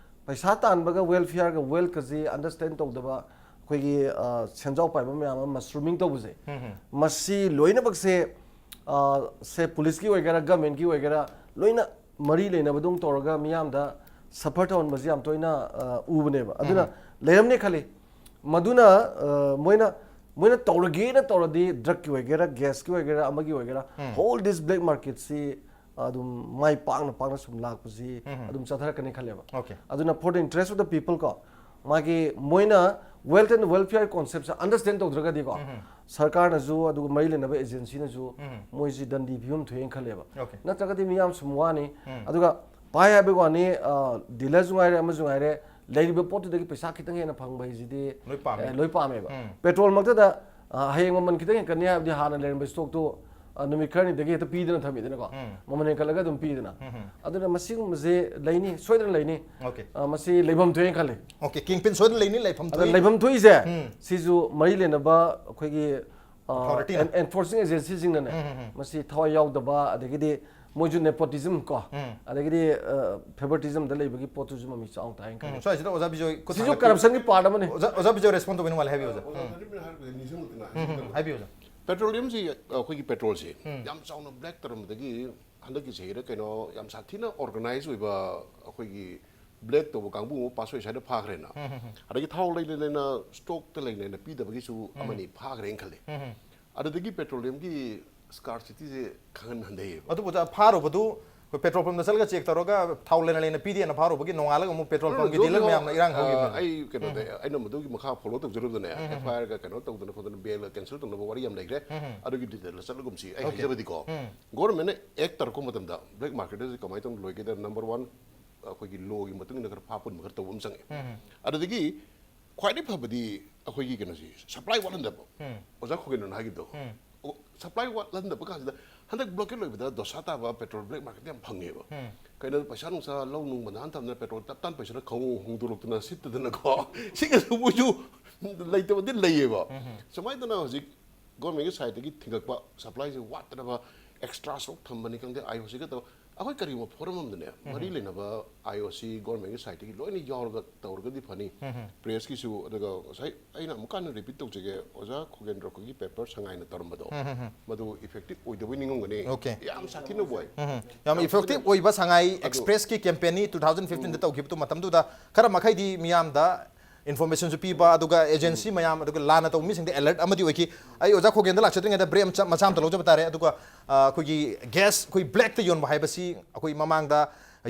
ꯄꯩꯁꯥ ꯇꯥꯟꯕꯒ ꯋꯦꯜꯐꯤꯌꯔꯒ ꯋꯦꯜꯀꯁꯤ ꯑꯟꯗꯔꯁꯇꯦꯟ ꯇꯧꯗꯕ ꯑꯩꯈꯣꯏꯒꯤ, ꯑ, ꯁꯦꯟꯖꯥꯎ ꯄꯥꯏꯕ ꯃꯌꯥꯝ ꯑꯃ ꯃꯁꯔꯨꯃꯤꯡ ꯇꯧꯕꯁꯦ, ꯎꯝ, ꯎꯝ꯫ ꯃꯁꯤ ꯂꯣꯏꯅꯃꯛꯁꯦ, ꯑ, ꯁꯦ ꯄꯨꯂꯤꯁꯀꯤ ꯑꯣꯏꯒꯦꯔꯥ, ꯒꯃꯦꯟꯒꯤ ꯑꯣꯏꯒꯦꯔꯥ, ꯂꯣꯏꯅ ꯃꯔꯤ ꯂꯩꯅꯕꯗꯧ ꯇꯧꯔꯒ ꯃꯤꯌꯥꯝꯗ ꯁꯐꯔ ꯇꯧꯍꯟꯕꯁꯤ ꯌꯥꯝ ꯇꯣꯏꯅ, ꯑ, ꯎꯕꯅꯦꯕ꯫ ꯑꯗꯨꯅ ꯎꯝ꯫ ꯂꯩꯔꯝꯅꯤ ꯈꯜꯂꯤ꯫ ꯃꯗꯨꯅ, ꯑ, ꯃꯣꯏꯅ, ꯃꯣꯏꯅ ꯇꯧꯔꯒꯦꯅ ꯇꯧꯔꯗꯤ ꯗ꯭ꯔꯛꯀꯤ ꯑꯣꯏꯒꯦꯔꯥ, ꯒ꯭ꯌꯥꯁꯀꯤ ꯑꯣꯏꯒꯦꯔꯥ, ꯑꯃꯒꯤ ꯑꯣꯏꯒꯦꯔꯥ, ꯎꯝ꯫ Whole this black marketꯁꯤ ꯑꯗꯨꯝ ꯃꯥꯏ ꯄꯥꯛꯅ ꯄꯥꯛꯅ ꯁꯨꯝ ꯂꯥꯛꯄꯁꯤ ꯎꯝ꯫ ꯑꯗꯨꯝ ꯆꯠꯊꯔꯛꯀꯅꯤ ꯈꯜꯂꯦꯕ꯫ Okay꯫ ꯑꯗꯨꯅ for the interest of the people ꯀꯣ, ꯃꯥꯒꯤ ꯃꯣꯏꯅ wealth and welfare conceptꯁꯦ understand ꯇꯧꯗ꯭ꯔꯒꯗꯤꯀꯣ, ꯎꯝ꯫ ꯁꯔꯀꯥꯔꯅꯁꯨ ꯑꯗꯨꯒ ꯃꯔꯤ ꯂꯩꯅꯕ agencyꯅꯁꯨ ꯎꯝ꯫ ꯃꯣꯏꯁꯤ ꯗꯟꯗꯤ ꯐꯤꯕꯝ ꯊꯣꯛꯑꯦꯅ ꯈꯜꯂꯦꯕ꯫ Okay꯫ ꯅꯠꯇ꯭ꯔꯒꯗꯤ ꯃꯤ ꯌꯥꯝ ꯁꯨꯝ ꯋꯥꯅꯤ꯫ ꯎꯝ꯫ ꯑꯗꯨꯒ ꯄꯥꯏ ꯍꯥꯏꯕꯒꯤ ꯋꯥꯅꯤ, ꯑ, ꯗꯤꯂꯔꯁꯨ ꯉꯥꯏꯔꯦ, ꯑꯃꯁꯨ ꯉꯥꯏꯔꯦ, ꯂꯩꯔꯤꯕ ꯄꯣꯠꯇꯨꯗꯒꯤ ꯄꯩꯁꯥ ꯈꯤꯇꯪ ꯍꯦꯟꯅ ꯐꯪꯕ ꯍꯥꯏꯁꯤꯗꯤ, ꯂꯣꯏ ꯄꯥꯝꯃꯦ꯫ ꯑꯦ, ꯂꯣꯏ ꯄꯥꯝꯃꯦꯕ꯫ ꯎꯝ꯫ ꯄꯦꯇ꯭ꯔꯣꯜꯃꯛꯇꯗ, ꯑ, ꯍꯌꯦꯡ ꯃꯃꯜ ꯈꯤꯇꯪ ꯍꯦꯟꯀꯠꯅꯤ ꯍꯥꯏꯕꯗꯤ ꯍꯥꯟꯅ ꯂꯩꯔꯝꯕ ꯏꯁꯇꯣꯛꯇꯨ, ꯑ, ꯅꯨꯃꯤꯠ ꯈꯔꯅꯤꯗꯒꯤ ꯍꯦꯛꯇ ꯄꯤꯗꯅ ꯊꯝꯃꯤꯗꯅꯀꯣ꯫ ꯎꯝ꯫ ꯃꯃꯜ ꯍꯦꯟꯀꯠꯂꯒ ꯑꯗꯨꯝ ꯄꯤꯗꯅ꯫ ꯎꯝ, ꯎꯝ꯫ ꯑꯗꯨꯅ ꯃꯁꯤꯒꯨꯝꯕꯁꯦ ꯂꯩꯅꯤ, ꯁꯣꯏꯗꯅ ꯂꯩꯅꯤ꯫ Okay꯫ ꯑ, ꯃꯁꯤ ꯂꯩꯐꯝ ꯊꯣꯛꯑꯦꯅ ꯈꯜꯂꯤ꯫ Okay, kingpin ꯁꯣꯏꯗꯅ ꯂꯩꯅꯤ, ꯂꯩꯐꯝ ꯑꯗ ꯊꯣꯛꯏ꯫ ꯂꯩꯐꯝ ꯊꯣꯛꯏꯁꯦ, ꯎꯝ꯫ ꯁꯤꯁꯨ ꯃꯔꯤ ꯂꯩꯅꯕ ꯑꯩꯈꯣꯏꯒꯤ, ꯑ, Authorityꯅ꯫ En-, enforcing agencyꯁꯤꯡꯅꯅꯦ, ꯎꯝ, ꯎꯝ, ꯎꯝ꯫ ꯃꯁꯤ ꯊꯋꯥꯏ ꯌꯥꯎꯗꯕ, ꯑꯗꯒꯤꯗꯤ ꯃꯣꯏꯁꯨ nepotism ꯀꯣ, ꯎꯝ꯫ ꯑꯗꯒꯤꯗꯤ, ꯑ, favoritismꯗ ꯂꯩꯕꯒꯤ ꯄꯣꯠꯇꯨꯁꯨ ꯃꯃꯤ ꯆꯥꯎꯅ ꯇꯥꯏꯅ ꯎꯝ, ꯈꯜꯂꯤ꯫ ꯁ꯭ꯋꯥꯏꯁꯤꯗ ꯑꯣꯖꯥ ꯕꯤꯖꯣꯏ ꯈꯨꯠ ꯁꯤꯁꯨ ꯊꯥꯡꯒꯠꯄꯤ-, corruptionꯒꯤ part ꯑꯃꯅꯤ꯫ ꯑꯣꯖꯥ, ꯑꯣꯖꯥ ꯕꯤꯖꯣꯏ respond ꯇꯧꯕꯤꯅ ꯃꯥꯜꯂꯦ, ꯍꯥꯏꯕꯤꯌꯨ, ꯑꯣꯖꯥ꯫ ꯑꯣꯖꯥ ꯎꯝ꯫ ꯙꯔꯃꯦꯟꯗ꯭ꯔꯅ ꯍꯥꯏꯔꯛꯄꯗ ꯅꯤꯡꯁꯤꯡꯂꯛꯇꯅ ꯎꯝ, ꯎꯝ, ꯍꯥꯏꯕꯤꯌꯨ, ꯑꯣꯖꯥ꯫ Petroleumꯁꯤ, ꯑꯩꯈꯣꯏꯒꯤ petrolꯁꯦ ꯎꯝ꯫ ꯌꯥꯝ ꯆꯥꯎꯅ black ꯇꯧꯔꯝꯕꯗꯒꯤ ꯍꯟꯗꯛꯀꯤ ꯆꯍꯤꯗ ꯀꯩꯅꯣ ꯌꯥꯝ ꯁꯥꯊꯤꯅ organize ꯑꯣꯏꯕ ꯑꯩꯈꯣꯏꯒꯤ black ꯇꯧꯕ ꯀꯥꯡꯕꯨ ꯑꯃ ꯄꯥꯁ ꯑꯣꯏ ꯁ꯭ꯋꯥꯏꯗ ꯐꯥꯈ꯭ꯔꯦꯅ꯫ ꯎꯝ, ꯎꯝ, ꯎꯝ꯫ ꯑꯗꯒꯤ ꯊꯥꯎ ꯂꯩꯅ ꯂꯩꯅ stockꯇ ꯂꯩꯅ ꯂꯩꯅ ꯄꯤꯗꯕꯒꯤꯁꯨ ꯎꯝ꯫ ꯑꯃꯅꯤ ꯐꯥꯈ꯭ꯔꯦꯅ ꯈꯜꯂꯤ꯫ ꯎꯝ, ꯎꯝ꯫ ꯑꯗꯨꯗꯒꯤ petroleumꯒꯤ scarcityꯁꯦ ꯈꯪꯍꯟ ꯍꯟꯊꯩꯌꯦꯕ꯫ ꯑꯗꯨꯕꯨ ꯑꯣꯖꯥ, ꯐꯥꯔꯨꯕꯗꯨ ꯑꯩꯈꯣꯏ ꯄꯦꯇ꯭ꯔꯣꯜ ꯄꯝꯗ ꯆꯠꯂꯒ ꯆꯦꯛ ꯇꯧꯔꯒ ꯊꯥꯎ ꯂꯩꯅ ꯂꯩꯅ ꯄꯤꯗꯦꯅ ꯐꯥꯔꯨꯕꯒꯤ ꯅꯣꯡꯉꯥꯜꯂꯒ ꯑꯃꯨꯛ ꯄꯦꯇ꯭ꯔꯣꯜ ꯄꯝꯒꯤ ꯑꯗꯨꯒꯤ ꯗꯤꯂꯔ ꯍꯣ- ꯃꯌꯥꯝꯅ ꯏꯔꯥꯡ ꯑ, ꯍꯧꯈꯤꯕꯅꯦ꯫ ꯑꯩ ꯀꯩꯅꯣꯗ ꯑꯩꯅ ꯃꯗꯨꯒꯤ ꯃꯈꯥ ꯐꯣꯂꯣ ꯇꯧꯖꯔꯨꯕꯗꯅꯦ, ꯑꯦꯐ ꯑꯥꯏ ꯑꯥꯔꯒ ꯀꯩꯅꯣ ꯇꯧꯗꯅ ꯈꯣꯠꯇꯅ ꯕꯦꯜꯒ ꯀꯦꯟꯁꯦꯜ ꯇꯧꯅꯕ ꯋꯥꯔꯤ ꯌꯥꯝ ꯂꯩꯈ꯭ꯔꯦ꯫ ꯑꯗꯨꯒꯤ ꯗꯤꯇꯦꯜꯗ ꯆꯠꯂꯒꯨꯝꯁꯤ꯫ ꯑꯩ ꯍꯥꯏꯖꯕꯗꯤꯀꯣ, ꯒꯣꯔꯃꯦꯟꯅ ꯑꯦꯛ ꯇꯧꯔꯛꯄ ꯃꯇꯝꯗ ꯕ꯭ꯂꯦꯛ ꯃꯥꯔꯀꯦꯠꯇꯁꯤ ꯀꯃꯥꯏꯅ ꯇꯧꯅ ꯂꯣꯏꯒꯦꯗ, ꯅꯝꯕꯔ ꯋꯥꯟ, ꯑꯩꯈꯣꯏꯒꯤ ꯂꯣꯒꯤ ꯃꯇꯨꯡ ꯏꯟꯅ ꯈꯔ ꯐꯥ ꯄꯨꯟꯕ ꯈꯔ ꯇꯧꯕ ꯑꯃ ꯆꯪꯉꯦ꯫ ꯑꯗꯨꯗꯒꯤ ꯈ꯭ꯋꯥꯏꯗꯒꯤ ꯐꯕꯗꯤ ꯑꯩꯈꯣꯏꯒꯤ ꯀꯩꯅꯣꯁꯤ, ꯁꯄ꯭ꯂꯥꯏ ꯋꯥꯠꯍꯟꯗꯕ꯫ ꯑꯣꯖꯥ ꯈꯣꯒꯦꯟꯗ꯭ꯔꯣꯅ ꯍꯥꯏꯈꯤꯕꯗꯣ, ꯁꯄ꯭ꯂꯥꯏ ꯋꯥꯠꯍꯟꯗꯕ ꯀꯥꯟꯁꯤꯗ ꯍꯟꯗꯛ ꯕ꯭ꯂꯣꯀꯦꯠ ꯂꯣꯏꯕꯗ ꯗꯣꯁꯥ ꯇꯥꯕ ꯄꯦꯇ꯭ꯔꯣꯜ ꯕ꯭ꯂꯦꯛ ꯃꯥꯔꯀꯦꯠꯇ ꯌꯥꯝ ꯐꯪꯉꯦꯕ꯫ ꯀꯩꯅꯣ, ꯄꯩꯁꯥ ꯅꯨꯡꯁꯥ ꯂꯧ ꯅꯨꯡ ꯃꯅꯥꯟ ꯊꯝꯗꯅ ꯄꯦꯇ꯭ꯔꯣꯜ ꯇꯞ ꯇꯥꯟ ꯄꯩꯁꯥꯅ ꯈꯪꯍꯣꯡ ꯍꯣꯡꯗꯣꯔꯛꯇꯅ ꯁꯤꯠꯇꯗꯅꯀꯣ, ꯁꯤꯒꯁꯨ ꯃꯣꯏꯁꯨ ꯂꯩꯇꯕꯗꯤ ꯂꯩꯌꯦꯕ꯫ ꯁꯨꯃꯥꯏꯅ ꯇꯧꯅ ꯍꯧꯖꯤꯛ ꯒꯣꯔꯃꯦꯟꯒꯤ ꯁꯥꯏꯠꯇꯒꯤ ꯊꯤꯡꯒꯠꯄ, ꯁꯄ꯭ꯂꯥꯏꯁꯦ ꯋꯥꯠꯇꯅꯕ ꯑꯦꯛꯁꯇ꯭ꯔꯥ ꯁ꯭ꯇꯣꯛ ꯊꯝꯕꯅꯤ ꯈꯪꯗꯦ, ꯑꯥꯏ ꯑꯣ ꯁꯤꯒ ꯇꯧ-, ꯑꯩꯈꯣꯏ ꯀꯔꯤꯒꯨꯝꯕ ꯐꯣꯔꯝ ꯑꯃꯗꯅꯦ, ꯃꯔꯤ ꯂꯩꯅꯕ ꯑꯥꯏ ꯑꯣ ꯁꯤ ꯒꯣꯔꯃꯦꯟꯒꯤ ꯁꯥꯏꯠꯇꯒꯤ ꯂꯣꯏꯅ ꯌꯥꯎꯔꯒ ꯇꯧꯔꯒꯗꯤ ꯐꯅꯤ꯫ ꯄ꯭ꯔꯦꯁꯀꯤꯁꯨ, ꯑꯗꯨꯒ ꯉꯁꯥꯏ ꯑꯩꯅ ꯑꯃꯨꯛꯀ ꯍꯟꯅ ꯔꯤꯄꯤꯠ ꯇꯧꯖꯒꯦ, ꯑꯣꯖꯥ ꯈꯣꯒꯦꯟꯗ꯭ꯔ ꯑꯩꯈꯣꯏꯒꯤ ꯄꯦꯄꯔ ꯁꯉꯥꯏꯅ ꯇꯧꯔꯝꯕꯗꯣ, ꯃꯗꯨ ꯏꯐꯦꯛꯇꯤꯞ ꯑꯣꯏꯗꯕꯩ ꯅꯤꯡꯉꯝꯒꯅꯤ꯫ Okay. ꯌꯥꯝ ꯁꯥꯊꯤꯅ ꯋꯥꯏ꯫ ꯌꯥꯝ ꯏꯐꯦꯛꯇꯤꯞ ꯑꯣꯏꯕ ꯁꯉꯥꯏ ꯑꯦꯛꯁꯄ꯭ꯔꯦꯁꯀꯤ ꯀꯦꯝꯄꯦꯟꯅꯤ ꯇꯨ ꯊꯥꯎꯖꯟ ꯐꯤꯐꯇꯤꯟꯗ ꯇꯧꯈꯤꯕꯗꯨ꯫ ꯃꯇꯝꯗꯨꯗ ꯈꯔ ꯃꯈꯩꯗꯤ ꯃꯤꯌꯥꯝꯗ ꯏꯟꯐꯣꯔꯃꯦꯁꯟꯁꯨ ꯄꯤꯕ, ꯑꯗꯨꯒ ꯑꯦꯖꯦꯟꯁꯤ ꯃꯌꯥꯝ, ꯑꯗꯨꯒ ꯂꯥꯟꯅ ꯇꯧꯕ ꯃꯤꯁꯤꯡꯗ ꯑꯦꯂꯔꯠ ꯑꯃꯗꯤ ꯑꯣꯏꯈꯤ꯫ ꯑꯩ ꯑꯣꯖꯥ ꯈꯣꯒꯦꯟꯗ ꯂꯥꯛꯆꯗ꯭ꯔꯤꯉꯩꯗ ꯕ꯭ꯔꯦꯛ ꯑꯃ ꯆ-, ꯃꯆꯥ ꯑꯃꯇ ꯂꯧꯖꯕ ꯇꯥꯔꯦ꯫ ꯑꯗꯨꯒ, ꯑ, ꯑꯩꯈꯣꯏꯒꯤ ꯒ꯭ꯌꯥꯁ ꯑꯩꯈꯣꯏ ꯕ꯭ꯂꯦꯛꯇ ꯌꯣꯟꯕ ꯍꯥꯏꯕꯁꯤ ꯑꯩꯈꯣꯏ ꯃꯃꯥꯡꯗ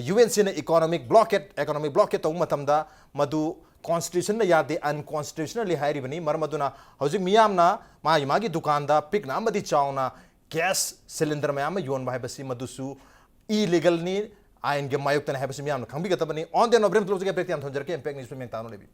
ꯌꯨ ꯑꯦꯟ ꯁꯤꯅ ꯏꯀꯣꯅꯣꯃꯤꯛ ꯕ꯭ꯂꯣꯀꯦꯠ, ꯏꯀꯣꯅꯣꯃꯤꯛ ꯕ꯭ꯂꯣꯀꯦꯠ ꯇꯧꯕ ꯃꯇꯝꯗ ꯃꯗꯨ ꯀꯣꯟꯁꯇꯤꯇ꯭ꯌꯨꯁꯟꯅ ꯌꯥꯗꯦ, ꯑꯟꯀꯣꯟꯁꯇꯤꯇ꯭ꯌꯨꯁꯅꯦꯜꯂꯤ ꯍꯥꯏꯔꯤꯕꯅꯤ꯫ ꯃꯔꯝ ꯑꯗꯨꯅ ꯍꯧꯖꯤꯛ ꯃꯤꯌꯥꯝꯅ ꯃꯥꯒꯤ ꯃꯥꯒꯤ ꯗꯨꯀꯥꯟꯗ ꯄꯤꯛꯅ ꯑꯃꯗꯤ ꯆꯥꯎꯅ ꯒ꯭ꯌꯥꯁ ꯁꯤꯂꯤꯟꯗꯔ ꯃꯌꯥꯝ ꯑꯃ ꯌꯣꯟꯕ ꯍꯥꯏꯕꯁꯤ ꯃꯗꯨꯁꯨ ꯏꯂꯤꯒꯜꯅꯤ, ꯑꯥꯏꯟꯒꯤ ꯃꯥꯌꯣꯛꯇꯅꯤ ꯍꯥꯏꯕꯁꯤ ꯃꯤꯌꯥꯝꯅ ꯈꯪꯕꯤꯒꯗꯕꯅꯤ꯫ On the note, ꯕ꯭ꯔꯦꯛ ꯂꯧꯖꯒꯦ, ꯕ꯭ꯔꯦꯛꯇ ꯌꯥꯝ ꯊꯝꯖꯔꯛꯀꯦ, ꯏꯝꯄꯦꯛ ꯅ꯭ꯌꯨꯁ ꯃꯦꯡ ꯇꯥꯅ ꯂꯩꯕꯤꯌꯨ꯫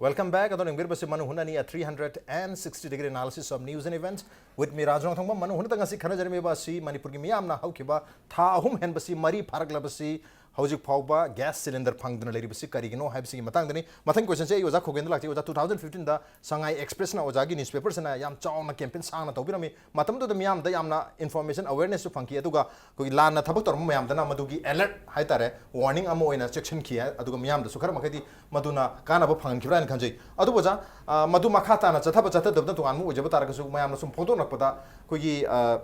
Welcome back. ꯑꯗꯣ ꯌꯦꯡꯕꯤꯔꯤꯕꯁꯤ ꯃꯅꯨ ꯍꯨꯅꯅꯤ, a three hundred and sixty degree analysis of news and events with me, ꯔꯥꯖ ꯔꯣꯡꯊꯣꯡꯕꯝ꯫ ꯃꯅꯨ ꯍꯨꯅꯗ ꯉꯁꯤ ꯈꯟꯅꯖꯔꯝꯃꯤꯕ ꯑꯁꯤ ꯃꯅꯤꯄꯨꯔꯒꯤ ꯃꯤꯌꯥꯝꯅ ꯍꯧꯈꯤꯕ ꯊꯥ ꯑꯍꯨꯝ ꯍꯦꯟꯕꯁꯤ, ꯃꯔꯤ ꯐꯥꯔꯛꯂꯕꯁꯤ, ꯍꯧꯖꯤꯛ ꯐꯥꯎꯕ ꯒ꯭ꯌꯥꯁ ꯁꯤꯂꯤꯟꯗꯔ ꯐꯪꯗꯅ ꯂꯩꯔꯤꯕꯁꯤ ꯀꯔꯤꯒꯤꯅꯣ ꯍꯥꯏꯕꯁꯤꯒꯤ ꯃꯇꯥꯡꯗꯅꯤ꯫ ꯃꯊꯪ ꯀꯣꯏꯁꯟꯁꯦ ꯑꯩ ꯑꯣꯖꯥ ꯈꯣꯒꯦꯟꯗ ꯂꯥꯛꯆꯩ꯫ ꯑꯣꯖꯥ, ꯇꯨ ꯊꯥꯎꯖꯟ ꯐꯤꯐꯇꯤꯟꯗ ꯁꯉꯥꯏ ꯑꯦꯛꯁꯄ꯭ꯔꯦꯁꯅ ꯑꯣꯖꯥꯒꯤ ꯅ꯭ꯌꯨꯁꯄꯦꯄꯔꯁꯤꯅ ꯌꯥꯝ ꯆꯥꯎꯅ ꯀꯦꯝꯄꯦꯟ ꯁꯥꯡꯅ ꯇꯧꯕꯤꯔꯝꯃꯤ꯫ ꯃꯇꯝꯗꯨꯗ ꯃꯤꯌꯥꯝꯗ ꯌꯥꯝꯅ ꯏꯟꯐꯣꯔꯃꯦꯁꯟ ꯑꯋꯦꯔꯅꯦꯁꯁꯨ ꯐꯪꯈꯤ, ꯑꯗꯨꯒ ꯑꯩꯈꯣꯏꯒꯤ ꯂꯥꯟꯅ ꯊꯕꯛ ꯇꯧꯔꯝꯕ ꯃꯌꯥꯝꯗꯅ ꯃꯗꯨꯒꯤ ꯑꯦꯂꯔꯠ ꯍꯥꯏꯇꯥꯔꯦ, ꯋꯥꯔꯅꯤꯡ ꯑꯃ ꯑꯣꯏꯅ ꯆꯦꯛꯁꯤꯟꯈꯤ, ꯑꯗꯨꯒ ꯃꯤꯌꯥꯝꯗꯁꯨ ꯈꯔ ꯃꯈꯩꯗꯤ ꯃꯗꯨꯅ ꯀꯥꯟꯅꯕ ꯐꯪꯍꯟꯈꯤꯕ꯭ꯔꯥ ꯍꯥꯏꯅ ꯈꯟꯖꯩ꯫ ꯑꯗꯨꯕꯨ ꯑꯣꯖꯥ, ꯑ, ꯃꯗꯨ ꯃꯈꯥ ꯇꯥꯅ ꯆꯠꯊꯕ ꯆꯠꯊꯗꯕꯗ ꯇꯣꯉꯥꯟꯕ ꯑꯣꯏꯖꯕ ꯇꯥꯔꯒꯁꯨ, ꯃꯌꯥꯝꯅ ꯁꯨꯝ ꯐꯣꯡꯗꯣꯛꯂꯛꯄꯗ ꯑꯩꯈꯣꯏꯒꯤ, ꯑ,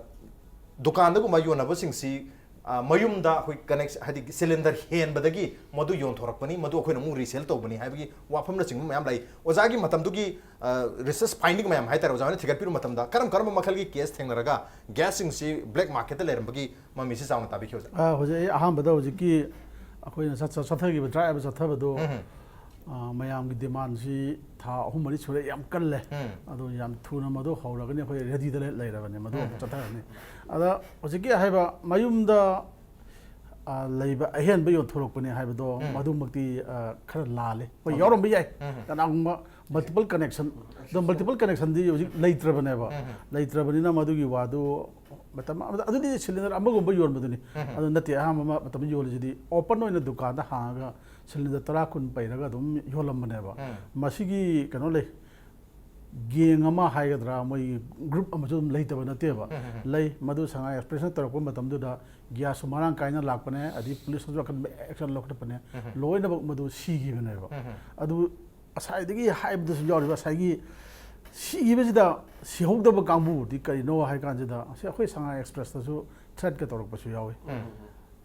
ꯗꯨꯀꯥꯟꯗꯒꯨꯝꯕ ꯌꯣꯟꯅꯕꯁꯤꯡꯁꯤ ꯑ, ꯃꯌꯨꯝꯗ ꯑꯩꯈꯣꯏ ꯀꯅꯦꯛ ꯍꯥꯏꯗꯤ ꯁꯤꯂꯤꯟꯗꯔ ꯍꯦꯟꯕꯗꯒꯤ ꯃꯗꯨ ꯌꯣꯟꯊꯣꯔꯛꯄꯅꯤ, ꯃꯗꯨ ꯑꯩꯈꯣꯏꯅ ꯑꯃꯨꯛ ꯔꯤꯁꯦꯜ ꯇꯧꯕꯅꯤ ꯍꯥꯏꯕꯒꯤ ꯋꯥꯐꯝꯅꯆꯤꯡꯕ ꯃꯌꯥꯝ ꯂꯩ꯫ ꯑꯣꯖꯥꯒꯤ ꯃꯇꯝꯗꯨꯒꯤ ꯔꯤꯁꯔꯁ ꯐꯥꯏꯟꯗꯤꯡ ꯃꯌꯥꯝ ꯍꯥꯏꯇꯥꯔꯦ, ꯑꯣꯖꯥ ꯍꯣꯏꯅ ꯊꯤꯒꯠꯄꯤꯕ ꯃꯇꯝꯗ ꯀꯔꯝ ꯀꯔꯝꯕ ꯃꯈꯜꯒꯤ ꯀꯦꯁ ꯊꯦꯡꯅꯔꯒ ꯒ꯭ꯌꯥꯁꯁꯤꯡꯁꯤ ꯕ꯭ꯂꯦꯛ ꯃꯥꯔꯀꯦꯠꯇ ꯂꯩꯔꯝꯕꯒꯤ ꯃꯃꯤꯁꯤ ꯆꯥꯎꯅ ꯇꯥꯕꯤꯈꯤ, ꯑꯣꯖꯥ? ꯑꯥ, ꯍꯧꯖꯤꯛ ꯑꯩ ꯑꯍꯥꯟꯕꯗ ꯍꯧꯖꯤꯛꯀꯤ ꯑꯩꯈꯣꯏꯅ ꯆꯠ-, ꯆꯠ-, ꯆꯠꯊꯈꯤꯕ ꯗ꯭ꯔꯥꯏ ꯑꯃ ꯆꯠꯊꯕꯗꯣ, ꯎꯝ꯫ ꯑꯥ, ꯃꯌꯥꯝꯒꯤ ꯗꯤꯃꯥꯟꯁꯤ ꯊꯥ ꯑꯍꯨꯝ ꯃꯔꯤ ꯁꯨꯔꯦ, ꯌꯥꯝ ꯀꯜꯂꯦ꯫ ꯎꯝ꯫ ꯑꯗꯣ ꯌꯥꯝ ꯊꯨꯅ ꯃꯗꯨ ꯍꯧꯔꯒꯅꯤ, ꯑꯩꯈꯣꯏ ꯔꯦꯗꯤꯗ ꯂꯩ-, ꯂꯩꯔꯕꯅꯦ, ꯃꯗꯨ ꯑꯃꯨꯛ ꯎꯝ꯫ ꯆꯠꯊꯔꯅꯤ꯫ ꯑꯗ ꯍꯧꯖꯤꯛꯀꯤ ꯍꯥꯏꯕ ꯃꯌꯨꯝꯗ, ꯑꯥ, ꯂꯩꯕ ꯑꯍꯦꯟꯕ ꯌꯣꯟꯊꯣꯔꯛꯄꯅꯦ ꯍꯥꯏꯕꯗꯣ, ꯎꯝ꯫ ꯃꯗꯨꯃꯛꯇꯤ, ꯑꯥ, ꯈꯔ ꯂꯥꯜꯂꯦ꯫ ꯍꯣꯏ, ꯑꯣꯀꯦ꯫ ꯌꯥꯎꯔꯝꯕ ꯌꯥꯏ꯫ ꯎꯝ꯫ ꯀꯅꯥꯒꯨꯝꯕ ꯃꯜꯇꯤꯄꯜ ꯀꯅꯦꯛꯁꯟ, ꯑꯗꯣ ꯃꯜꯇꯤꯄꯜ ꯀꯅꯦꯛꯁꯟꯗꯤ ꯍꯧꯖꯤꯛ ꯂꯩꯇ꯭ꯔꯕꯅꯦꯕ꯫ ꯎꯝ꯫ ꯂꯩꯇ꯭ꯔꯕꯅꯤꯅ ꯃꯗꯨꯒꯤ ꯋꯥꯗꯨ ꯃꯇꯝ ꯑꯃꯗ, ꯑꯗꯨꯗꯤ ꯁꯤꯂꯤꯟꯗꯔ ꯑꯃꯒꯨꯝꯕ ꯌꯣꯟꯕꯗꯨꯅꯤ꯫ ꯎꯝ꯫ ꯑꯗꯨ ꯅꯠꯇꯦ, ꯑꯍꯥꯟꯕ ꯑꯃ ꯃꯇꯝ ꯌꯣꯜꯂꯤꯁꯤꯗꯤ ꯑꯣꯄꯟ ꯑꯣꯏꯅ ꯗꯨꯀꯥꯟꯗ ꯍꯥꯡꯉꯒ ꯁꯤꯂꯤꯟꯗꯔ ꯇꯔꯥ ꯀꯨꯟ ꯄꯩꯔꯒ ꯑꯗꯨꯝ ꯌꯣꯜꯂꯝꯕꯅꯦꯕ꯫ ꯎꯝ꯫ ꯃꯁꯤꯒꯤ ꯀꯩꯅꯣ ꯂꯩ, ꯒꯦꯡ ꯑꯃ ꯍꯥꯏꯒꯗ꯭ꯔꯥ, ꯃꯣꯏꯒꯤ ꯒ꯭ꯔꯨꯞ ꯑꯃꯁꯨ ꯑꯗꯨꯝ ꯂꯩꯇꯕ ꯅꯠꯇꯦꯕ꯫ ꯎꯝ, ꯎꯝ, ꯎꯝ꯫ ꯂꯩ꯫ ꯃꯗꯨ ꯁꯉꯥꯏ ꯑꯦꯛꯁꯄ꯭ꯔꯦꯁꯅ ꯇꯧꯔꯛꯄ ꯃꯇꯝꯗꯨꯗ ꯒ꯭ꯌꯥꯁꯁꯨ ꯃꯔꯥꯡ ꯀꯥꯏꯅ ꯂꯥꯛꯄꯅꯦ, ꯑꯗꯩ ꯄꯨꯂꯤꯁꯅꯁꯨ ꯑꯀꯟꯕ ꯑꯦꯛꯁꯟ ꯂꯧꯈꯠꯄꯅꯦ꯫ ꯎꯝ, ꯎꯝ꯫ ꯂꯣꯏꯅꯃꯛ ꯃꯗꯨ ꯁꯤꯈꯤꯕꯅꯦꯕ꯫ ꯎꯝ, ꯎꯝ꯫ ꯑꯗꯨ ꯉꯁꯥꯏꯗꯒꯤ ꯍꯥꯏꯕꯗꯁꯨ ꯌꯥꯎꯔꯤꯕ ꯉꯁꯥꯏꯒꯤ ꯁꯤꯈꯤꯕꯁꯤꯗ ꯁꯤꯍꯧꯗꯕ ꯀꯥꯡꯕꯨꯗꯤ ꯀꯔꯤꯅꯣ ꯍꯥꯏ ꯀꯥꯟꯁꯤꯗ, ꯁꯤ ꯑꯩꯈꯣꯏ ꯁꯉꯥꯏ ꯑꯦꯛꯁꯄ꯭ꯔꯦꯁꯇꯁꯨ ꯊ꯭ꯔꯦꯠꯀ ꯇꯧꯔꯛꯄꯁꯨ ꯌꯥꯎꯏ꯫ ꯎꯝ꯫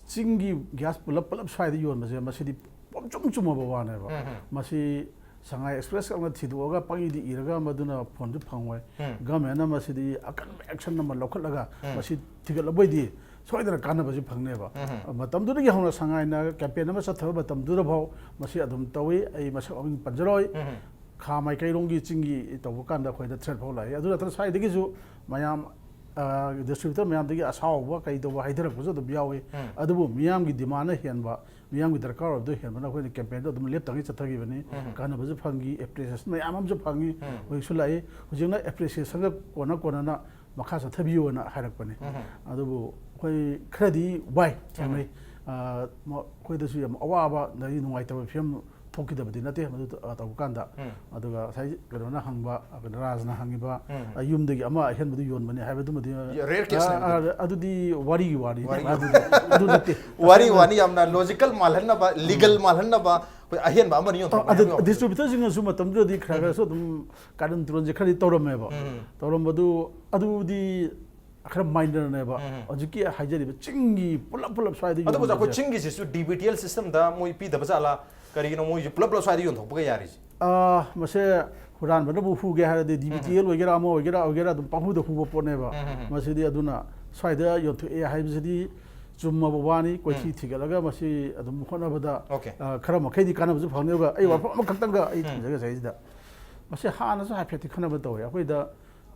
ꯆꯤꯡꯒꯤ ꯒ꯭ꯌꯥꯁ ꯄꯨꯂꯞ, ꯄꯨꯂꯞ ꯁ꯭ꯋꯥꯏꯗ ꯌꯣꯟꯕꯁꯦ, ꯃꯁꯤꯗꯤ ꯄꯨꯝꯆꯨꯝ ꯆꯨꯝꯃꯕ ꯋꯥꯅꯦꯕ꯫ ꯎꯝ, ꯎꯝ꯫ ꯃꯁꯤ ꯁꯉꯥꯏ ꯑꯦꯛꯁꯄ꯭ꯔꯦꯁ ꯑꯃ ꯊꯤꯗꯣꯛꯑꯒ ꯄꯪꯏꯗ ꯏꯔꯒ ꯃꯗꯨꯅ ꯐꯣꯟꯁꯨ ꯐꯪꯉꯣꯏ꯫ ꯎꯝ꯫ ꯒꯃꯦꯟꯅ ꯃꯁꯤꯗꯤ ꯑꯀꯟꯕ ꯑꯦꯛꯁꯟ ꯑꯃ ꯂꯧꯈꯠꯂꯒ ꯎꯝ꯫ ꯃꯁꯤ ꯊꯤꯒꯠꯂꯕꯣꯏꯗꯤ ꯁꯣꯏꯗꯅ ꯀꯥꯟꯅꯕꯁꯤ ꯐꯪꯅꯦꯕ꯫ ꯎꯝ꯫ ꯃꯇꯝꯗꯨꯗꯒꯤ ꯍꯧꯅ ꯁꯉꯥꯏꯅ ꯀꯦꯝꯄꯦꯟ ꯑꯃ ꯆꯠꯊꯕ ꯃꯇꯝꯗꯨꯗ ꯐꯥꯎ ꯃꯁꯤ ꯑꯗꯨꯝ ꯇꯧꯏ꯫ ꯑꯩ ꯃꯁꯛ ꯃꯃꯤꯡ ꯄꯟꯖꯔꯣꯏ꯫ ꯎꯝ꯫ ꯈꯥ ꯃꯥꯏꯀꯩꯔꯣꯝꯒꯤ ꯆꯤꯡꯒꯤ ꯇꯧꯕ ꯀꯥꯟꯗ ꯑꯩꯈꯣꯏꯗ ꯊ꯭ꯔꯦꯠ ꯐꯥꯎ ꯂꯥꯛꯏ꯫ ꯑꯗꯨ ꯅꯠꯇꯅ ꯁ꯭ꯋꯥꯏꯗꯒꯤꯁꯨ ꯃꯌꯥꯝ, ꯑ, ꯗꯤꯁꯇ꯭ꯔꯤꯕ꯭ꯌꯨꯇꯔ ꯃꯌꯥꯝꯗꯒꯤ ꯑꯁꯥꯎꯕ ꯀꯩ ꯇꯧꯕ ꯍꯥꯏꯊꯔꯛꯄꯁꯨ ꯑꯗꯨꯝ ꯌꯥꯎꯏ꯫ ꯎꯝ꯫ ꯑꯗꯨꯕꯨ ꯃꯤꯌꯥꯝꯒꯤ ꯗꯤꯃꯥꯟꯅ ꯍꯦꯟꯕ, ꯃꯤꯌꯥꯝꯒꯤ ꯗꯔꯀꯥꯔ ꯑꯣꯏꯕꯗꯨ ꯍꯦꯟꯕꯅ ꯑꯩꯈꯣꯏꯅ ꯀꯦꯝꯄꯦꯟꯗꯣ ꯑꯗꯨꯝ ꯂꯦꯞꯇꯉꯩ ꯆꯠꯊꯈꯤꯕꯅꯤ꯫ ꯎꯝ꯫ ꯀꯥꯟꯅꯕꯁꯨ ꯐꯪꯈꯤ, ꯑꯦꯄ꯭ꯔꯤꯁꯤꯌꯦꯁꯟ ꯃꯌꯥꯝ ꯑꯃꯁꯨ ꯐꯪꯉꯤ꯫ ꯎꯝ꯫ ꯍꯧꯖꯤꯛꯁꯨ ꯂꯥꯛꯏ꯫ ꯍꯧꯖꯤꯛꯅ ꯑꯦꯄ꯭ꯔꯤꯁꯤꯌꯦꯁꯟꯒ ꯀꯣꯟꯅ ꯀꯣꯟꯅꯅ ꯃꯈꯥ ꯆꯠꯊꯕꯤꯌꯨꯅ ꯍꯥꯏꯔꯛꯄꯅꯤ꯫ ꯎꯝ꯫ ꯑꯗꯨꯕꯨ ꯑꯩꯈꯣꯏ ꯈꯔꯗꯤ ꯋꯥꯏ ꯊꯦꯡꯅꯩ꯫ ꯎꯝ꯫ ꯑ, ꯃ-, ꯑꯩꯈꯣꯏꯗꯁꯨ ꯌꯥꯝ ꯑꯋꯥꯕ ꯑꯗꯒꯤ ꯅꯨꯡꯉꯥꯏꯇꯕ ꯐꯤꯕꯝ ꯊꯣꯛꯈꯤꯗꯕꯗꯤ ꯅꯠꯇꯦ ꯃꯗꯨ ꯇ-, ꯇꯧꯕ ꯀꯥꯟꯗ꯫ ꯎꯝ꯫ ꯑꯗꯨꯒ ꯉꯁꯥꯏ ꯀꯩꯅꯣꯅ ꯍꯪꯕ, ꯑ, ꯀꯩꯅꯣ ꯔꯥꯖꯅ ꯍꯪꯉꯤꯕ, ꯎꯝ꯫ ꯑ, ꯌꯨꯝꯗꯒꯤ ꯑꯃ ꯑꯍꯦꯟꯕꯗꯨ ꯌꯣꯟꯕꯅꯤ ꯍꯥꯏꯕꯗꯨꯃꯗꯤ, ꯔꯦꯌꯔ ꯀꯦꯁꯅꯦ ꯑ, ꯑꯗꯨꯗꯤ꯫ ꯑ, ꯑꯗꯨꯗꯤ ꯋꯥꯔꯤꯒꯤ ꯋꯥꯔꯤꯅꯤ꯫ ꯋꯥꯔꯤꯒꯤ ꯑꯗꯨꯗꯤ, ꯑꯗꯨ ꯅꯠꯇꯦ꯫ ꯋꯥꯔꯤ ꯇꯁꯦꯡꯅ ꯋꯥꯅꯤ, ꯌꯥꯝꯅ ꯂꯣꯖꯤꯀꯦꯜ ꯃꯥꯜꯍꯟꯅꯕ, ꯂꯤꯒꯦꯜ ꯎꯝ꯫ ꯃꯥꯜꯍꯟꯅꯕ, ꯑꯩꯈꯣꯏ ꯑꯍꯦꯟꯕ ꯑꯃꯅ ꯑ, ꯌꯣꯟꯊꯣꯛꯄ ꯑꯗꯨ ꯃꯌꯥꯝ ꯌꯥꯎꯕꯗꯣ꯫ ꯗꯤꯁꯇ꯭ꯔꯤꯕ꯭ꯌꯨꯇꯔꯁꯤꯡꯅꯁꯨ ꯃꯇꯝꯗꯨꯗꯗꯤ ꯈꯔ ꯎꯝ꯫ ꯈꯔꯁꯨ ꯑꯗꯨꯝ ꯀꯥꯔꯟ ꯇꯨꯔꯟꯁꯦ ꯈꯔꯗꯤ ꯇꯧꯔꯝꯃꯦꯕ꯫ ꯎꯝ꯫ ꯇꯧꯔꯝꯕꯗꯨ ꯑꯗꯨꯗꯤ ꯈꯔ ꯃꯥꯏꯅꯔꯅꯦꯕ꯫ ꯎꯝ꯫ ꯍꯧꯖꯤꯛꯀꯤ ꯍꯥꯏꯖꯔꯤꯕ ꯆꯤꯡꯒꯤ ꯄꯨꯂꯞ ꯄꯨꯂꯞ ꯁ꯭ꯋꯥꯏꯗ ꯑꯗꯨꯕꯨ ꯑꯩꯈꯣꯏ ꯌꯣꯟꯕꯁꯦ꯫ ꯆꯤꯡꯒꯤꯁꯤꯁꯨ ꯗꯤ ꯕꯤ ꯇꯤ ꯑꯦꯜ ꯁꯤꯁꯇꯦꯝꯗ ꯃꯣꯏ ꯄꯤꯗꯕ ꯖꯥꯠꯂꯥ? ꯀꯔꯤꯒꯤꯅꯣ ꯃꯣꯏꯁꯨ ꯄꯨꯂꯞ ꯄꯨꯂꯞ ꯁ꯭ꯋꯥꯏꯗ ꯌꯣꯟꯊꯣꯛꯄꯒ ꯌꯥꯔꯤꯁꯦ? ꯑꯥ, ꯃꯁꯦ ꯍꯨꯔꯥꯟꯕꯅꯕꯨ ꯍꯨꯒꯦ ꯍꯥꯏꯔꯗꯤ ꯗꯤ ꯕꯤ ꯇꯤ ꯑꯦꯜ ꯑꯣꯏꯒꯦꯔꯥ ꯑꯃ ꯑꯣꯏꯒꯦꯔꯥ ꯑꯣꯏꯒꯦꯔꯥ ꯑꯗꯨꯝ ꯄꯪꯍꯨꯗ ꯍꯨꯕ ꯄꯣꯠꯅꯦꯕ꯫ ꯎꯝ, ꯎꯝ, ꯎꯝ꯫ ꯃꯁꯤꯗꯤ ꯑꯗꯨꯅ ꯁ꯭ꯋꯥꯏꯗ ꯌꯣꯟꯊꯣꯛꯑꯦ ꯍꯥꯏꯕꯁꯤꯗꯤ ꯆꯨꯝꯃꯕ ꯋꯥꯅꯤ꯫ ꯀꯣꯏꯊꯤ ꯎꯝ꯫ ꯊꯤꯒꯠꯂꯒ ꯃꯁꯤ ꯑꯗꯨꯝ ꯍꯣꯠꯅꯕꯗ Okay. ꯑꯥ, ꯈꯔ ꯃꯈꯩꯗꯤ ꯀꯥꯟꯅꯕꯁꯨ ꯐꯪꯅꯤ꯫ ꯑꯗꯨꯒ ꯑꯩ ꯎꯝ꯫ ꯋꯥꯐꯝ ꯑꯃꯈꯛꯇꯪꯒ ꯑꯩ ꯎꯝ꯫ ꯊꯝꯖꯒꯦ ꯁꯤꯗꯩꯁꯤꯗ꯫ ꯃꯁꯤ ꯍꯥꯟꯅꯁꯨ ꯍꯥꯏꯐꯦꯠꯇꯤ ꯈꯟꯅꯕ ꯇꯧꯋꯦ꯫ ꯑꯩꯈꯣꯏꯗ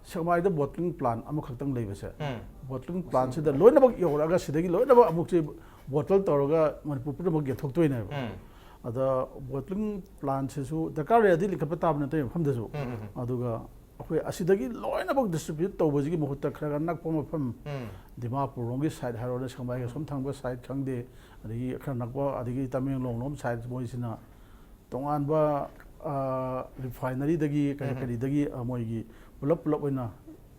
ꯁꯦꯛꯃꯥꯏꯗ ꯕꯣꯇ꯭ꯂꯤꯡ ꯄ꯭ꯂꯥꯟ ꯑꯃꯈꯛꯇꯪ ꯂꯩꯕꯁꯦ, ꯎꯝ꯫ ꯕꯣꯇ꯭ꯂꯤꯡ ꯄ꯭ꯂꯥꯟꯁꯤꯗ ꯂꯣꯏꯅꯃꯛ ꯌꯧꯔꯛꯑꯒ ꯁꯤꯗꯒꯤ ꯂꯣꯏꯅꯃꯛ ꯑꯃꯨꯛꯁꯦ ꯕꯣꯇꯜ ꯇꯧꯔꯒ ꯃꯅꯤꯄꯨꯔ ꯄꯨꯝꯅꯃꯛ ꯌꯦꯟꯊꯣꯛꯇꯣꯏꯅꯦꯕ꯫ ꯎꯝ꯫ ꯑꯗ ꯕꯣꯇ꯭ꯂꯤꯡ ꯄ꯭ꯂꯥꯟꯁꯤꯁꯨ ꯗꯔꯀꯥꯔ ꯂꯩꯔꯗꯤ ꯂꯤꯡꯈꯠꯄ ꯇꯥꯕ ꯅꯠꯇꯦ ꯃꯐꯝꯗꯁꯨ꯫ ꯎꯝ, ꯎꯝ, ꯎꯝ꯫ ꯑꯗꯨꯒ ꯑꯩꯈꯣꯏ ꯑꯁꯤꯗꯒꯤ ꯂꯣꯏꯅꯃꯛ ꯗꯤꯁꯇ꯭ꯔꯤꯕ꯭ꯌꯨꯠ ꯇꯧꯕꯁꯤꯒꯤ ꯃꯍꯨꯠꯇ ꯈꯔ ꯈꯔ ꯅꯛꯄ ꯃꯐꯝ, ꯎꯝ꯫ ꯗꯤꯃꯥꯄꯨꯔ ꯔꯣꯝꯒꯤ ꯁꯥꯏꯠ ꯍꯥꯏꯔꯣꯅꯦ, ꯁꯦꯛꯃꯥꯏꯒ ꯁꯣꯝ ꯊꯪꯕ ꯁꯥꯏꯠ ꯈꯪꯗꯦ, ꯑꯗꯒꯤ ꯈꯔ ꯅꯛꯄ, ꯑꯗꯒꯤ ꯇꯃꯦꯡꯂꯣꯡ ꯂꯣꯝ ꯁꯥꯏꯠ ꯃꯣꯏꯁꯤꯅ ꯇꯣꯉꯥꯟꯕ, ꯑ, ꯔꯤꯐꯥꯏꯅꯔꯤꯗꯒꯤ ꯀꯔꯤ ꯎꯝ꯫ ꯀꯔꯤꯗꯒꯤ, ꯑ, ꯃꯣꯏꯒꯤ ꯄꯨꯂꯞ ꯄꯨꯂꯞ ꯑꯣꯏꯅ,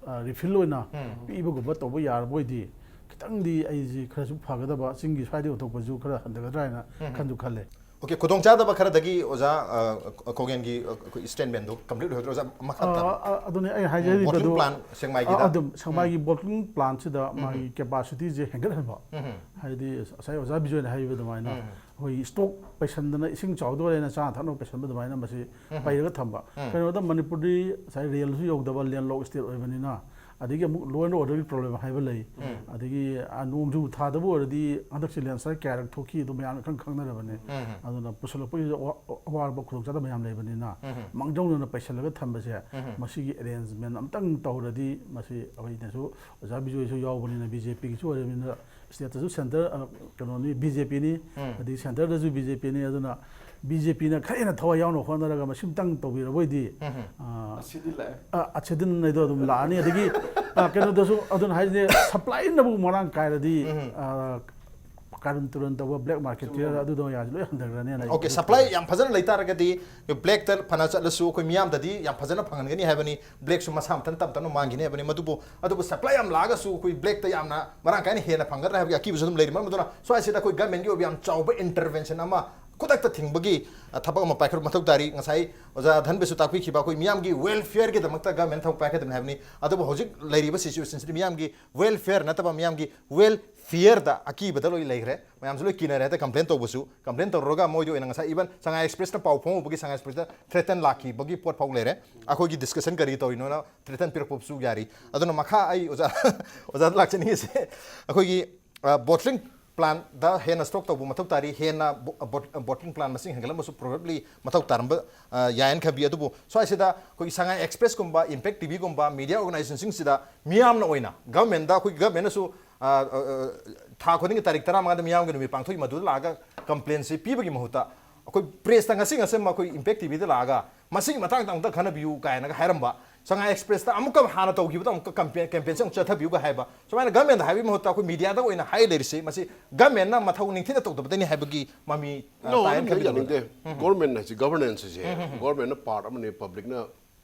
ꯑ, ꯔꯤꯐꯤꯜ ꯑꯣꯏꯅ ꯎꯝ꯫ ꯄꯤꯕꯒꯨꯝꯕ ꯇꯧꯕ ꯌꯥꯔꯕ ꯑꯣꯏꯗꯤ ꯈꯤꯇꯪꯗꯤ ꯑꯩꯁꯤ ꯈꯔꯁꯨ ꯐꯒꯗꯕ, ꯆꯤꯡꯒꯤ ꯁ꯭ꯋꯥꯏꯗ ꯌꯣꯟꯊꯣꯛꯄꯁꯨ ꯈꯔ ꯍꯟꯊꯒꯗ꯭ꯔꯥ ꯍꯥꯏꯅ ꯎꯝ꯫ ꯈꯟꯁꯨ ꯈꯜꯂꯦ꯫ Okay, ꯈꯨꯗꯣꯡꯆꯥꯗꯕ ꯈꯔꯗꯒꯤ ꯑꯣꯖꯥ, ꯑ, ꯈꯣꯡꯒꯦꯟꯒꯤ, ꯑ, ꯑꯩꯈꯣꯏ ꯁ꯭ꯇꯦꯟꯃꯦꯟꯗꯣ ꯀꯝꯄ꯭ꯂꯤꯠ ꯑꯣꯏꯍꯧꯗ꯭ꯔꯦ ꯑꯣꯖꯥ, ꯃꯈꯥ ꯇꯥꯕꯤꯌꯨ꯫ ꯑ, ꯑ, ꯑꯗꯨꯅꯦ ꯑꯩ ꯎꯝ, ꯍꯥꯏꯖꯔꯤꯕꯗꯨ꯫ ꯕꯣꯇ꯭ꯂꯤꯡ ꯄ꯭ꯂꯥꯟ ꯁꯦꯛꯃꯥꯏꯒꯤꯗ꯫ ꯑ, ꯑꯗꯨꯝ ꯁꯦꯛꯃꯥꯏꯒꯤ ꯎꯝ꯫ ꯕꯣꯇ꯭ꯂꯤꯡ ꯄ꯭ꯂꯥꯟꯁꯤꯗ ꯎꯝ꯫ ꯃꯥꯒꯤ ꯀꯦꯄꯥꯁꯤꯇꯤꯁꯦ ꯍꯦꯟꯒꯠꯍꯟꯕ꯫ ꯎꯝ꯫ ꯍꯥꯏꯗꯤ ꯉꯁꯥꯏ ꯑꯣꯖꯥ ꯕꯤꯖꯣꯏꯅ ꯍꯥꯏꯕ ꯑꯗꯨꯃꯥꯏꯅ ꯎꯝ꯫ ꯑꯩꯈꯣꯏꯒꯤ ꯁ꯭ꯇꯣꯛ ꯄꯩꯁꯟꯗꯅ ꯏꯁꯤꯡ ꯆꯥꯎꯗꯣꯔꯦꯅ ꯆꯥꯅ ꯊꯛꯅꯕ ꯄꯩꯁꯟꯕ ꯑꯗꯨꯃꯥꯏꯅ ꯃꯁꯤ ꯎꯝ꯫ ꯄꯩꯔꯒ ꯊꯝꯕ꯫ ꯎꯝ꯫ ꯀꯩꯅꯣꯗ ꯃꯅꯤꯄꯨꯔꯗꯤ ꯉꯁꯥꯏ ꯔꯦꯜꯁꯨ ꯌꯧꯗꯕ ꯂꯦꯟꯂꯣꯛ ꯁ꯭ꯇꯦꯠ ꯑꯣꯏꯕꯅꯤꯅ, ꯑꯗꯒꯤ ꯑꯃꯨꯛ law and order ꯒꯤ problem ꯍꯥꯏꯕ ꯂꯩ꯫ ꯎꯝ꯫ ꯑꯗꯒꯤ, ꯑ, ꯅꯣꯡꯖꯨ ꯊꯥꯗꯕꯨ ꯑꯣꯏꯔꯗꯤ ꯍꯟꯗꯛꯁꯦ landslide ꯀꯌꯥꯔꯛ ꯊꯣꯛꯈꯤ, ꯑꯗꯨ ꯃꯌꯥꯝꯅ ꯈꯪ ꯈꯪꯅꯔꯕꯅꯤ꯫ ꯎꯝ꯫ ꯑꯗꯨꯅ ꯄꯨꯁꯜꯂꯛꯄꯒꯤꯁꯨ ꯑꯋꯥ-, ꯑꯋꯥꯕ ꯈꯨꯗꯣꯡꯆꯥꯗꯕ ꯃꯌꯥꯝ ꯂꯩꯕꯅꯤꯅ ꯎꯝ꯫ ꯃꯥꯡꯖꯧꯅꯅ ꯄꯩꯁꯜꯂꯒ ꯊꯝꯕꯁꯦ, ꯎꯝ꯫ ꯃꯁꯤꯒꯤ arrangement ꯑꯝꯇꯪ ꯇꯧꯔꯗꯤ ꯃꯁꯤ ꯑꯩꯈꯣꯏꯅꯁꯨ ꯑꯣꯖꯥ ꯕꯤꯖꯣꯏꯁꯨ ꯌꯥꯎꯕꯅꯤꯅ, ꯕꯤ ꯖꯦ ꯄꯤꯒꯤꯁꯨ ꯑꯣꯏꯔꯕꯅꯤꯅ, ꯁ꯭ꯇꯦꯠꯇꯁꯨ ꯁꯦꯟꯇꯔ, ꯑ, ꯀꯩꯅꯣꯅꯤ, ꯕꯤ ꯖꯦ ꯄꯤꯅꯤ, ꯎꯝ꯫ ꯑꯗꯒꯤ ꯁꯦꯟꯇꯔꯗꯁꯨ ꯕꯤ ꯖꯦ ꯄꯤꯅꯤ, ꯑꯗꯨꯅ ꯕꯤ ꯖꯦ ꯄꯤꯅ ꯈꯔ ꯍꯦꯟꯅ ꯊꯋꯥꯏ ꯌꯥꯎꯅ ꯍꯣꯠꯅꯔꯒ ꯃꯁꯤꯝꯇꯪ ꯇꯧꯕꯤꯔꯕ ꯑꯣꯏꯗꯤ, ꯎꯝ꯫ ꯑ, ꯑꯁꯤꯗꯤ ꯂꯥꯛꯑꯦ꯫ ꯑ, ꯑꯁꯤꯗꯤ ꯅꯩꯗꯣ ꯑꯗꯨꯝ ꯂꯥꯛꯑꯅꯤ꯫ ꯑꯗꯒꯤ, ꯑ, ꯀꯩꯅꯣꯗꯁꯨ ꯑꯗꯨꯅ ꯍꯥꯏꯁꯦ, supply ꯅꯕꯨ ꯃꯔꯥꯡ ꯀꯥꯏꯔꯗꯤ, ꯎꯝ꯫ ꯑ, ꯀꯥꯔꯟ ꯇꯨꯔꯟ ꯇꯧꯕ black market ꯊꯤꯔꯒ ꯑꯗꯨꯗꯣ ꯌꯥꯁꯤ ꯂꯣꯏ ꯍꯟꯊꯈ꯭ꯔꯅꯤ꯫ Okay, supply ꯌꯥꯝ ꯐꯖꯅ ꯂꯩꯇꯥꯔꯒꯗꯤ black ꯇ ꯐꯅ ꯆꯠꯂꯁꯨ ꯑꯩꯈꯣꯏ ꯃꯤꯌꯥꯝꯗꯗꯤ ꯌꯥꯝ ꯐꯖꯅ ꯐꯪꯍꯟꯒꯅꯤ ꯍꯥꯏꯕꯅꯤ, black ꯁꯨ ꯃꯁꯥ ꯃꯊꯟꯇ ꯇꯞ ꯇꯞꯅ ꯃꯥꯡꯈꯤꯅꯤ ꯍꯥꯏꯕꯅꯤ꯫ ꯃꯗꯨꯕꯨ, ꯑꯗꯨꯕꯨ supply ꯌꯥꯝ ꯂꯥꯛꯑꯒꯁꯨ ꯑꯩꯈꯣꯏ black ꯇ ꯌꯥꯝꯅ ꯃꯔꯥꯡ ꯀꯥꯏꯅ ꯍꯦꯟꯅ ꯐꯪꯒꯗ꯭ꯔꯥ ꯍꯥꯏꯕꯒꯤ ꯑꯀꯤꯕꯁꯨ ꯑꯗꯨꯝ ꯂꯩꯔꯤ꯫ ꯃꯔꯝ ꯑꯗꯨꯅ ꯁ꯭ꯋꯥꯏꯁꯤꯗ ꯑꯩꯈꯣꯏ government ꯀꯤ ꯑꯣꯏꯕ ꯌꯥꯝ ꯆꯥꯎꯕ intervention ꯑꯃ ꯈꯨꯗꯛꯇ ꯊꯤꯡꯕꯒꯤ, ꯑ, ꯊꯕꯛ ꯑꯃ ꯄꯥꯏꯈꯠꯄ ꯃꯊꯧ ꯇꯥꯔꯤ꯫ ꯉꯁꯥꯏ ꯑꯣꯖꯥ ꯙꯟꯕꯁꯨ ꯇꯥꯛꯄꯤꯈꯤꯕ, ꯑꯩꯈꯣꯏ ꯃꯤꯌꯥꯝꯒꯤ ꯋꯦꯜꯐꯤꯌꯔꯒꯤꯗꯃꯛꯇ ꯒꯃꯦꯟ ꯊꯕꯛ ꯄꯥꯏꯈꯠꯀꯗꯕꯅꯤ ꯍꯥꯏꯕꯅꯤ꯫ ꯑꯗꯨꯕꯨ ꯍꯧꯖꯤꯛ ꯂꯩꯔꯤꯕ ꯁꯤꯆꯨꯋꯦꯁꯟꯁꯤꯗꯤ ꯃꯤꯌꯥꯝꯒꯤ ꯋꯦꯜꯐꯤꯌꯔ ꯅꯠꯇꯕ ꯃꯤꯌꯥꯝꯒꯤ ꯋꯦꯜ ꯐꯤꯌꯔꯗ ꯑꯀꯤꯕꯗ ꯂꯣꯏ ꯂꯩꯈ꯭ꯔꯦ꯫ ꯃꯌꯥꯝꯁꯨ ꯂꯣꯏ ꯀꯤꯅꯔꯦ꯫ ꯍꯦꯛꯇ ꯀꯝꯄ꯭ꯂꯦꯟ ꯇꯧꯔꯨꯔꯒ ꯃꯣꯏꯗ ꯑꯣꯏꯅ ꯉꯁꯥꯏ even ꯁꯉꯥꯏ ꯑꯦꯛꯁꯄ꯭ꯔꯦꯁꯅ ꯄꯥꯎ ꯐꯣꯡꯉꯨꯕꯒꯤ ꯁꯉꯥꯏ ꯑꯦꯛꯁꯄ꯭ꯔꯦꯁꯇ ꯊ꯭ꯔꯦꯇꯟ ꯂꯥꯛꯈꯤꯕꯒꯤ ꯄꯣꯠ ꯐꯥꯎ ꯂꯩꯔꯦ꯫ ꯑꯩꯈꯣꯏꯒꯤ ꯗꯤꯁꯀꯁꯟ ꯀꯔꯤ ꯇꯧꯔꯤꯅꯣꯅ ꯊ꯭ꯔꯦꯇꯟ ꯄꯤꯔꯛꯄꯁꯨ ꯌꯥꯔꯤ꯫ ꯑꯗꯨꯅ ꯃꯈꯥ ꯑꯩ ꯑꯣꯖꯥ ꯑꯣꯖꯥꯗ ꯂꯥꯛꯆꯅꯤꯡꯉꯤꯁꯦ, ꯑꯩꯈꯣꯏꯒꯤ ꯕꯣꯇ꯭ꯂꯤꯡ ꯄ꯭ꯂꯥꯟꯗ ꯍꯦꯟꯅ ꯁ꯭ꯇꯣꯛ ꯇꯧꯕ ꯃꯊꯧ ꯇꯥꯔꯤ, ꯍꯦꯟꯅ ꯕꯣꯇ꯭ꯂꯤꯡ ꯄ꯭ꯂꯥꯟ ꯃꯁꯤꯡ ꯍꯦꯟꯒꯠꯂꯝꯕꯁꯨ ꯄ꯭ꯔꯣꯕꯦꯕꯂꯤ ꯃꯊꯧ ꯇꯥꯔꯝꯕ, ꯑ, ꯌꯥꯏꯅ ꯈꯟꯕꯤ꯫ ꯑꯗꯨꯕꯨ ꯁ꯭ꯋꯥꯏꯁꯤꯗ ꯑꯩꯈꯣꯏꯒꯤ ꯁꯉꯥꯏ ꯑꯦꯛꯁꯄ꯭ꯔꯦꯁꯀꯨꯝꯕ, ꯏꯝꯄꯦꯛ ꯇꯤꯚꯤꯒꯨꯝꯕ ꯃꯤꯗꯤꯌꯥ ꯑꯣꯔꯒꯅꯥꯏꯖꯦꯁꯟꯁꯤꯡꯁꯤꯗ ꯃꯤꯌꯥꯝꯅ ꯑꯣꯏꯅ ꯒꯚꯔꯟꯃꯦꯟꯗ, ꯑꯩꯈꯣꯏꯒꯤ ꯒꯚꯔꯟꯃꯦꯟꯅꯁꯨ, ꯑ, ꯑ, ꯑ, ꯊꯥ ꯈꯨꯗꯤꯡꯒꯤ ꯇꯥꯔꯤꯛ ꯇꯔꯥꯃꯉꯥꯗ ꯃꯤꯌꯥꯝꯒꯤ ꯅꯨꯃꯤꯠ ꯄꯥꯡꯊꯣꯛꯏ, ꯃꯗꯨꯗ ꯂꯥꯛꯑꯒ ꯀꯝꯄ꯭ꯂꯦꯟꯁꯤ ꯄꯤꯕꯒꯤ ꯃꯍꯨꯠꯇ ꯑꯩꯈꯣꯏ ꯄ꯭ꯔꯦꯁꯇ ꯉꯁꯤ ꯉꯁꯝ ꯑꯩꯈꯣꯏ ꯏꯝꯄꯦꯛ ꯇꯤꯚꯤꯗ ꯂꯥꯛꯑꯒ ꯃꯁꯤꯒꯤ ꯃꯇꯥꯡꯗ ꯑꯃꯨꯛꯇ ꯈꯟꯅꯕꯤꯌꯨ ꯀꯥꯏꯅꯒ ꯍꯥꯏꯔꯝꯕ, ꯁꯉꯥꯏ ꯑꯦꯛꯁꯄ꯭ꯔꯦꯁꯇ ꯑꯃꯨꯛꯀ ꯍꯥꯟꯅ ꯇꯧꯈꯤꯕꯗ ꯑꯃꯨꯛꯀ ꯀꯦꯝꯄꯦꯟꯁꯤ ꯑꯃꯨꯛ ꯆꯠꯊꯕꯤꯌꯨꯒ ꯍꯥꯏꯕ, ꯁꯨꯃꯥꯏꯅ ꯒꯚꯔꯟꯃꯦꯟꯗ ꯍꯥꯏꯕꯒꯤ ꯃꯍꯨꯠꯇ ꯑꯩꯈꯣꯏ ꯃꯤꯗꯤꯌꯥꯗ ꯑꯣꯏꯅ ꯍꯥꯏ ꯂꯩꯔꯤꯁꯤ, ꯃꯁꯤ ꯒꯚꯔꯟꯃꯦꯟꯅ ꯃꯊꯧ ꯅꯤꯡꯊꯤꯅ ꯇꯧꯗꯕꯗꯅꯤ ꯍꯥꯏꯕꯒꯤ ꯃꯃꯤ, ꯑ, No, ꯇꯥꯏꯌꯦꯅ ꯑꯗꯨꯝꯗꯤ ꯈꯟꯕꯤꯗꯕ꯭ꯔꯥ? ꯌꯥꯅꯤꯡꯗꯦ꯫ ꯒꯣꯔꯃꯦꯟ ꯍꯥꯏꯁꯤ, ꯒꯚꯔꯅꯦꯟꯁ ꯍꯥꯏꯁꯦ, ꯒꯣꯔꯃꯦꯟꯅ ꯄꯥꯔꯠ ꯑꯃꯅꯤ, ꯄꯕ꯭ꯂꯤꯛꯅ,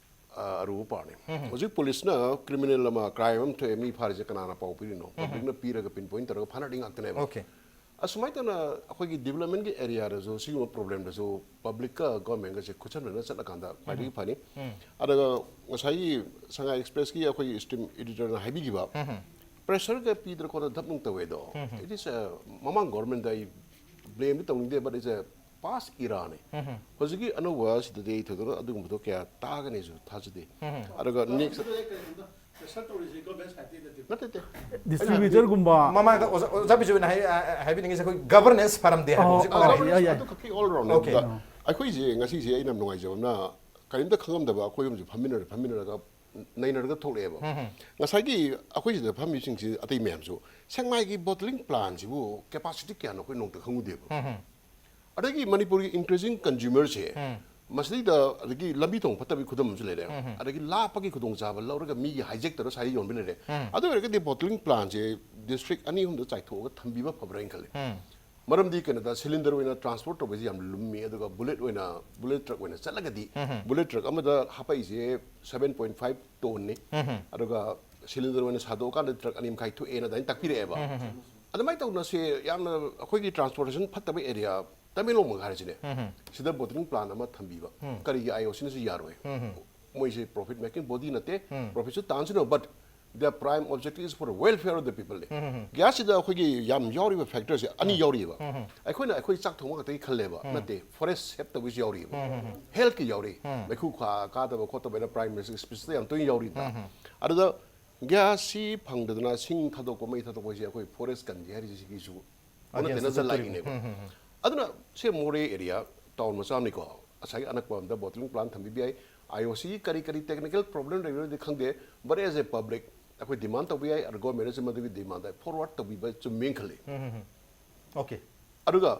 ꯑ, ꯑꯔꯨꯕ ꯄꯥꯔꯠꯅꯤ꯫ ꯍꯧꯖꯤꯛ ꯄꯨꯂꯤꯁꯅ ꯀ꯭ꯔꯤꯃꯤꯅꯦꯜ ꯑꯃ, ꯀ꯭ꯔꯥꯏꯝ ꯑꯃ ꯊꯣꯛꯑꯦ, ꯃꯤ ꯐꯥꯔꯤꯁꯦ ꯀꯅꯥꯅ ꯄꯥꯎ ꯄꯤꯔꯤꯅꯣ? ꯄꯕ꯭ꯂꯤꯛꯅ ꯄꯤꯔꯒ ꯄꯤꯟ ꯄꯣꯏꯟ ꯇꯧꯔꯒ ꯐꯥꯅꯔꯤ ꯉꯥꯛꯇꯅꯦꯕ꯫ ꯑꯣꯀꯦ꯫ ꯑꯁꯨꯃꯥꯏꯅ ꯇꯧꯅ ꯑꯩꯈꯣꯏꯒꯤ ꯗꯤꯕꯂꯞꯃꯦꯟꯒꯤ ꯑꯦꯔꯤꯌꯥꯗꯁꯨ ꯁꯤꯒꯨꯝꯕ ꯄ꯭ꯔꯣꯕ꯭ꯂꯦꯝꯗꯁꯨ ꯄꯕ꯭ꯂꯤꯛꯀ ꯒꯣꯔꯃꯦꯟꯒꯁꯦ ꯈꯨꯠꯁꯝꯅꯅ ꯆꯠꯂꯀꯥꯟꯗ ꯈ꯭ꯋꯥꯏꯗꯒꯤ ꯐꯅꯤ꯫ ꯑꯗꯨꯒ ꯉꯁꯥꯏꯒꯤ ꯁꯉꯥꯏ ꯑꯦꯛꯁꯄ꯭ꯔꯦꯁꯀꯤ ꯑꯩꯈꯣꯏꯒꯤ ꯏꯁꯇ꯭ꯔꯤꯝ ꯏꯗꯤꯇꯔꯅ ꯍꯥꯏꯕꯤꯈꯤꯕ, ꯄ꯭ꯔꯦꯁꯔꯒ ꯄꯤꯗꯅ ꯈꯣꯠꯇꯅ ꯙꯞ ꯅꯨꯡ ꯇꯧꯋꯦ ꯑꯗꯣ, it is a, ꯃꯃꯥꯡ ꯒꯣꯔꯃꯦꯟꯗ ꯑꯩ ꯕ꯭ꯂꯦꯝꯗꯤ ꯇꯧꯅꯤꯡꯗꯦ, but it's a past eraꯅꯦ꯫ ꯍꯧꯖꯤꯛꯀꯤ ꯑꯅꯧꯕ ꯁꯤꯗꯗꯤ ꯑꯩ ꯊꯣꯏꯗꯣꯛꯅ ꯑꯗꯨꯒꯨꯝꯕꯗꯣ ꯀꯌꯥ ꯇꯥꯒꯅꯤꯁꯨ ꯊꯥꯖꯗꯦ꯫ ꯑꯗꯨꯒ next ꯀꯩꯒꯨꯝꯕ ꯄ꯭ꯔꯦꯁꯔ ꯇꯧꯔꯤꯁꯦ ꯒꯣꯔꯃꯦꯟ ꯁꯥꯏꯠꯇꯩ ꯅꯠꯇꯦ꯫ ꯅꯠꯇꯦ, ꯅꯠꯇꯦ꯫ ꯗꯤꯁꯇ꯭ꯔꯤꯕ꯭ꯌꯨꯇꯔꯒꯨꯝꯕ꯫ ꯃꯃꯥꯡꯗ ꯑꯣꯖꯥ, ꯑꯣꯖꯥ ꯕꯤꯖꯨꯅ ꯍꯥꯏ-, ꯑ, ꯍꯥꯏꯕꯤꯅꯤꯡꯉꯤꯁꯦ ꯑꯩꯈꯣꯏ ꯒꯚꯔꯅꯦꯟꯁ ꯐꯔꯝꯗꯦ ꯍꯥꯏꯕ ꯑꯣ, ꯍꯧꯖꯤꯛ ꯑꯣ, ꯐꯔꯦ꯫ ꯌꯥꯏ, ꯌꯥꯏ꯫ ꯑꯗꯨ ꯈꯛꯀꯤ all round ꯑꯣꯀꯦ꯫ ꯑꯗꯨꯗ ꯑꯩꯈꯣꯏꯁꯦ ꯉꯁꯤꯁꯦ ꯑꯩꯅ ꯌꯥꯝ ꯅꯨꯡꯉꯥꯏꯖꯕ ꯑꯃꯅ, ꯀꯔꯤꯝꯇ ꯈꯪꯉꯝꯗꯕ ꯑꯩꯈꯣꯏ ꯑꯃꯁꯨ ꯐꯝꯃꯤꯟꯅꯔꯦ, ꯐꯝꯃꯤꯟꯅꯔꯒ ꯅꯩꯅꯔꯒ ꯊꯣꯛꯂꯛꯑꯦꯕ꯫ ꯉꯁꯥꯏꯒꯤ ꯑꯩꯈꯣꯏ ꯁꯤꯗ ꯐꯝꯃꯤꯁꯤꯡꯁꯤ ꯑꯇꯩ ꯃꯌꯥꯝꯁꯨ ꯁꯦꯛꯃꯥꯏꯒꯤ ꯕꯣꯇꯂꯤꯡ ꯄ꯭ꯂꯥꯟꯁꯤꯕꯨ ꯀꯦꯄꯥꯁꯤꯇꯤ ꯀꯌꯥꯅꯣ ꯑꯩꯈꯣꯏ ꯅꯣꯡꯇ ꯈꯪꯉꯨꯗꯦꯕ꯫ ꯑꯗꯒꯤ ꯃꯅꯤꯄꯨꯔꯒꯤ increasing consumerꯁꯦ, ꯃꯁꯤꯗꯩꯗ ꯑꯗꯒꯤ ꯂꯝꯕꯤ ꯊꯣꯡ ꯐꯠꯇꯕꯒꯤ ꯈꯨꯗꯝ ꯑꯃꯁꯨ ꯂꯩꯔꯦ꯫ ꯑꯗꯒꯤ ꯂꯥꯞꯄꯒꯤ ꯈꯨꯗꯣꯡꯆꯥꯕ ꯂꯧꯔꯒ ꯃꯤꯒꯤ ꯍꯥꯏꯖꯦꯛ ꯇꯧꯔꯒ ꯁ꯭ꯋꯥꯏꯗ ꯌꯣꯟꯕ ꯂꯩꯔꯦ꯫ ꯑꯗꯨ ꯑꯣꯏꯔꯒꯗꯤ ꯕꯣꯇꯂꯤꯡ ꯄ꯭ꯂꯥꯟꯁꯦ ꯗꯤꯁꯇ꯭ꯔꯤꯛ ꯑꯅꯤ ꯑꯍꯨꯝꯗ ꯆꯥꯏꯊꯣꯛꯑꯒ ꯊꯝꯕꯤꯕ ꯐꯕ꯭ꯔꯥ ꯍꯥꯏꯅ ꯈꯜꯂꯤ꯫ ꯃꯔꯝꯗꯤ ꯀꯩꯅꯣꯗ ꯁꯤꯂꯤꯟꯗꯔ ꯑꯣꯏꯅ ꯇ꯭ꯔꯥꯟꯁꯄꯣꯔꯠ ꯇꯧꯕꯁꯤ ꯌꯥꯝ ꯂꯨꯝꯃꯤ, ꯑꯗꯨꯒ ꯕꯨꯂꯦꯠ ꯑꯣꯏꯅ, ꯕꯨꯂꯦꯠ ꯇ꯭ꯔꯛ ꯑꯣꯏꯅ ꯆꯠꯂꯒꯗꯤ, ꯕꯨꯂꯦꯠ ꯇ꯭ꯔꯛ ꯑꯃꯗ ꯍꯥꯄꯛꯏꯁꯦ seven point five ꯇꯣꯟꯅꯤ꯫ ꯑꯗꯨꯒ ꯁꯤꯂꯤꯟꯗꯔ ꯑꯣꯏꯅ ꯁꯥꯗꯣꯛꯑꯀꯥꯟꯗ ꯇ꯭ꯔꯛ ꯑꯅꯤ ꯃꯈꯥꯏ ꯊꯣꯛꯑꯦꯅ ꯑꯗꯨꯃꯥꯏꯅ ꯇꯥꯛꯄꯤꯔꯛꯑꯦꯕ꯫ ꯑꯗꯨꯃꯥꯏꯅ ꯇꯧꯅ ꯁꯤ ꯌꯥꯝꯅ ꯑꯩꯈꯣꯏꯒꯤ ꯇ꯭ꯔꯥꯟꯁꯄꯣꯔꯇꯦꯁꯟ ꯐꯠꯇꯕ ꯑꯦꯔꯤꯌꯥ ꯇꯃꯦꯡꯂꯣꯡꯃꯛ ꯍꯥꯏꯔꯁꯤꯅꯦ, ꯁꯤꯗ ꯕꯣꯇꯂꯤꯡ ꯄ꯭ꯂꯥꯟ ꯑꯃ ꯊꯝꯕꯤꯕ, ꯀꯔꯤꯒꯤ ꯑꯥꯏ ꯑꯣ ꯁꯤꯅꯁꯨ ꯌꯥꯔꯣꯏ? ꯃꯣꯏꯁꯦ profit making body ꯅꯠꯇꯦ, profitꯁꯨ ꯇꯥꯟꯁꯅꯨ, but their prime objective is for the welfare of the people ꯅꯦ꯫ ꯒ꯭ꯌꯥꯁꯁꯤꯗ ꯑꯩꯈꯣꯏꯒꯤ ꯌꯥꯝ ꯌꯥꯎꯔꯤꯕ ꯐꯦꯛꯇꯔꯁꯦ ꯑꯅꯤ ꯌꯥꯎꯔꯤꯕ꯫ ꯑꯩꯈꯣꯏꯅ ꯑꯩꯈꯣꯏ ꯆꯥꯛ ꯊꯣꯡꯕ ꯈꯛꯇꯒꯤ ꯈꯜꯂꯦꯕ, ꯅꯠꯇꯦ, ꯐꯣꯔꯦꯁ ꯁꯦꯞ ꯇꯧꯕꯒꯤꯁꯨ ꯌꯥꯎꯔꯤꯕ, ꯍꯦꯜꯠꯀꯤ ꯌꯥꯎꯔꯤ, ꯃꯩꯈꯨ ꯈꯥ ꯀꯥꯗꯕ ꯈꯣꯠꯇꯕ ꯍꯥꯏꯅ ꯄ꯭ꯔꯥꯏꯝ ꯃꯤꯅꯤꯁꯇꯔ ꯁ꯭ꯄꯤꯁꯇ ꯌꯥꯝ ꯇꯣꯏꯅ ꯌꯥꯎꯔꯤꯕ꯫ ꯑꯗꯨꯗ ꯒ꯭ꯌꯥꯁꯁꯤ ꯐꯪꯗꯗꯅ ꯁꯤꯡ ꯊꯥꯗꯣꯛꯄ, ꯃꯩ ꯊꯥꯗꯣꯛꯄ ꯍꯥꯏꯁꯦ ꯑꯩꯈꯣꯏ ꯐꯣꯔꯦꯁ ꯀꯟꯒꯦ ꯍꯥꯏꯔꯤꯁꯦ ꯁꯤꯒꯤꯁꯨ ꯑꯣꯟꯅ against ꯇꯩꯅꯕ ꯆꯠꯇꯣꯔꯤꯕ꯫ ꯂꯥꯛꯏꯅꯦꯕ꯫ ꯑꯗꯨꯅ ꯁꯤ ꯃꯣꯔꯦ ꯑꯦꯔꯤꯌꯥ ꯇꯥꯎꯟ ꯃꯆꯥ ꯑꯃꯅꯤꯀꯣ, ꯉꯁꯥꯏꯒꯤ ꯑꯅꯛꯄ ꯑꯃꯗ ꯕꯣꯇꯂꯤꯡ ꯄ꯭ꯂꯥꯟ ꯊꯝꯕꯤꯕ ꯌꯥꯏ꯫ ꯑꯥꯏ ꯑꯣ ꯁꯤꯒꯤ ꯀꯔꯤ ꯀꯔꯤ ꯇꯦꯛꯅꯤꯀꯦꯜ ꯄ꯭ꯔꯣꯕ꯭ꯂꯦꯝ ꯂꯩꯕꯅꯣꯗꯤ ꯈꯪꯗꯦ, but as a public ꯑꯩꯈꯣꯏ ꯗꯤꯃꯥꯟ ꯇꯧꯕ ꯌꯥꯏ, ꯑꯗ ꯒꯣꯔꯃꯦꯟꯅꯁꯨ ꯃꯗꯨꯒꯤ ꯗꯤꯃꯥꯟꯗ ꯐꯣꯔꯋꯥꯔꯗ ꯇꯧꯕꯤꯕ ꯆꯨꯝꯃꯦꯅ ꯈꯜꯂꯤ꯫ ꯑꯣꯀꯦ꯫ ꯑꯗꯨꯒ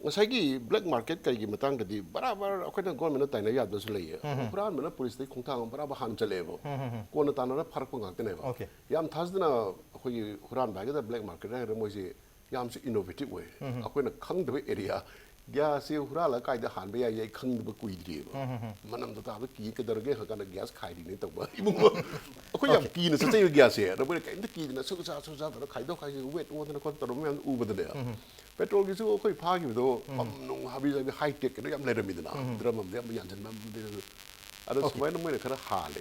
ꯉꯁꯥꯏꯒꯤ ꯕ꯭ꯂꯦꯛ ꯃꯥꯔꯀꯦꯠ ꯀꯔꯤꯒꯤ ꯃꯇꯥꯡꯗꯗꯤ ꯕꯔꯥꯕꯔ ꯑꯩꯈꯣꯏꯅ ꯒꯣꯔꯃꯦꯟꯗ ꯇꯥꯏꯅ ꯌꯥꯗꯕꯁꯨ ꯂꯩꯌꯦ꯫ ꯍꯨꯔꯥꯟꯕꯅ ꯄꯨꯂꯤꯁꯇꯒꯤ ꯈꯣꯡꯊꯥꯡ ꯕꯔꯥꯕꯔ ꯍꯥꯟꯅ ꯆꯠꯂꯛꯑꯦꯕ꯫ ꯀꯣꯟꯅ ꯇꯥꯟꯅꯔ ꯐꯥꯔꯛꯄ ꯉꯥꯛꯇꯅꯦꯕ꯫ ꯑꯣꯀꯦ꯫ ꯌꯥꯝ ꯊꯥꯖꯗꯅ ꯑꯩꯈꯣꯏꯒꯤ ꯍꯨꯔꯥꯟꯕ ꯍꯥꯏꯒꯗ꯭ꯔꯥ ꯕ꯭ꯂꯦꯛ ꯃꯥꯔꯀꯦꯠ ꯍꯥꯏꯒꯗ꯭ꯔꯥ ꯃꯣꯏꯁꯦ ꯌꯥꯝꯁꯨ ꯏꯅꯣꯚꯦꯇꯤꯚ ꯑꯣꯏ꯫ ꯑꯩꯈꯣꯏꯅ ꯈꯪꯗꯕ ꯑꯦꯔꯤꯌꯥ, ꯒ꯭ꯌꯥꯁꯁꯦ ꯍꯨꯔꯥꯜꯂꯒ ꯀꯥꯏꯗ ꯍꯥꯟꯕ ꯌꯥꯏ ꯑꯩ ꯈꯪꯗꯕ ꯀꯨꯏꯗ꯭ꯔꯤꯑꯕ꯫ ꯃꯅꯝꯗꯣ ꯇꯥꯕ ꯀꯤ ꯀꯩꯗꯧꯔꯒꯦ ꯍꯪꯀꯥꯟꯗ ꯒ꯭ꯌꯥꯁ ꯈꯥꯏꯔꯤꯅꯦ ꯇꯧꯕ ꯏꯃꯨꯡꯗꯣ꯫ ꯑꯩꯈꯣꯏ ꯌꯥꯝ ꯀꯤꯅ ꯆꯠꯆꯩꯕ ꯒ꯭ꯌꯥꯁꯁꯦ꯫ ꯑꯗ ꯃꯣꯏꯅ ꯀꯩꯝꯇ ꯀꯤꯗꯅ ꯁꯨ ꯆꯥ ꯁꯨ ꯆꯥ ꯇꯧꯔ ꯈꯥꯏꯗꯣꯛ ꯈꯥꯏꯖꯤꯟ ꯋꯦꯠ ꯑꯣꯟꯗꯅ ꯈꯣꯠꯇꯅ ꯇꯧꯔꯝꯕ ꯃꯌꯥꯝꯗꯣ ꯎꯕꯗꯅꯦ꯫ ꯄꯦꯇ꯭ꯔꯣꯜꯒꯤꯁꯨ ꯑꯩꯈꯣꯏ ꯐꯥꯈꯤꯕꯗꯣ ꯄꯝ ꯅꯨꯡ ꯍꯥꯕꯤ ꯖꯥꯕꯤ ꯍꯥꯏ ꯇꯦꯛ ꯀꯩꯅꯣ ꯌꯥꯝ ꯂꯩꯔꯝꯃꯤꯗꯅ꯫ ꯗ꯭ꯔꯝ ꯑꯃꯗ ꯌꯥꯝ ꯌꯥꯟꯁꯤꯟꯕ ꯑꯃꯗꯤ꯫ ꯑꯗꯣ Okay. ꯁꯨꯃꯥꯏꯅ ꯃꯣꯏꯅ ꯈꯔ ꯍꯥꯜꯂꯦ꯫